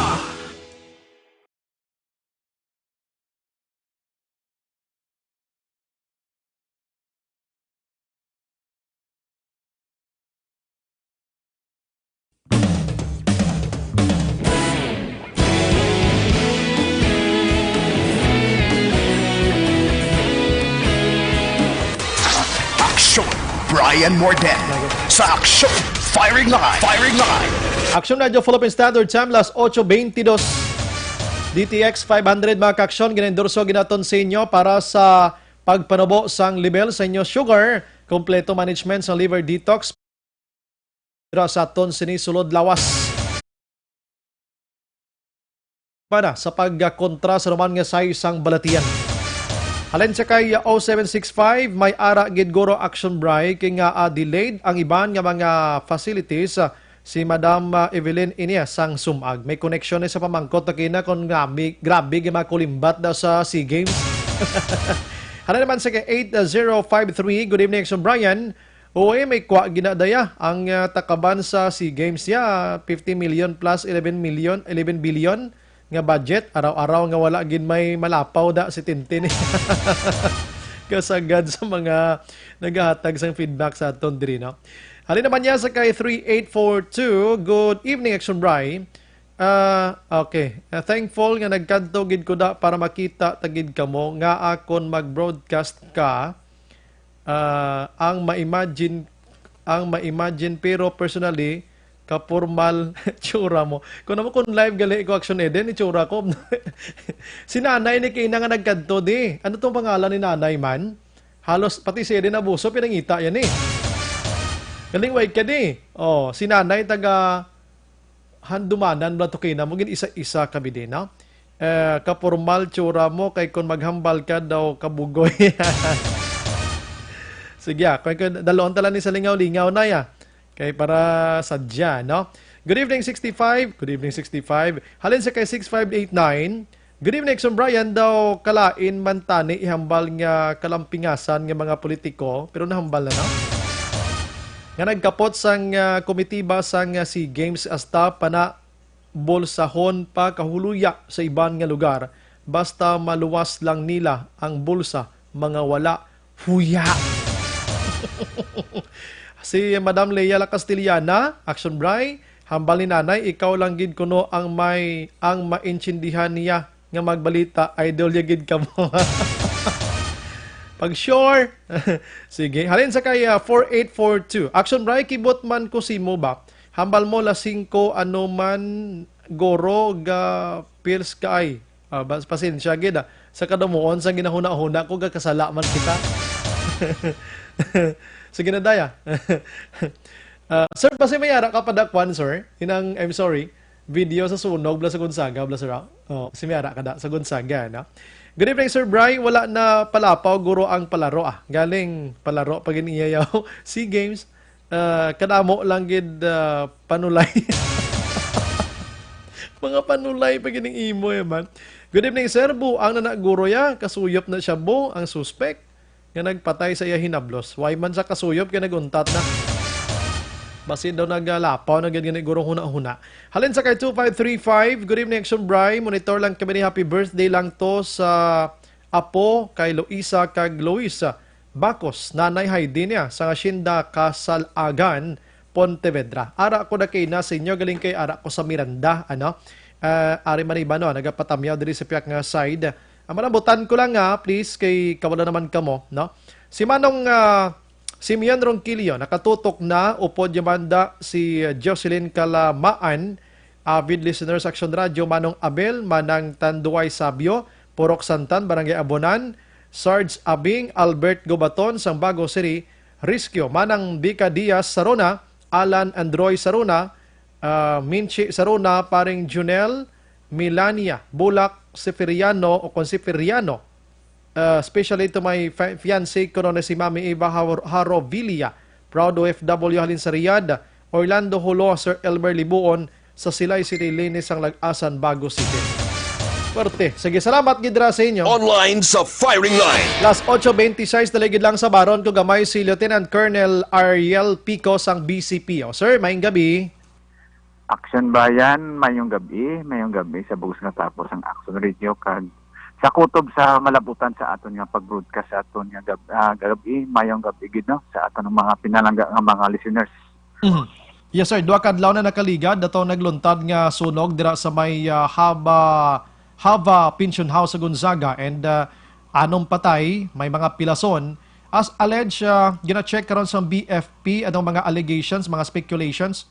Action, Brian Morden. Sa Action, Firing Line, Firing Line. Action Radio Philippine Standard Time, las ocho veintidós. D T X five hundred, mga ka-action, ginaendorso ginaton sa inyo para sa pagpanubo sang level sa inyo sugar, kompleto management sa liver detox, para sa aton sini sulod lawas. Para sa pagkontra sa naman nga size sang balatian. Halin sa kay oh seven six five, may ara gid guro action, Bri, kay nga, ah, delayed ang iban nga mga facilities, ah, si Madam, ah, Evelyn Inia sang Sumag. May koneksyon ni sa pamangkot na kina kung grabe, grabe gid makulimbat daw sa SEA Games. Hala naman sa kay eight zero five three, good evening, Action Brian. Uy, may kwa gina daya ang, ah, takaban sa SEA Games ya, fifty million plus eleven million, eleven billion nga budget, araw-araw nga wala gid may malapaw da si Tintin. Kasagad sa mga nagahatag sang feedback sa aton diri, no? Halin naman niya sa kay three eight four two, good evening, Action Bri. Ah, okay. Ah, thankful nga nagkadto gid ko da para makita ta gid kamo nga akon mag-broadcast ka. Ah, ang ma-imagine, ang ma-imagine, pero personally, kapormal tsura mo. Kung naman kung live gali ko, Action Eden, itsura ko. Si nanay ni Kina nga nagkadto di. Ano tong pangalan ni nanay man? Halos pati si Eden Abuso, pinangita yan eh. Galing, wait ka di. Oh, si nanay taga Handumanan, Blanto Kina, mo gin isa-isa kami din, no? Eh, kapormal tsura mo, kay kung maghambal ka daw, kabugoy. Sige, ah, kung, kung daloon tala ni sa lingaw-lingaw na, ya. Kay para sadya, no? Good evening, sixty-five. Good evening, sixty-five. Halin sa kay six five eight nine. Good evening, Action Brian. Daw kalain man tani ihambal nga kalampingasan nga mga politiko, pero nahambal na, no? Nga nagkapot sang, ah, komitiba sang, ah, SEA Games hasta pana bolsahon pa kahuluya sa iban nga lugar, basta maluwas lang nila ang bulsa, mga wala. Huya! Si Madam Leia La Castellana, Action Bri, hambal ni Nanay, ikaw lang gid kuno ang may, ang maintindihan niya nga magbalita, idol ya gid kamo. Pag sure. Sige, halin sa kay, ah, four eight four two. Action Bri, kibot man ko simo ba? Hambal mo la singko, ano man, goro ga pills ka ay. Ah, bas-, pasensya gid, ah. Sa kadumuon sa ginahuna-huna ko, gakasala man kita. Sige na, daya. Ah, sir, basi may ara ka pa dakwan, sir. Inang, I'm sorry. Video sa sunog, bla sa Gonzaga, bla sa ra-, oh, si may ara ka da, sa Gonzaga, no? Good evening, Sir Bri. Wala na palapaw, guro, ang palaro, ah. Galing palaro pa gin iya yaw. SEA Games. Ah, kadamo lang gid, ah, panulay. Mga panulay pa gid ang imo, eh, man. Good evening, sir. Buang na na, guro, ya. Kasuyop na siya, bo, ang suspek nga nagpatay sa iya hinablos. Way man sa kasuyop kay naguntat na. Basi daw nagalapaw na gid gani guro huna-huna. Halin sa kay two five three five, good evening, Action Bri. Monitor lang kami ni, happy birthday lang to sa apo kay Luisa kag Luis Bacos, Nanay Heidi niya, sa Hacienda Casalagan, Pontevedra. Ara ko na kay na sa inyo, galing kay ara ko sa Miranda, ano? Ah, ari man iba, no, nagapatamyaw diri sa piyak nga side. Ang malabutan ko lang nga, please, kay kawala naman kamo, no? Si Manong, ah, Simeon Ronquillo, nakatutok na, upod Yamanda, si, ah, Jocelyn Kalamaan, avid listener sa Action Radio, Manong Abel, Manang Tanduay Sabio, Purok Santan, Barangay Abonan, Sarge Abing, Albert Gobaton, sang Bago City, Risco, Manang Bica Diaz Sarona, Alan Androy Sarona, ah, Minchi Sarona, Paring Junel, Melania, Bulak, Siferiano o kon Siferiano, ah, especially to my fi-, fiancé ko na si Mami Eva Har-, Harovilla, proud O F W halin sa Riyadh, Orlando Hulo, Sir Elmer Libuon, sa Silay City, Linis sang Lag-asan, Bago City. Swerte. Sige, salamat gid ra sa inyo. Online sa firing line. Las ocho veintiséis na ligid lang sa baron ko gamay si Lieutenant Colonel Ariel Pico sang B C P. O, sir, maayong gabi. Action Bayan, mayong gabi, mayong gabi sa bug-os nga tapo sang Action Radio kag sa kutob sa malabutan sa aton nga pag-broadcast sa aton nga gab-, ah, gabi, mayong gabi gid, no, sa aton mga pinalangga nga mga listeners. Mhm. Yes, sir. Duha ka adlaw na nakaligad, ato nagluntad nga sunog dira sa may, ah, Haba, Hava Pension House sa Gonzaga, and, ah, anom patay, may mga pilason. As alleged, ah, gina-check karon sa B F P anong mga allegations, mga speculations.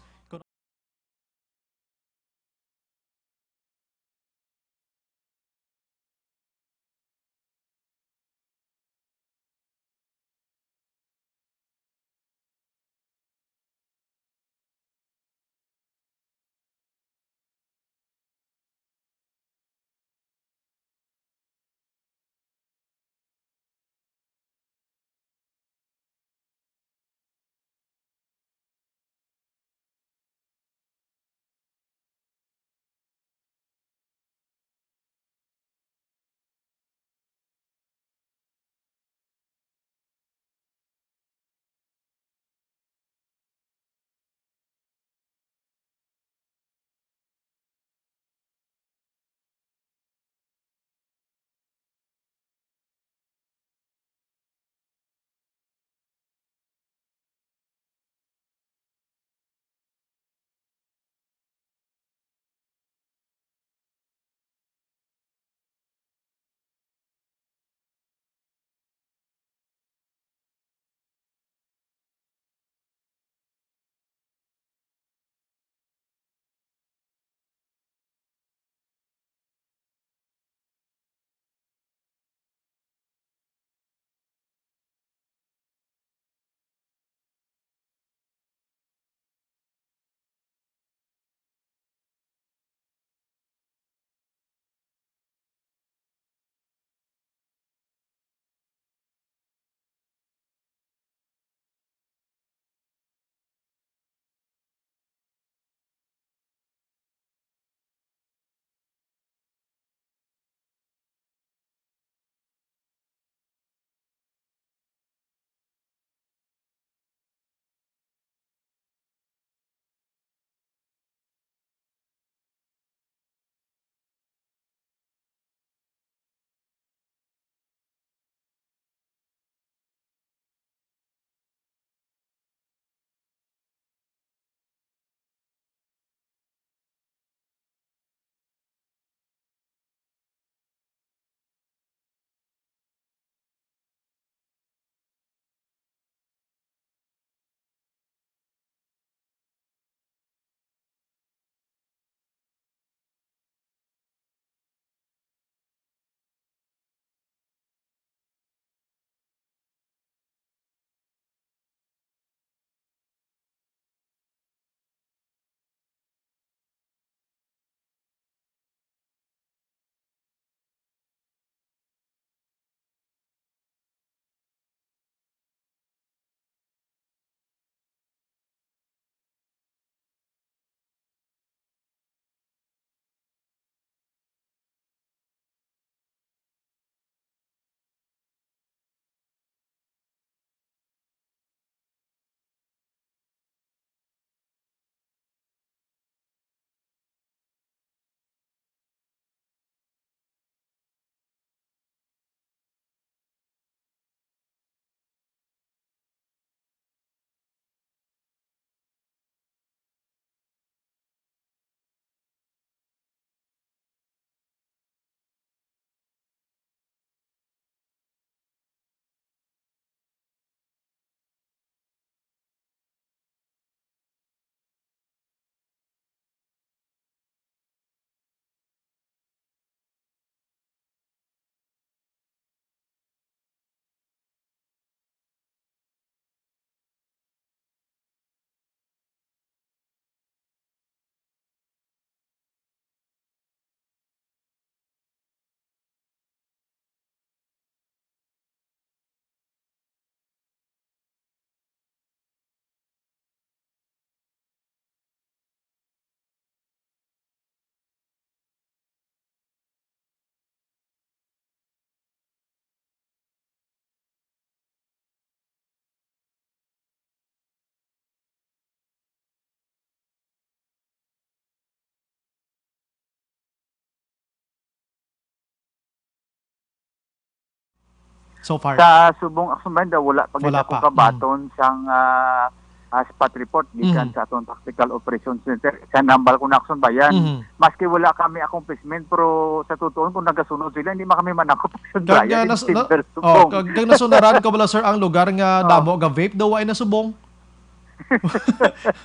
so far? Sa subong Action Bayan, wala pa gid Wala ako pa. kabaton sang ah, ah, spot report gikan Mhm. sa aton tactical operations center. Sa nambal ko na Action Bayan, Mhm. maski wala kami accomplishment, pero sa totoo, kung nagasunod sila, hindi man kami manakop Action Kag, Bayan, ah, in nas- na- Silver oh, Subong. kag, kag nasunaran ko bala, sir, ang lugar nga Oh. damo ga vape, daw wala na subong.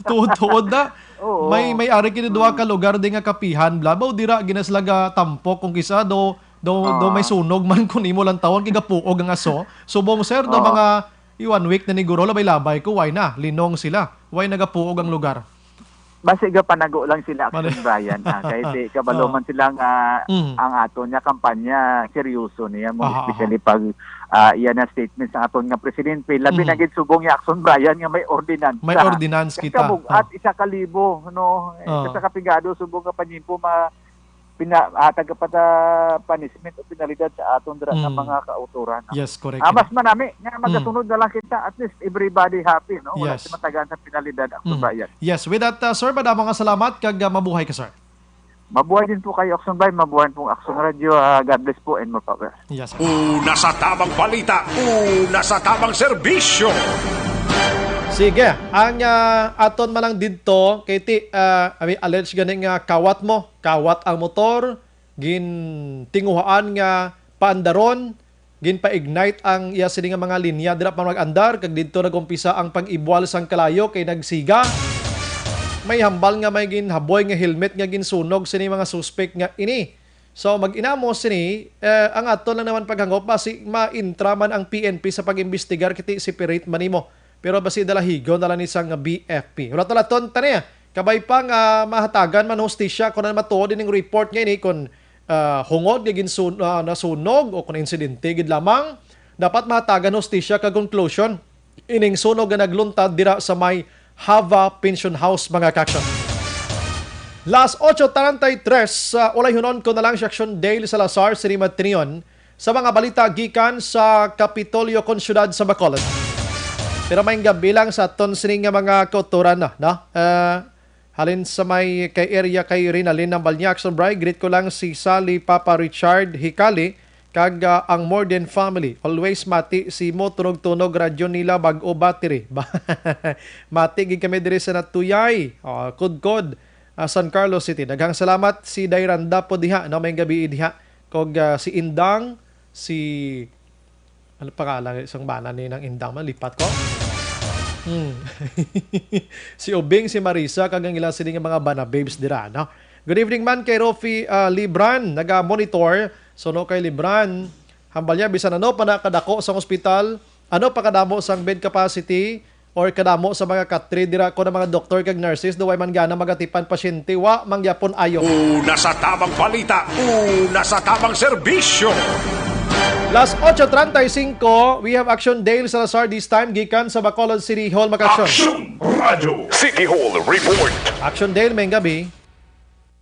Tuod-tuod na. Oo. May may ari kini duha ka lugar di nga kapihan, bla. Baw dira gina sila ga tampok kung kisa do do, do Ah. may sunog man kun imo lang tawon kay gapuog ang aso. Subong, sir, do Oo. mga one week na ni guro, labay-labay ko, why na? Linong sila. Why nagapuog ang lugar? Basi ga panago lang sila, Action Mali- Brian, ha? Kay di kabalo Oh. man sila nga Mm. ang aton nga kampanya seryoso niya mo, Aha, aha. especially pag ah, iya na statement sa aton nga presidente, labi Mm. na gid subong ni Action Brian nga may ordinansa. May ordinance kita. Kabugat, isa ka libo, no? Eh, Oh. Isa ka pigado subong nga panyimpo ma pina, ah, tagapata punishment o penalidad sa aton dira nga Mm. mga kautoran. Yes, correct. Ah, mas manami nga magasunod na lang kita, at least everybody happy, no? Wala Yes. si matagaan sa penalidad, Action Mm. Brian. Yes, with that, uh, sir, madamo nga salamat kag, uh, mabuhay ka, sir. Mabuhay din po kayo, Action Brian. Mabuhay po ang Action Radio. Ah, God bless po and more power. Yes, sir. Una sa tamang balita, una sa tamang serbisyo. Sige, ang, ah, aton man lang didto, kay ti, ah, I mean, alleged gani nga kawat mo, kawat ang motor, gintinguhaan nga paandaron, ginpa-ignite ang iya sini nga mga linya dira pa mag-andar, kag didto nag-umpisa ang pag-ibwal sang kalayo kay nagsiga. May hambal nga may ginhaboy nga helmet nga ginsunog sini mga suspek nga ini. So, mag-inamo sini, eh, ang aton lang naman paghangop, basi ma-intra man ang P N P sa pag-imbestigar, kiti separate man nimo. Pero basi dalahigon na lang ni sang B F P. Wala talaton tani, ah. Kabay pa nga mahatagan man hustisya kung ano matuod ining report nga ini, kung, ah, hungod nga ginsun-, ah, nasunog o kung insidente gid lamang, dapat mahatagan hustisya kag conclusion ining sunog nga nagluntad dira sa may Hava Pension House, mga ka-action. Las ocho treinta y tres, sa ulayhunon ko na lang si Action Dale Salazar, sini matinion sa mga balita gikan sa Kapitolyo kon siyudad sa Bacolod. Pero may gabi lang sa aton sini nga mga kautoran na, no? Ah, halin sa may kay area kay Rinalyn ng Balnya, Action Bri, greet ko lang si Sally, Papa Richard Hikali, kag, ah, ang Morden family. Always mati si mo, tunog-tunog radyo nila, bag-o battery. Mati gid kami diri sa Natuyay, oh, Kudkod, ah, San Carlos City. Daghang salamat si Dairanda po diha, no, may gabi diha. Kog, ah, si Indang, si, ano pangalan isang bana ni nang Indang, malipat ko? Hmm. Si Ubing, si Marisa, kag ang ilang sini nga mga bana babes dira, no? Good evening man kay Rofi, ah, Libran, naga-monitor. So, no, kay Libran, hambal niya, bisan ano pa na kadako sang ospital, ano pa kadamo sang bed capacity, or kadamo sa mga katri dira ko ng mga doktor kag nurses, duway man gana magatipan pasyente, wa mangyapon ayo. Una sa tamang balita, una sa tamang serbisyo. Las ocho treinta y cinco, we have Action Dale Salazar this time, gikan sa Bacolod City Hall, mga ka-action. Action Radio City Hall Report. Action Dale, may gabi.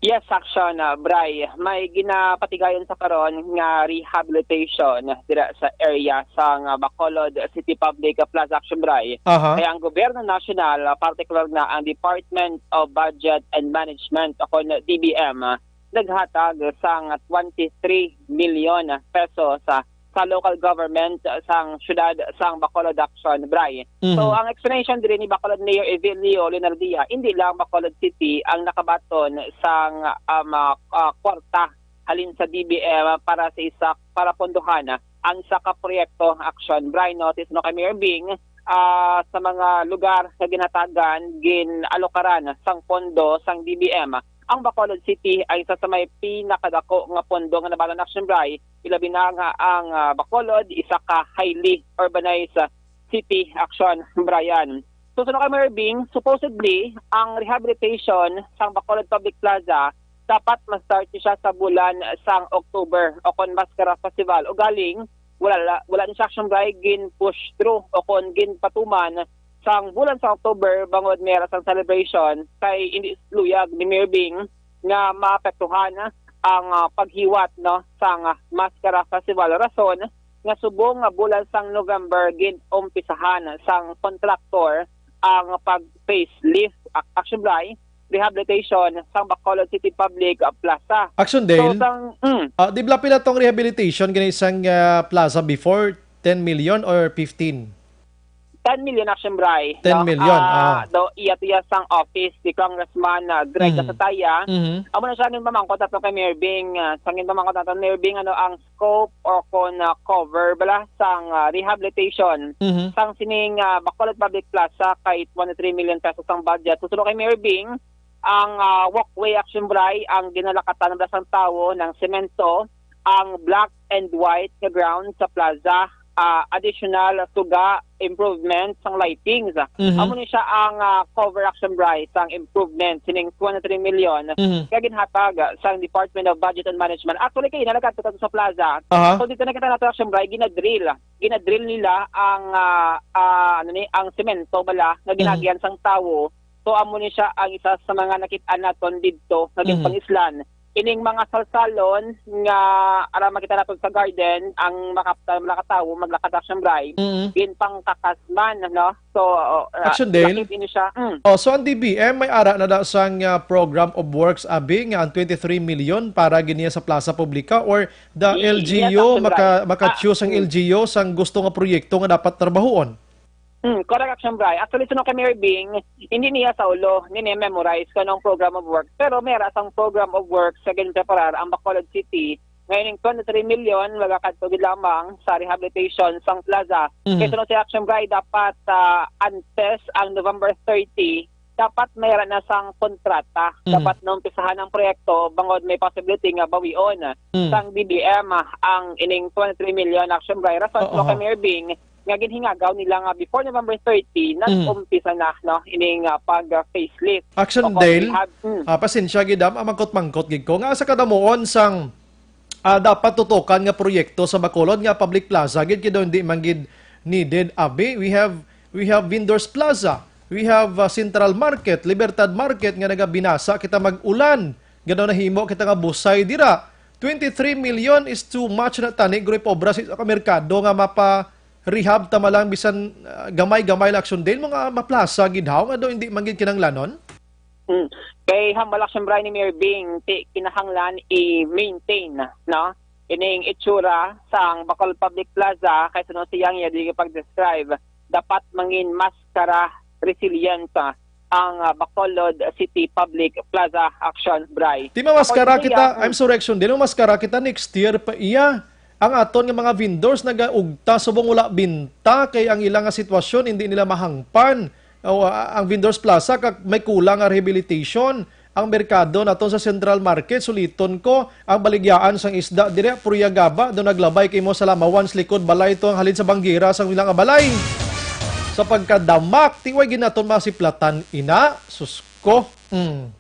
Yes, Action, uh, Bri. May ginapatigayon sa karon nga rehabilitation dira sa area sang, uh, Bacolod City Public Plaza, Action, Bri. Aha. Kaya ang gobyerno nasyonal, uh, partikular na ang Department of Budget and Management o kon D B M, uh, naghatag sang twenty-three million pesos sa, sa local government, uh, sang syudad sang Bacolod, Action, Bri. Mhm. So, ang explanation diri ni Bacolod Mayor Evelio Leonardia, hindi lang Bacolod City ang nakabaton sang, um, uh, uh, kwarta halin sa D B M para sa isa, para pondohan ang isa ka proyekto, Action, Bri, no? Sis, no, kay Mayor Bing, ah, sa mga lugar nga ginhatagan, gin-alokaran sang pondo sang D B M. Ang Bacolod City ay isa sa may pinakadako nga pondo nga nabaton, Action, Bri, ilabi na nga ang, ah, Bacolod, isa ka highly urbanized, ah, city, Action, Brian. So, sa Nocai Marbing, supposedly, ang rehabilitation sang Bacolod Public Plaza dapat ma-start siya sa bulan sang October o kon Mascara Festival. Ugaling, wala, wala ni siya, Action, Bri, gin-push through o kon ginpatuman sang bulan sa October bangod may ara sang celebration kay hindi luyag ni Mayor Bing nga maapektuhan ang, ah, paghiwat, no, sang, ah, Mascara Festival. Rason nga subong nga bulan sang November gin-umpisahan sang kontraktor ang pag-facelift, ac-, actually, rehabilitation sang Bacolod City Public, ah, Plaza. Action So, Dale. sang, mm, Ah, di ba pila tong rehabilitation gani sang, ah, plaza before? Ten million or fifteen? Ten million, Action Bray, Ten no? million, Ah, oo. Do iya to iya sang office si Congressman, ah, Greg Mhm. Gasataya. Mhm. Amo na siya ang ginpamangkot ato kay Mayor Bing, ah, sang ginpamangkot ato Mayor Bing, ano ang scope o kon, ah, cover bala sang, ah, rehabilitation Mhm. sang sining, ah, Bacolod Public Plaza kay twenty-three million pesos ang budget. Susunod kay Mayor Bing, ang, ah, walkway, Action Bray, ang ginalakatan bala sang tawo ng semento, ang black and white nga ground sa plaza, ah, additional suga, improvement sang lightings. Mhm. Amo ni siya ang, ah, cover, Action Bray, sang improvement sining twenty-three million Mhm. nga ginhatag, ah, sang Department of Budget and Management. Actually, kay nalagat sa plaza. Aha. So dito nakita nato, Action Bray, ginadrill. Ginadrill nila ang, ah, ah, ano ni, ang semento bala nga Mhm. ginagihan sang tawo. So amo ni siya ang isa sa mga nakit-an naton didto nga Mhm. ginpangislan. Ining mga salsalon nga ara makita naton sa garden, ang makapta-, makatawo, maglakad, Action Bray, Mhm. ginpangkakas man, no? So, uh, Action Dale? Lakip ini siya. Mm. Oh, so ang D B M may ara na da sang, ah, program of works, abi, nga ang twenty-three million para gini sa plaza publika, or the Yes, L G U, Action Bray. maka-, maka-choose ang Ah, mm. L G U sang gusto nga proyekto nga dapat trabahoon? Mm, correct, Action Bray. Actually, suno kay Mayor Bing, hindi niya sa ulo, hindi niya memorize kung anong program of work. Pero may ara sang program of work sa ginpreparar ang Bacolod City. Ngayon, yung twenty-three million, magakadto gid lamang sa rehabilitation sang plaza. Mhm. Kaya suno si Action Bray, dapat, ah, antes ang November thirty, dapat may ara na sang kontrata. Mhm. Dapat naumpisahan ang proyekto, bangod may possibility nga bawion Mhm. sang D B M, ah, ang ining twenty-three million, Action Bray. Rason Oo. suno kay Mayor Bing, nga ginhingagaw nila nga before November thirty, Mm. nag-umpisa na, no, ining, ah, pag, ah, facelift. Action O kung Dale, rehab, mm. ah, pasensya gid, ah, mamangkot-mangkot gid ko nga sa kadamuon sang, ah, dapat tutukan nga proyekto sa Bacolod nga public plaza gid, kay daw hindi man gid needed, abi. We have, we have Vendors Plaza, we have, ah, Central Market, Libertad Market nga nagabinasa kita mag-ulan. Gano nahimo kita nga busay dira. Twenty-three million is too much na tani, groy pobra sa isa ka merkado nga mapa-rehab ta man lang bisan, ah, gamay-gamay lang, Action Dale, mga maplasa gid haw nga daw hindi man gid kinahanglanon. Hmm. Kay hambal, Action Bray, ni Mayor Bing, ti kinahanglan i-maintain, no? Ining itsura sang Bacolod Public Plaza, kay suno siya nga di pag-describe, dapat mangin mas kara resilient, ah, ang, ah, Bacolod City Public Plaza, Action Bray. Ti mamaskara According to kita, iya, I'm sorry, Action Dale, mamaskara kita next year pa iya. Ang aton nga mga vendors nagaugta subong wala binta kay ang ila nga sitwasyon hindi nila mahangpan. O, ah, ang Vendors Plaza kag may kulang nga rehabilitation. Ang merkado naton sa Central Market, suliton ko, ang baligyaan sang isda diri, purya gaba, do naglabay kay mo sa lamawan sa likod balay to ang halin sa banggira sang ila nga balay. Sa pagkadamak, ti way gid naton masiplatan ina, sus ko. Mm.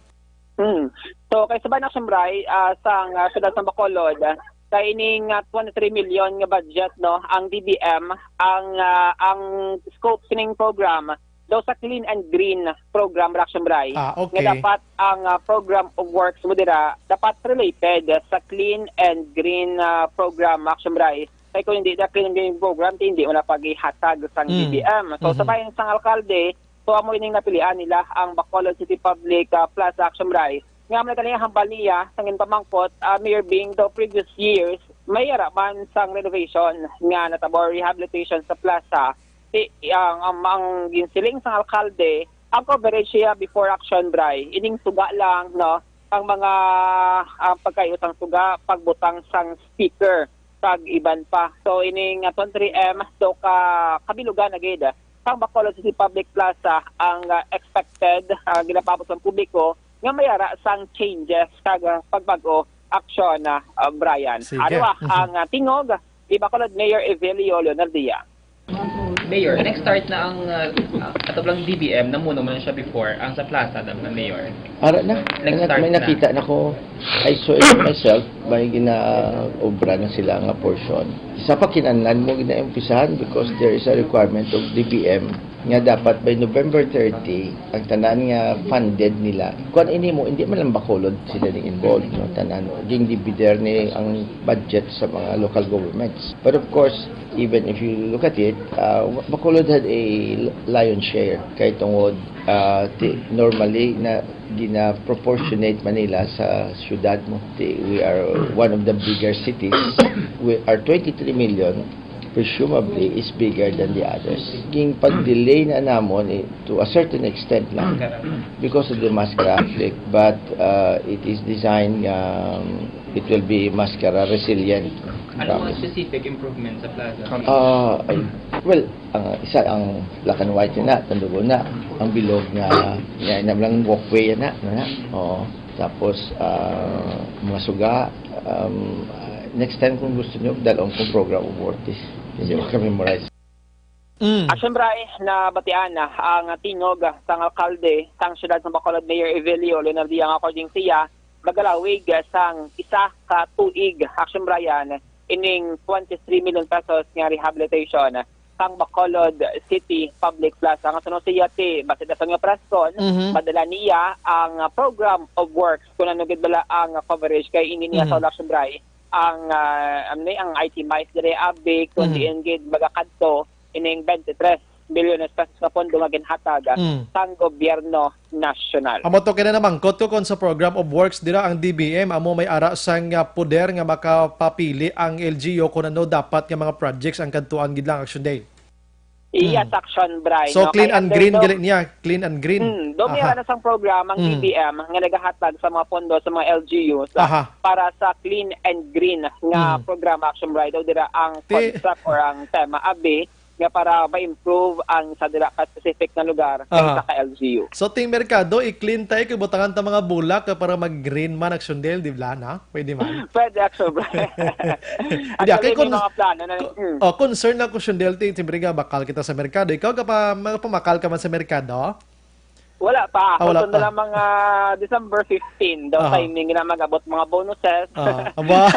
Mm. So, kay sa Banang Sambray, ah, sang, ah, siyudad sa Bacolod, ah, kay ining, ah, twenty-three million nga budget, no, ang D B M, ang, ah, ang scope sining program daw sa Clean and Green program, Action Bray. Ah, okay. Nga dapat ang, ah, program of works mo dira dapat related sa Clean and Green, ah, program, Action Bray. Kay kung hindi na Clean and Green program, di, hindi mo na pag-ihatag sang Mm. D B M. So, sa Mhm. bahin sang alkalde, so amo ining napilian nila ang Bacolod City Public, ah, Plaza, Action Bray. Nga man ang hambal niya, sang ginpamangkot, ah, Mayor Bing, the previous years, may ara man sang renovation nga natabo, rehabilitation sa plaza. Ti, ang, ang, ang ginsiling sang alkalde, ang coverage siya before, Action Bray, ining suga lang, no? Ang mga, ah, pagkayo sang suga, pagbutang sang speaker, kag iban pa. So, ining, ah, twenty-three M, so ka, kabilugan na gid, sang Bacolod City Public Plaza ang, ah, expected, ah, ginapaabot sa publiko nga may ara sang changes kag, ah, pagbag-o, Action, ah, ah, Brian. Sige. Ano, ah, Mhm. ang, ah, tingog ni Bacolod Mayor Evelio Leonardia. Mayor, nag-start na ang, ah, ah, ato lang D B M, namuno man siya before, ang sa plaza, Madam Mayor. Ara na. Nag-start May na. Nakita na ko. I saw it myself. May ginaobra na sila nga portion. Sa pakinanlan mo, ginaempisahan because there is a requirement of D B M nga dapat by November thirty, ang tanan nga funded nila. Kung ini mo, hindi man lang Bacolod sila ni involved, no? Tanan, ging-divide ni ang budget sa mga local governments. But of course, even if you look at it, uh, Bacolod had a lion's share. Kay tungod, uh, ti-, normally, na gina-proportionate man nila sa syudad mo. Ti-, we are one of the bigger cities. We are twenty-three million. presumably is bigger than the others. Ging pag-delay na namon, eh, to a certain extent lang because of the mass traffic, but uh, it is designed, um, it will be maskara resilient. Ano mga Promise. Specific improvement sa plaza? Ah, ay, well, ang isa ang black and white na, tandugo na, ang bilog nga, nga, na lang walkway na, na, oo. Tapos, ah, mga suga, um, next time kung gusto nyo, dalawang kong program of work is hindi ko memorize. Mm. Action Bray, nabatian na ang tingog sang alkalde sang siyudad sa Bacolod, Mayor Evelio Leonardia, nga according siya, magalawig sang isa ka tuig, Action Brian, ining twenty-three million pesos nga rehabilitation sang Bacolod City Public Plaza. Nga suno siya ti, base sa nga press con, Mhm. madala niya ang, ah, program of works kung ano gid bala ang coverage kay ingin niya Mhm. sa Action Bray ang, ah, ano ni, ang itemize dire abi kung Mm. diin gid magakadto ining twenty-three bilyones pesos nga pondo nga ginhatag Mm. sang gobyerno nasyonal. Amo to kini namangkot ko kung sa program of works dira ang D B M amo may ara sang, ah, poder nga makapapili ang L G U kung ano dapat nga mga projects ang kadtuan gid lang, Action Day. Yes, Mm. Action Bray, So, no? Clean Kay and under green daw gali niya, clean and green. Mm, daw may Aha. ara na sang program ang Mm. D B M nga nagahatag sa mga pondo sa mga L G Us, ah, Aha. para sa clean and green nga Mm. program, Action Bray. Daw dira ang Ti- concept or ang tema abi nga para ma-improve ang sa dira ka specific nga lugar kay Aha. sa ka L G U. So, ting merkado, i-clean tayo kay butangan ta mga bulak ka para mag-green man, Action Del, di ba, na? Pwede man. Pwede, Action Bray. Hindi, Actually, kay may kon-, mga plano na. ko-, Mm. oh, concern lang, Action Del, ti-, siyempre nga, bakal kita sa merkado. Ikaw, kapa-, pamakal ka man sa merkado? Wala pa. Ah, wala Kung pa. Lamang, ah, December fifteen daw Aha. timing na mag-abot mga bonuses. Ah, aba.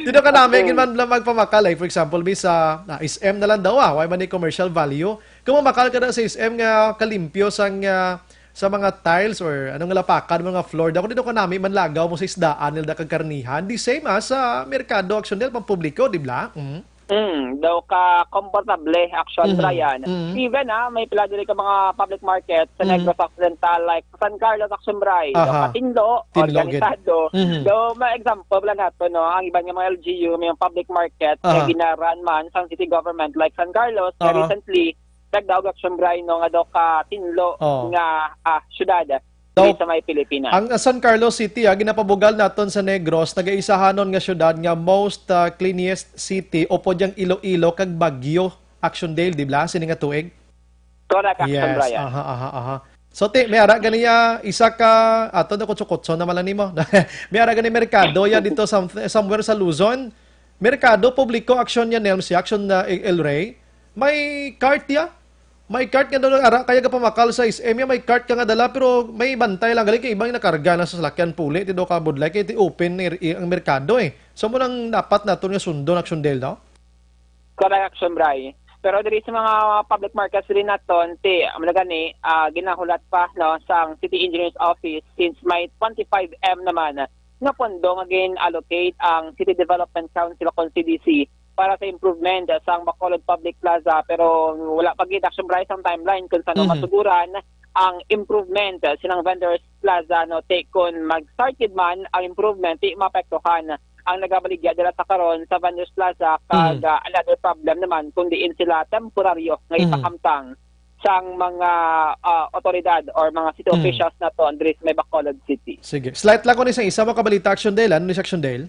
Dito ka namin, Okay. gid man lang magpamakal. Like, for example, may sa, ah, S M na lang daw, ah. Why man ni commercial value? Kung mamakal ka na sa S M nga kalimpyo sang, ah, sa mga tiles or anong lapakan, mga floor, daw, dito ka namin, manlagaw mo sa isdaan, nila kag karnihan. The same as sa merkado, Action Del, pampubliko, di ba? Mm. Mm, daw ka komportable, Action Mhm. Brian. Mhm. Even, ah, may pila diri ka mga public market sa Mhm. Negros Occidental, like San Carlos, Action Bray, daw Aha. ka tinlo, Tinlo, gid. organisado. Mhm. Daw, may example lang nato, no, ang iban nga mga L G U, may mga public market, Aha. nga ginaran man sang city government, like San Carlos, nga Oo. recently, nagdaog, Action Bray, no, nga daw ka tinlo Oo. nga, ah, syudad. Daw, diri sa may Pilipinas. Ang San Carlos City, ah, ginapabugal naton sa Negros, nagaisahanon nga syudad nga most, ah, cleanest city upod yang Iloilo kag Baguio, Action Del, di ba? Sini nga tuig? Correct, Action Yes, Brian. aha, aha, aha. So, ti, may ara gani, ah, isa ka, ato na kutso-kutso naman lang nimo. May ara gani merkado ya dito some-, somewhere sa Luzon. Merkado publiko, Action ya, Nelms, ya, Action, ah, El Rey. May cart ya. May cart nga daw ara kaya gapamakal sa S M ya, may cart ka nga dala, pero may bantay lang gali kay ibang nakarga na sa salakyan puli, ti daw ka budlay kay ti open air, i-, ang merkado, eh. So, mo nang dapat naton nga sundon, Action Del, no? Correct, Action Bray. Pero diri sa mga public markets rin naton, ti, amo na gani, ah, ginahulat pa, no, sang City Engineers Office since may twenty-five M naman nga pondo nga gin-allocate ang City Development Council o kon C D C para sa improvement sang Bacolod Public Plaza, pero wala pa gid, Action Bray, ang timeline kung saan Mhm. masuguran ang improvement sa nang Vendors Plaza, no, ti kung mag-start gid man ang improvement, ti maapektuhan ang nagabaligya dira sa karon sa Vendors Plaza kag, Mhm. ah, another problem naman kung diin sila temporaryo nga Mhm. ipahamtang sang mga, ah, otoridad or mga city Mm. officials naton diri sa may Bacolod City. Sige. Slight lang ko ni sa isa mo kabalita, Action Del. Ano ni sa Action Del?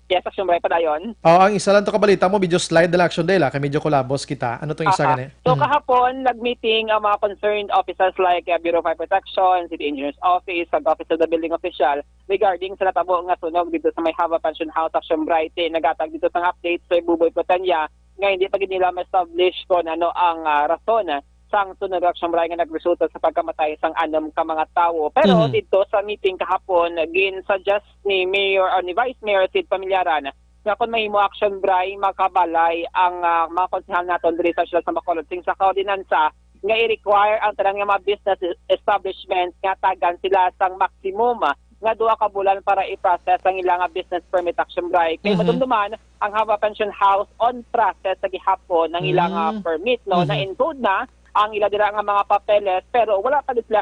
Yes, Action Bray, padayon. Oo, ang isa lang to kabalita mo, medyo slide na lang, Action Del, ah, kay medyo kulabos kita. Ano tong isa Aha. gani? So, Mm. kahapon, nag-meeting ang mga concerned officers like, uh, Bureau of Fire Protection, City Engineers Office, kag Office of the Building Official regarding sa natabo nga sunog dito sa may Java Pension House, Action Bray. Ti, nagatag dito sang update sa Buboy Cotanya nga hindi pa gid nila ma-establish kung ano ang, ah, rason, ah, sang sunog, Action Bray, nga nagresulta sa pagkamatay sang anom ka mga tawo. Pero Mhm. dito sa meeting kahapon, gin-suggest ni Mayor, or ni Vice Mayor Sid Pamillaran nga kung mahimo, Action Bray, makabalay ang, ah, mga konsehal naton diri sa siyudad sa Bacolod sing sa ka ordinansa nga i-require ang tanan nga mga business establishment nga tagan sila sang maximum nga duha ka bulan para i-process ang ilang, ah, business permit, Action Bray. Kay Mhm. madumduman, ang Java Pension House on process sa gihapon ang ilang, ah, Mm. permit, no? Mhm. Na-encode na ang ila dira nga mga papeles, pero wala pa gid sila.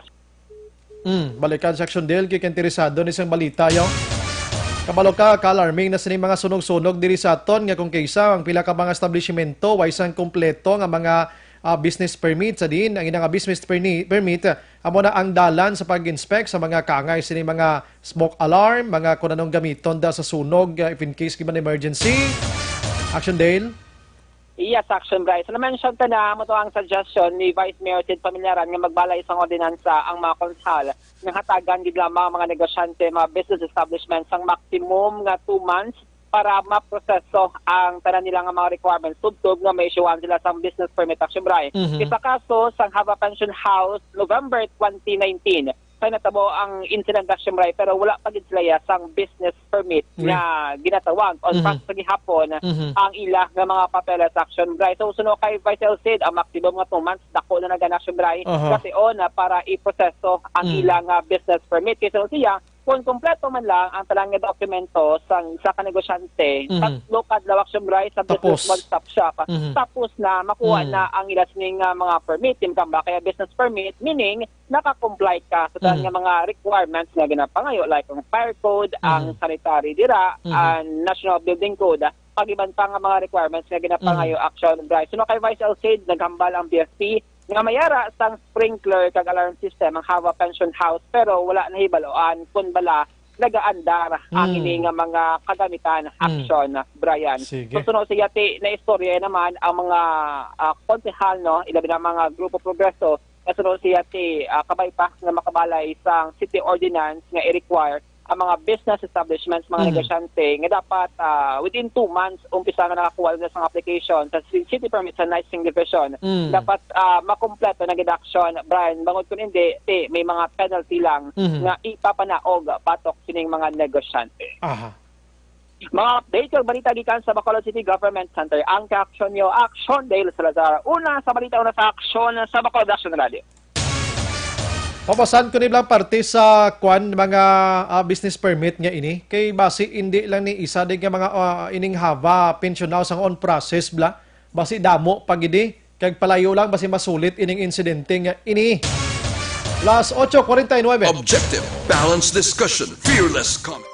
Mm, balikan sa Action Del, kay interesado ni sang balita, yo. Kabalo ka, ka-alarming na sini mga sunog-sunog diri sa aton, nga kung kaysa ang pila ka mga establishmento way sang kompleto nga mga, ah, business permit, sa diin ang ina nga business perni-, permit, ah, amo na ang dalan sa pag-inspect sa mga kaangay sini mga smoke alarm, mga kun anong gamiton da sa sunog, ah, if in case giban emergency. Action Dale. Yes, Action Bryce. Na-mention ka na, amo to ang suggestion ni Vice Mayor Sid Familiaran nga magbalay sang ordinansa ang mga konsehal nga hatagan gid lamang ang mga negosyante, mga business establishment sang maximum nga two months para maproseso ang tanan nila nga mga requirements tubtob nga ma-issuean sila sang business permit, Action Bryce. Mhm. Kay sa kaso sang Java Pension House, November twenty nineteen, kay natabo ang incident, Action Bryce, pero wala pa gid sila ya sang business permit Mhm. nga ginatawag on Mhm. process sa gihapon Mhm. ang ila nga mga papeles, Action Bryce. So, suno kay Vice L Cid, ang maximum nga two months, dako na nag-, Action Bryce, Aha. Kasi on, ah, para iproseso ang Mhm. ila nga business permit. Kay suno siya, kung kompleto man lang ang tanan nga dokumento sang isa ka negosyante, Mhm. tatlo ka adlaw, Action Bryce, sa business Tapos. one-stop shop, Mhm. tapos na makuha Mhm. na ang ila sining, ah, mga permit, timkamba kaya business permit, meaning naka-comply ka sa tanan Mhm. nga mga requirements nga ginapangayo, like ang fire code, ang Mhm. sanitary dira, Mhm. ang National Building Code, pag-iban pa nga mga requirements nga ginapangayo, Mhm. Action Bryce. Suno kay Vice L Cid, naghambal ang B F P nga mayara sang sprinkler kag alarm system ang Java Pension House, pero wala nahibaloan kun bala nagaandar ang Mhm. ini nga mga kagamitan, Mhm. Action Brian. Sige. So, suno siya ti naistorya naman ang mga, ah, konsehal, no, ilabi na mga Grupo Progreso, nga suno siya ti, ah, kabay pa nga makabalay sang city ordinance nga i-require ang mga business establishments, mga Mhm. negosyante, nga dapat, ah, within two months, umpisa nga nakakuha na sang application sa ci-, city permit sa Naising Division. Mm. Dapat, ah, makompleto na gid, Action Brian, bangod kun hindi, ti, may mga penalty lang Mhm. nga ipapanaog batok sining mga negosyante. Aha. Mga update kag balita gikan sa Bacolod City Government Center. Ang ka-action nyo, Action Dale Salazar. Una sa balita, una sa aksyon sa Bacolod Action Radio. Pabasan ko ni blang parte sa kwan, mga, ah, business permit nga ini. Kay basi hindi lang ni isa din nga mga, ah, ining Java Pension House ang on process bla. Basi damo pa gidi. Kag palayo lang, basi masulit ining insidente nga ini. Las ocho cuarenta y nueve. Objective, balanced discussion, fearless comment.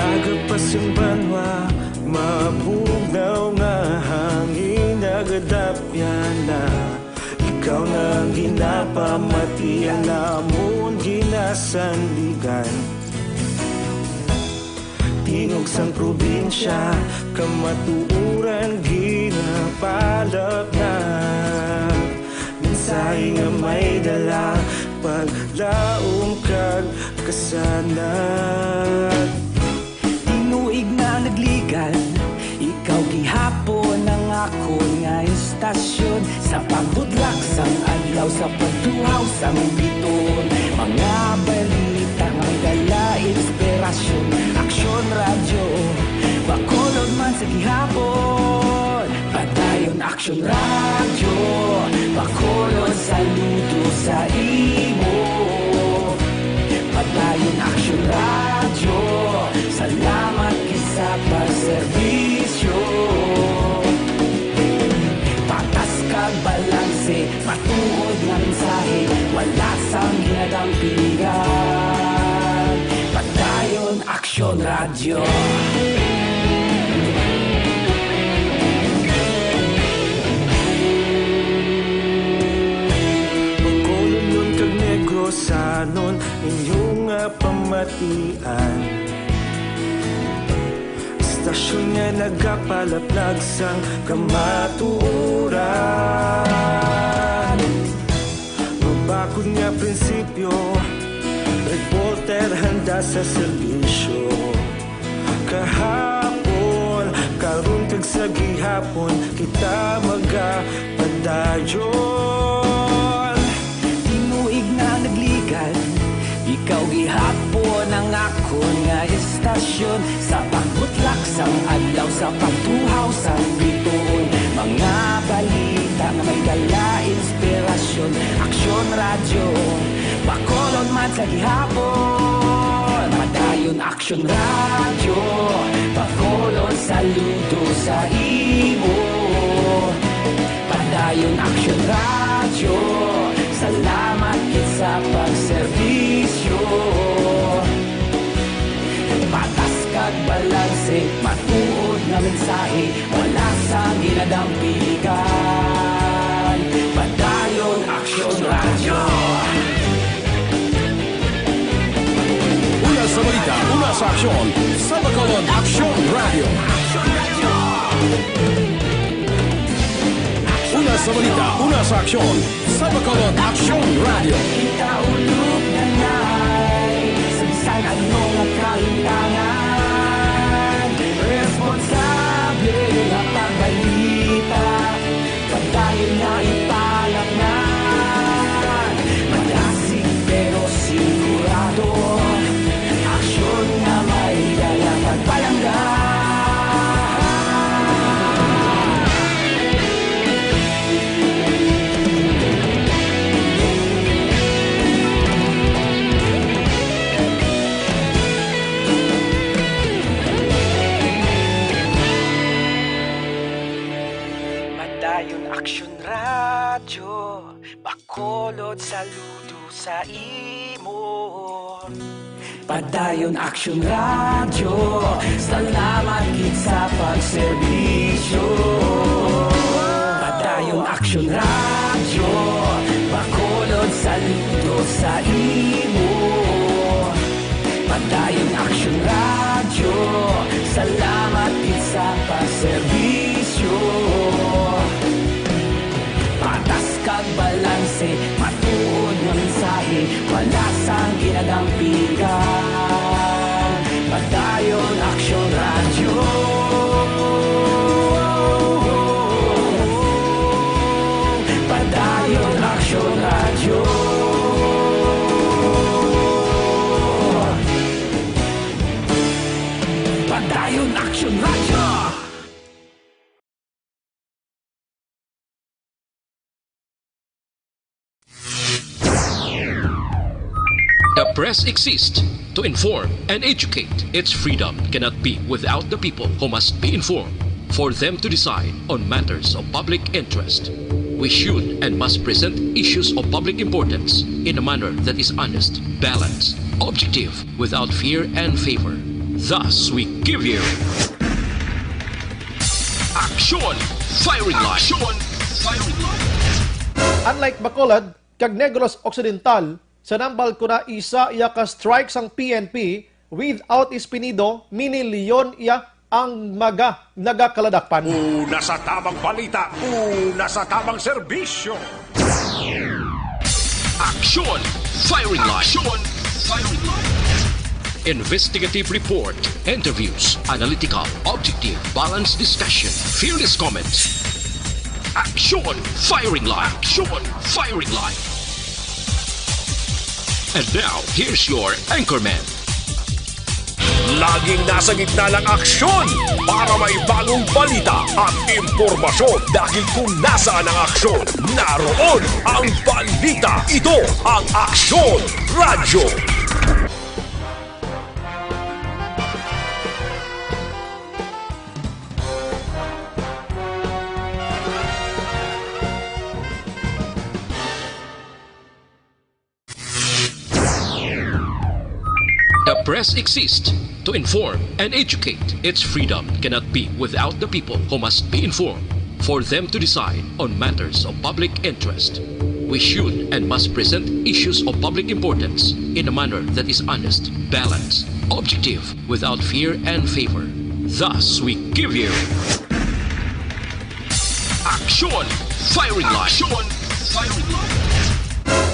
Aga pa sing banwa, mabugnaw nga hangin, nagadapyan na. Ikaw na ang ginapamatian namon ginasandigan. Tingog sang probinsya, kamatuoran ginapalapnag. Mensahe nga may dala, paglaom kag kasanag. Tinuig na nagligan, ikaw gihapon ang akon nga istasyon. Sa pagbudlak sang adlaw, sa pagtuhaw sang biton, mga balita may dala inspirasyon. Aksyon Radyo, Bacolod man sa gihapon. Padayon Aksyon Radyo, Bacolod, saludo sa imo. Padayon Aksyon Radyo, salamat gid sa pagserbisyo. Patas kag balanse, matuod nga mensahe, wala sang ginadampigan. Padayon Aksyon Radyo. Bacolodnon kag Negrosanon, inyo nga pamatian. Istasyon nga nagapalaplag sang kamatuoran. Mabakod nga prinsipyo, reporter handa sa serbisyo. Kahapon, karon kag sa gihapon, kita magapadayon. Tinuig na nagligan, ikaw gihapon Akon nga istasyon, sa pagbutlak sang adlaw, sa pagtuhaw sang bituon, mga balita nga may dala inspirasyon. Aksyon Radyo, Bacolod man sa gihapon. Padayon Aksyon Radyo, Bacolod, saludo sa imo. Padayon Aksyon Radyo, salamat gid sa pagserbisyo. Patas kag balanse, matuod nga mensahe, wala sang ginadampigan. Padayon Aksyon Radyo. Una sa balita, una sa aksyon, sa Bacolod Aksyon Radyo. Una sa balita, una sa aksyon, sa Bacolod Aksyon Radyo. Kita ulog na nay, sa bisan ano nga kahintangan, responsable nga pagbalita. Padayon nga ipalatnan, madasig pero sigurado, aksyon nga may dala pagpalangga. Padayon Aksyon Radyo, Bacolod, saludo sa imo. Padayon Aksyon Radyo, salamat gid sa pagserbisyo. Padayon Aksyon Radyo, Bacolod, saludo sa imo. Padayon Aksyon Radyo, salamat gid sa pagserbisyo. Patas kag balanse, matuod nga mensahe, wala sang ginadampigan. Padayon Aksyon Radyo. Padayon Aksyon Radyo. Padayon Aksyon Radyo. The press exists to inform and educate. Its freedom cannot be without the people who must be informed, for them to decide on matters of public interest. We should and must present issues of public importance in a manner that is honest, balanced, objective, without fear and favor. Thus, we give you Aksyon Firing Line. Aksyon Firing Line. Unlike Bacolod kag Negros Occidental, sa nambal ko na isa iya ka strike sang P N P, without Espinido, mini-Leon iya ang mga nagakaladakpan. Una sa tamang balita, una sa tamang serbisyo. Aksyon Firing Line. Aksyon Firing Line. Investigative report, interviews, analytical, objective, balanced discussion, fearless comments. Aksyon Firing Line. Aksyon Firing Line. And now, here's your anchorman. Laging nasa gitna ng aksyon para may bagong balita at impormasyon, dahil kung nasaan ang aksyon, naroon ang balita. Ito ang Aksyon Radyo. The press exists to inform and educate. Its freedom cannot be without the people who must be informed, for them to decide on matters of public interest. We should and must present issues of public importance in a manner that is honest, balanced, objective, without fear and favor. Thus, we give you Aksyon Firing Line. Aksyon Firing Line.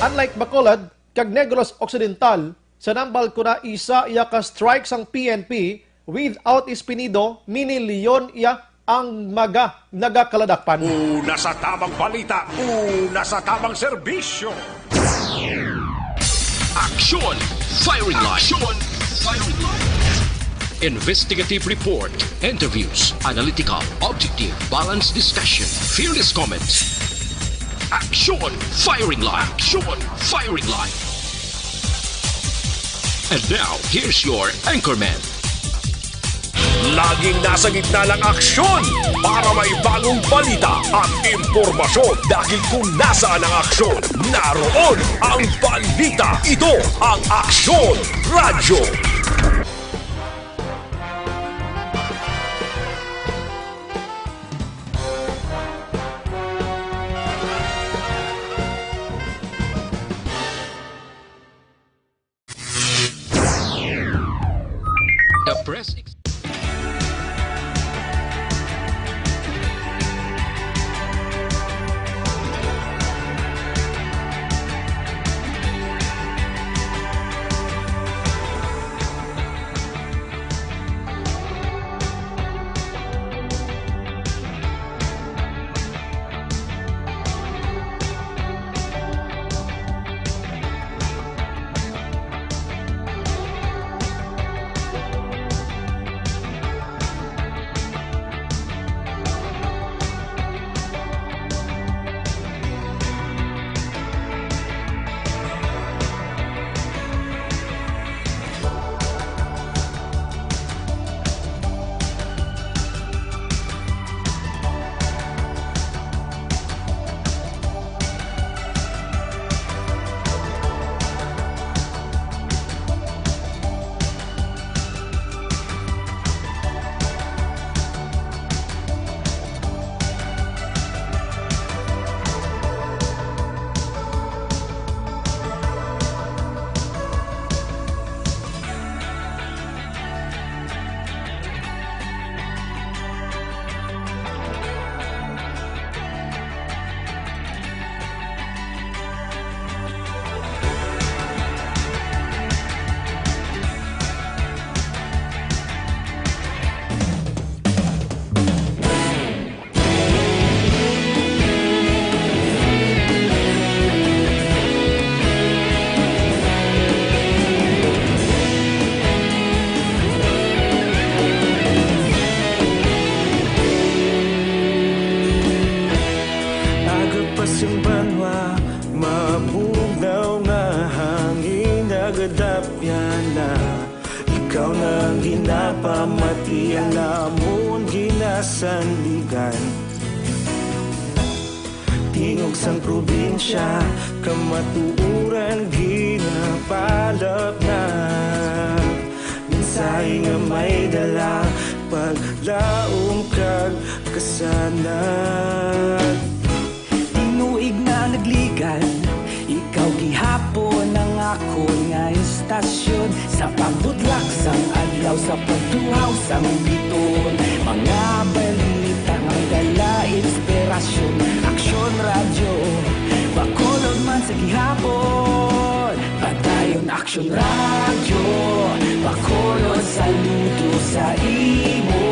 Unlike Bacolod kag Negros Occidental, sa nambal ko na isa iya ka strike sang P N P, without Espinido, mini-Leon iya ang mga nagakaladakpan. Una sa tamang balita, una sa tamang serbisyo. Aksyon Firing Line. Aksyon Investigative report, interviews, analytical, objective, balanced discussion, fearless comments. Action! Firing line! Action! Firing line! And now, here's your anchorman. Laging nasa gitna ng aksyon para may bagong balita at impormasyon. Dahil kung nasaan ang aksyon, naroon ang balita. Ito ang Aksyon Radyo. The press ex- Aga pa sing banwa, mabugnaw nga hangin nagadapyan na. Ikaw na ang ginapamati, ang amon ginasandigan. Tingog sang probinsya, kamatuoran ginapalapnag. Mensahe nga may dala, paglaom kag kasanag. Tinuig na nagligan, ikaw gihapon ang akon nga istasyon. Sa pagbudlak sang adlaw, sa pagtuhaw sang bituon, mga balita nga dala inspirasyon. Aksyon Radyo, Bacolod man sa gihapon. Padayon Aksyon Radyo, Bacolod, saludo sa imo.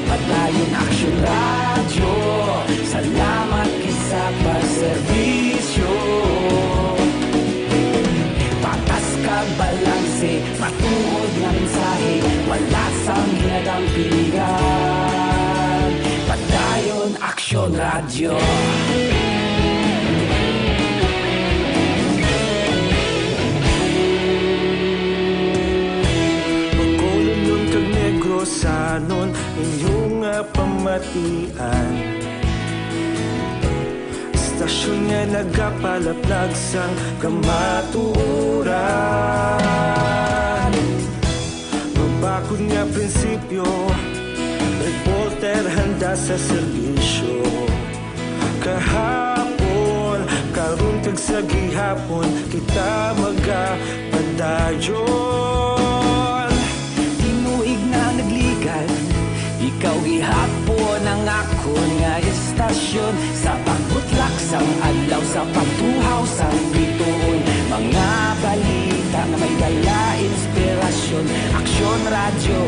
Padayon Aksyon Radyo, salamat kay sa pagserbisyo. Patas kag balanse, matuod nga mensahe, wala sang ginadampigan. Padayon Aksyon Radyo. Bacolodnon kag Negrosanon, inyo nga pamatian. Istasyon nga nagapalaplag sang kamatuoran. Mabakod nga prinsipyo, reporter handa sa serbisyo. Kahapon, karon kag sa gihapon, kita magapadayon. Tinuig na nagligan, ikaw gihapon ang akon nga istasyon. Sa pagbutlak sang adlaw, sa pagtuhaw sang bituon, mga balita nga may dala inspirasyon. Aksyon Radyo,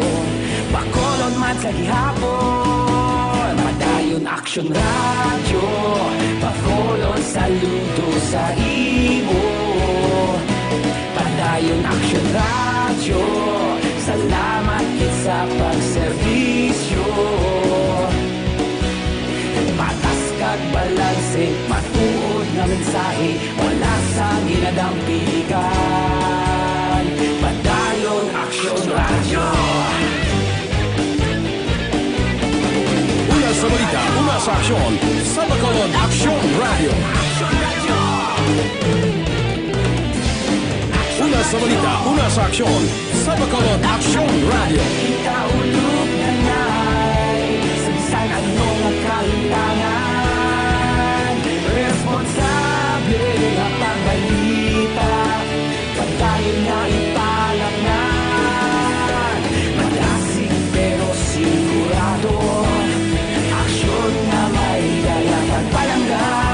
Bacolod man sa gihapon. Padayon Aksyon Radyo, Bacolod, saludo sa imo. Padayon Aksyon Radyo. Wala sa ginadampigan. Padayon Aksyon Radyo. Una sa balita, una sa aksyon, sa Bacolod Aksyon Radyo. Una sa balita, una sa aksyon, sa Bacolod Aksyon Radyo. Kita ulog na ngay, sa bisan ano nga kahitangan, responsable nga pagbalita, padayon nga ipalaknag, malasig pero sigurado, aksyon nga may dala kag palangga.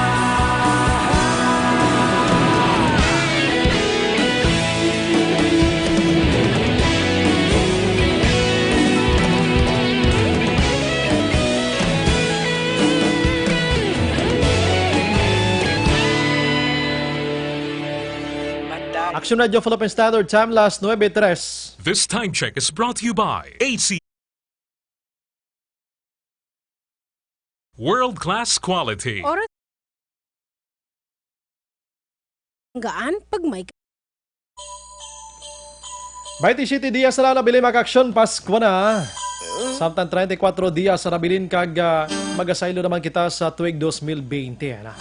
Aksyon Radyo Philippine Standard Time, las nuebe tres. This time check is brought to you by A C World Class Quality. Oras. Gaan pag may Baynte siyete dias na lang nabilin, mga ka-aksyon, Pasko na. Samtang treinta y cuatro dias na nabilin kag, ah, magasaylo naman kita sa tuig dos mil baynte, ana.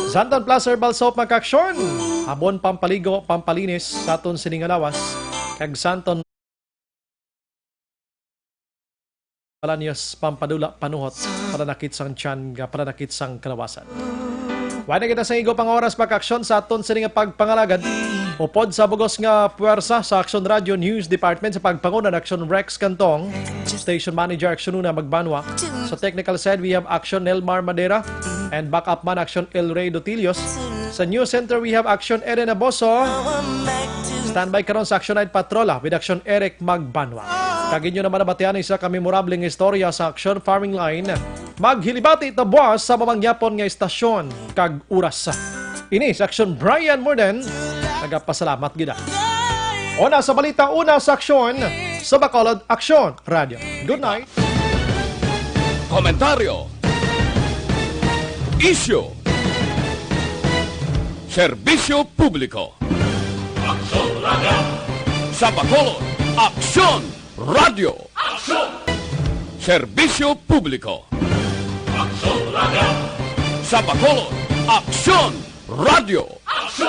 Santon Plus Herbal Soap, mga ka-aksyon. Habon pampaligo, pampalinis sa aton sini nga lawas. Kag Santon Balanios, pampadula, panuhot, pananakit sang tiyan, nga pananakit sang kalawasan. Wala na kita sa igo pang oras, mga ka-aksyon, sa aton sini nga pagpangalagad. Upod sa bugos nga puwersa sa Aksyon Radio News Department sa pagpanguna ni Aksyon Rex Cantong, Station Manager Aksyon Una Magbanwa. Sa technical side, we have Aksyon Nelmar Madera and backup man Aksyon El Rey Dotilios. Sa News Center, we have Aksyon Eden Aboso. Standby karon sa Aksyon Night Patrola with Aksyon Eric Magbanwa. Kag inyo naman nabatian isa ka memorable nga istorya sa Aksyon Firing Line. Maghilibati ta buwas sa mamangyapon nga istasyon kag oras. Ini sa Aksyon Brian Morden. Nagapasalamat gid. Una sa balita, una sa aksyon, sa Bacolod Aksyon Radio. Good night. Komentaryo. Isyu. Serbisyo publiko. Aksyon Radio. Sa Bacolod, Aksyon Radio. Aksyon. Serbisyo publiko. Aksyon Radio. Sa Bacolod, Aksyon Radio.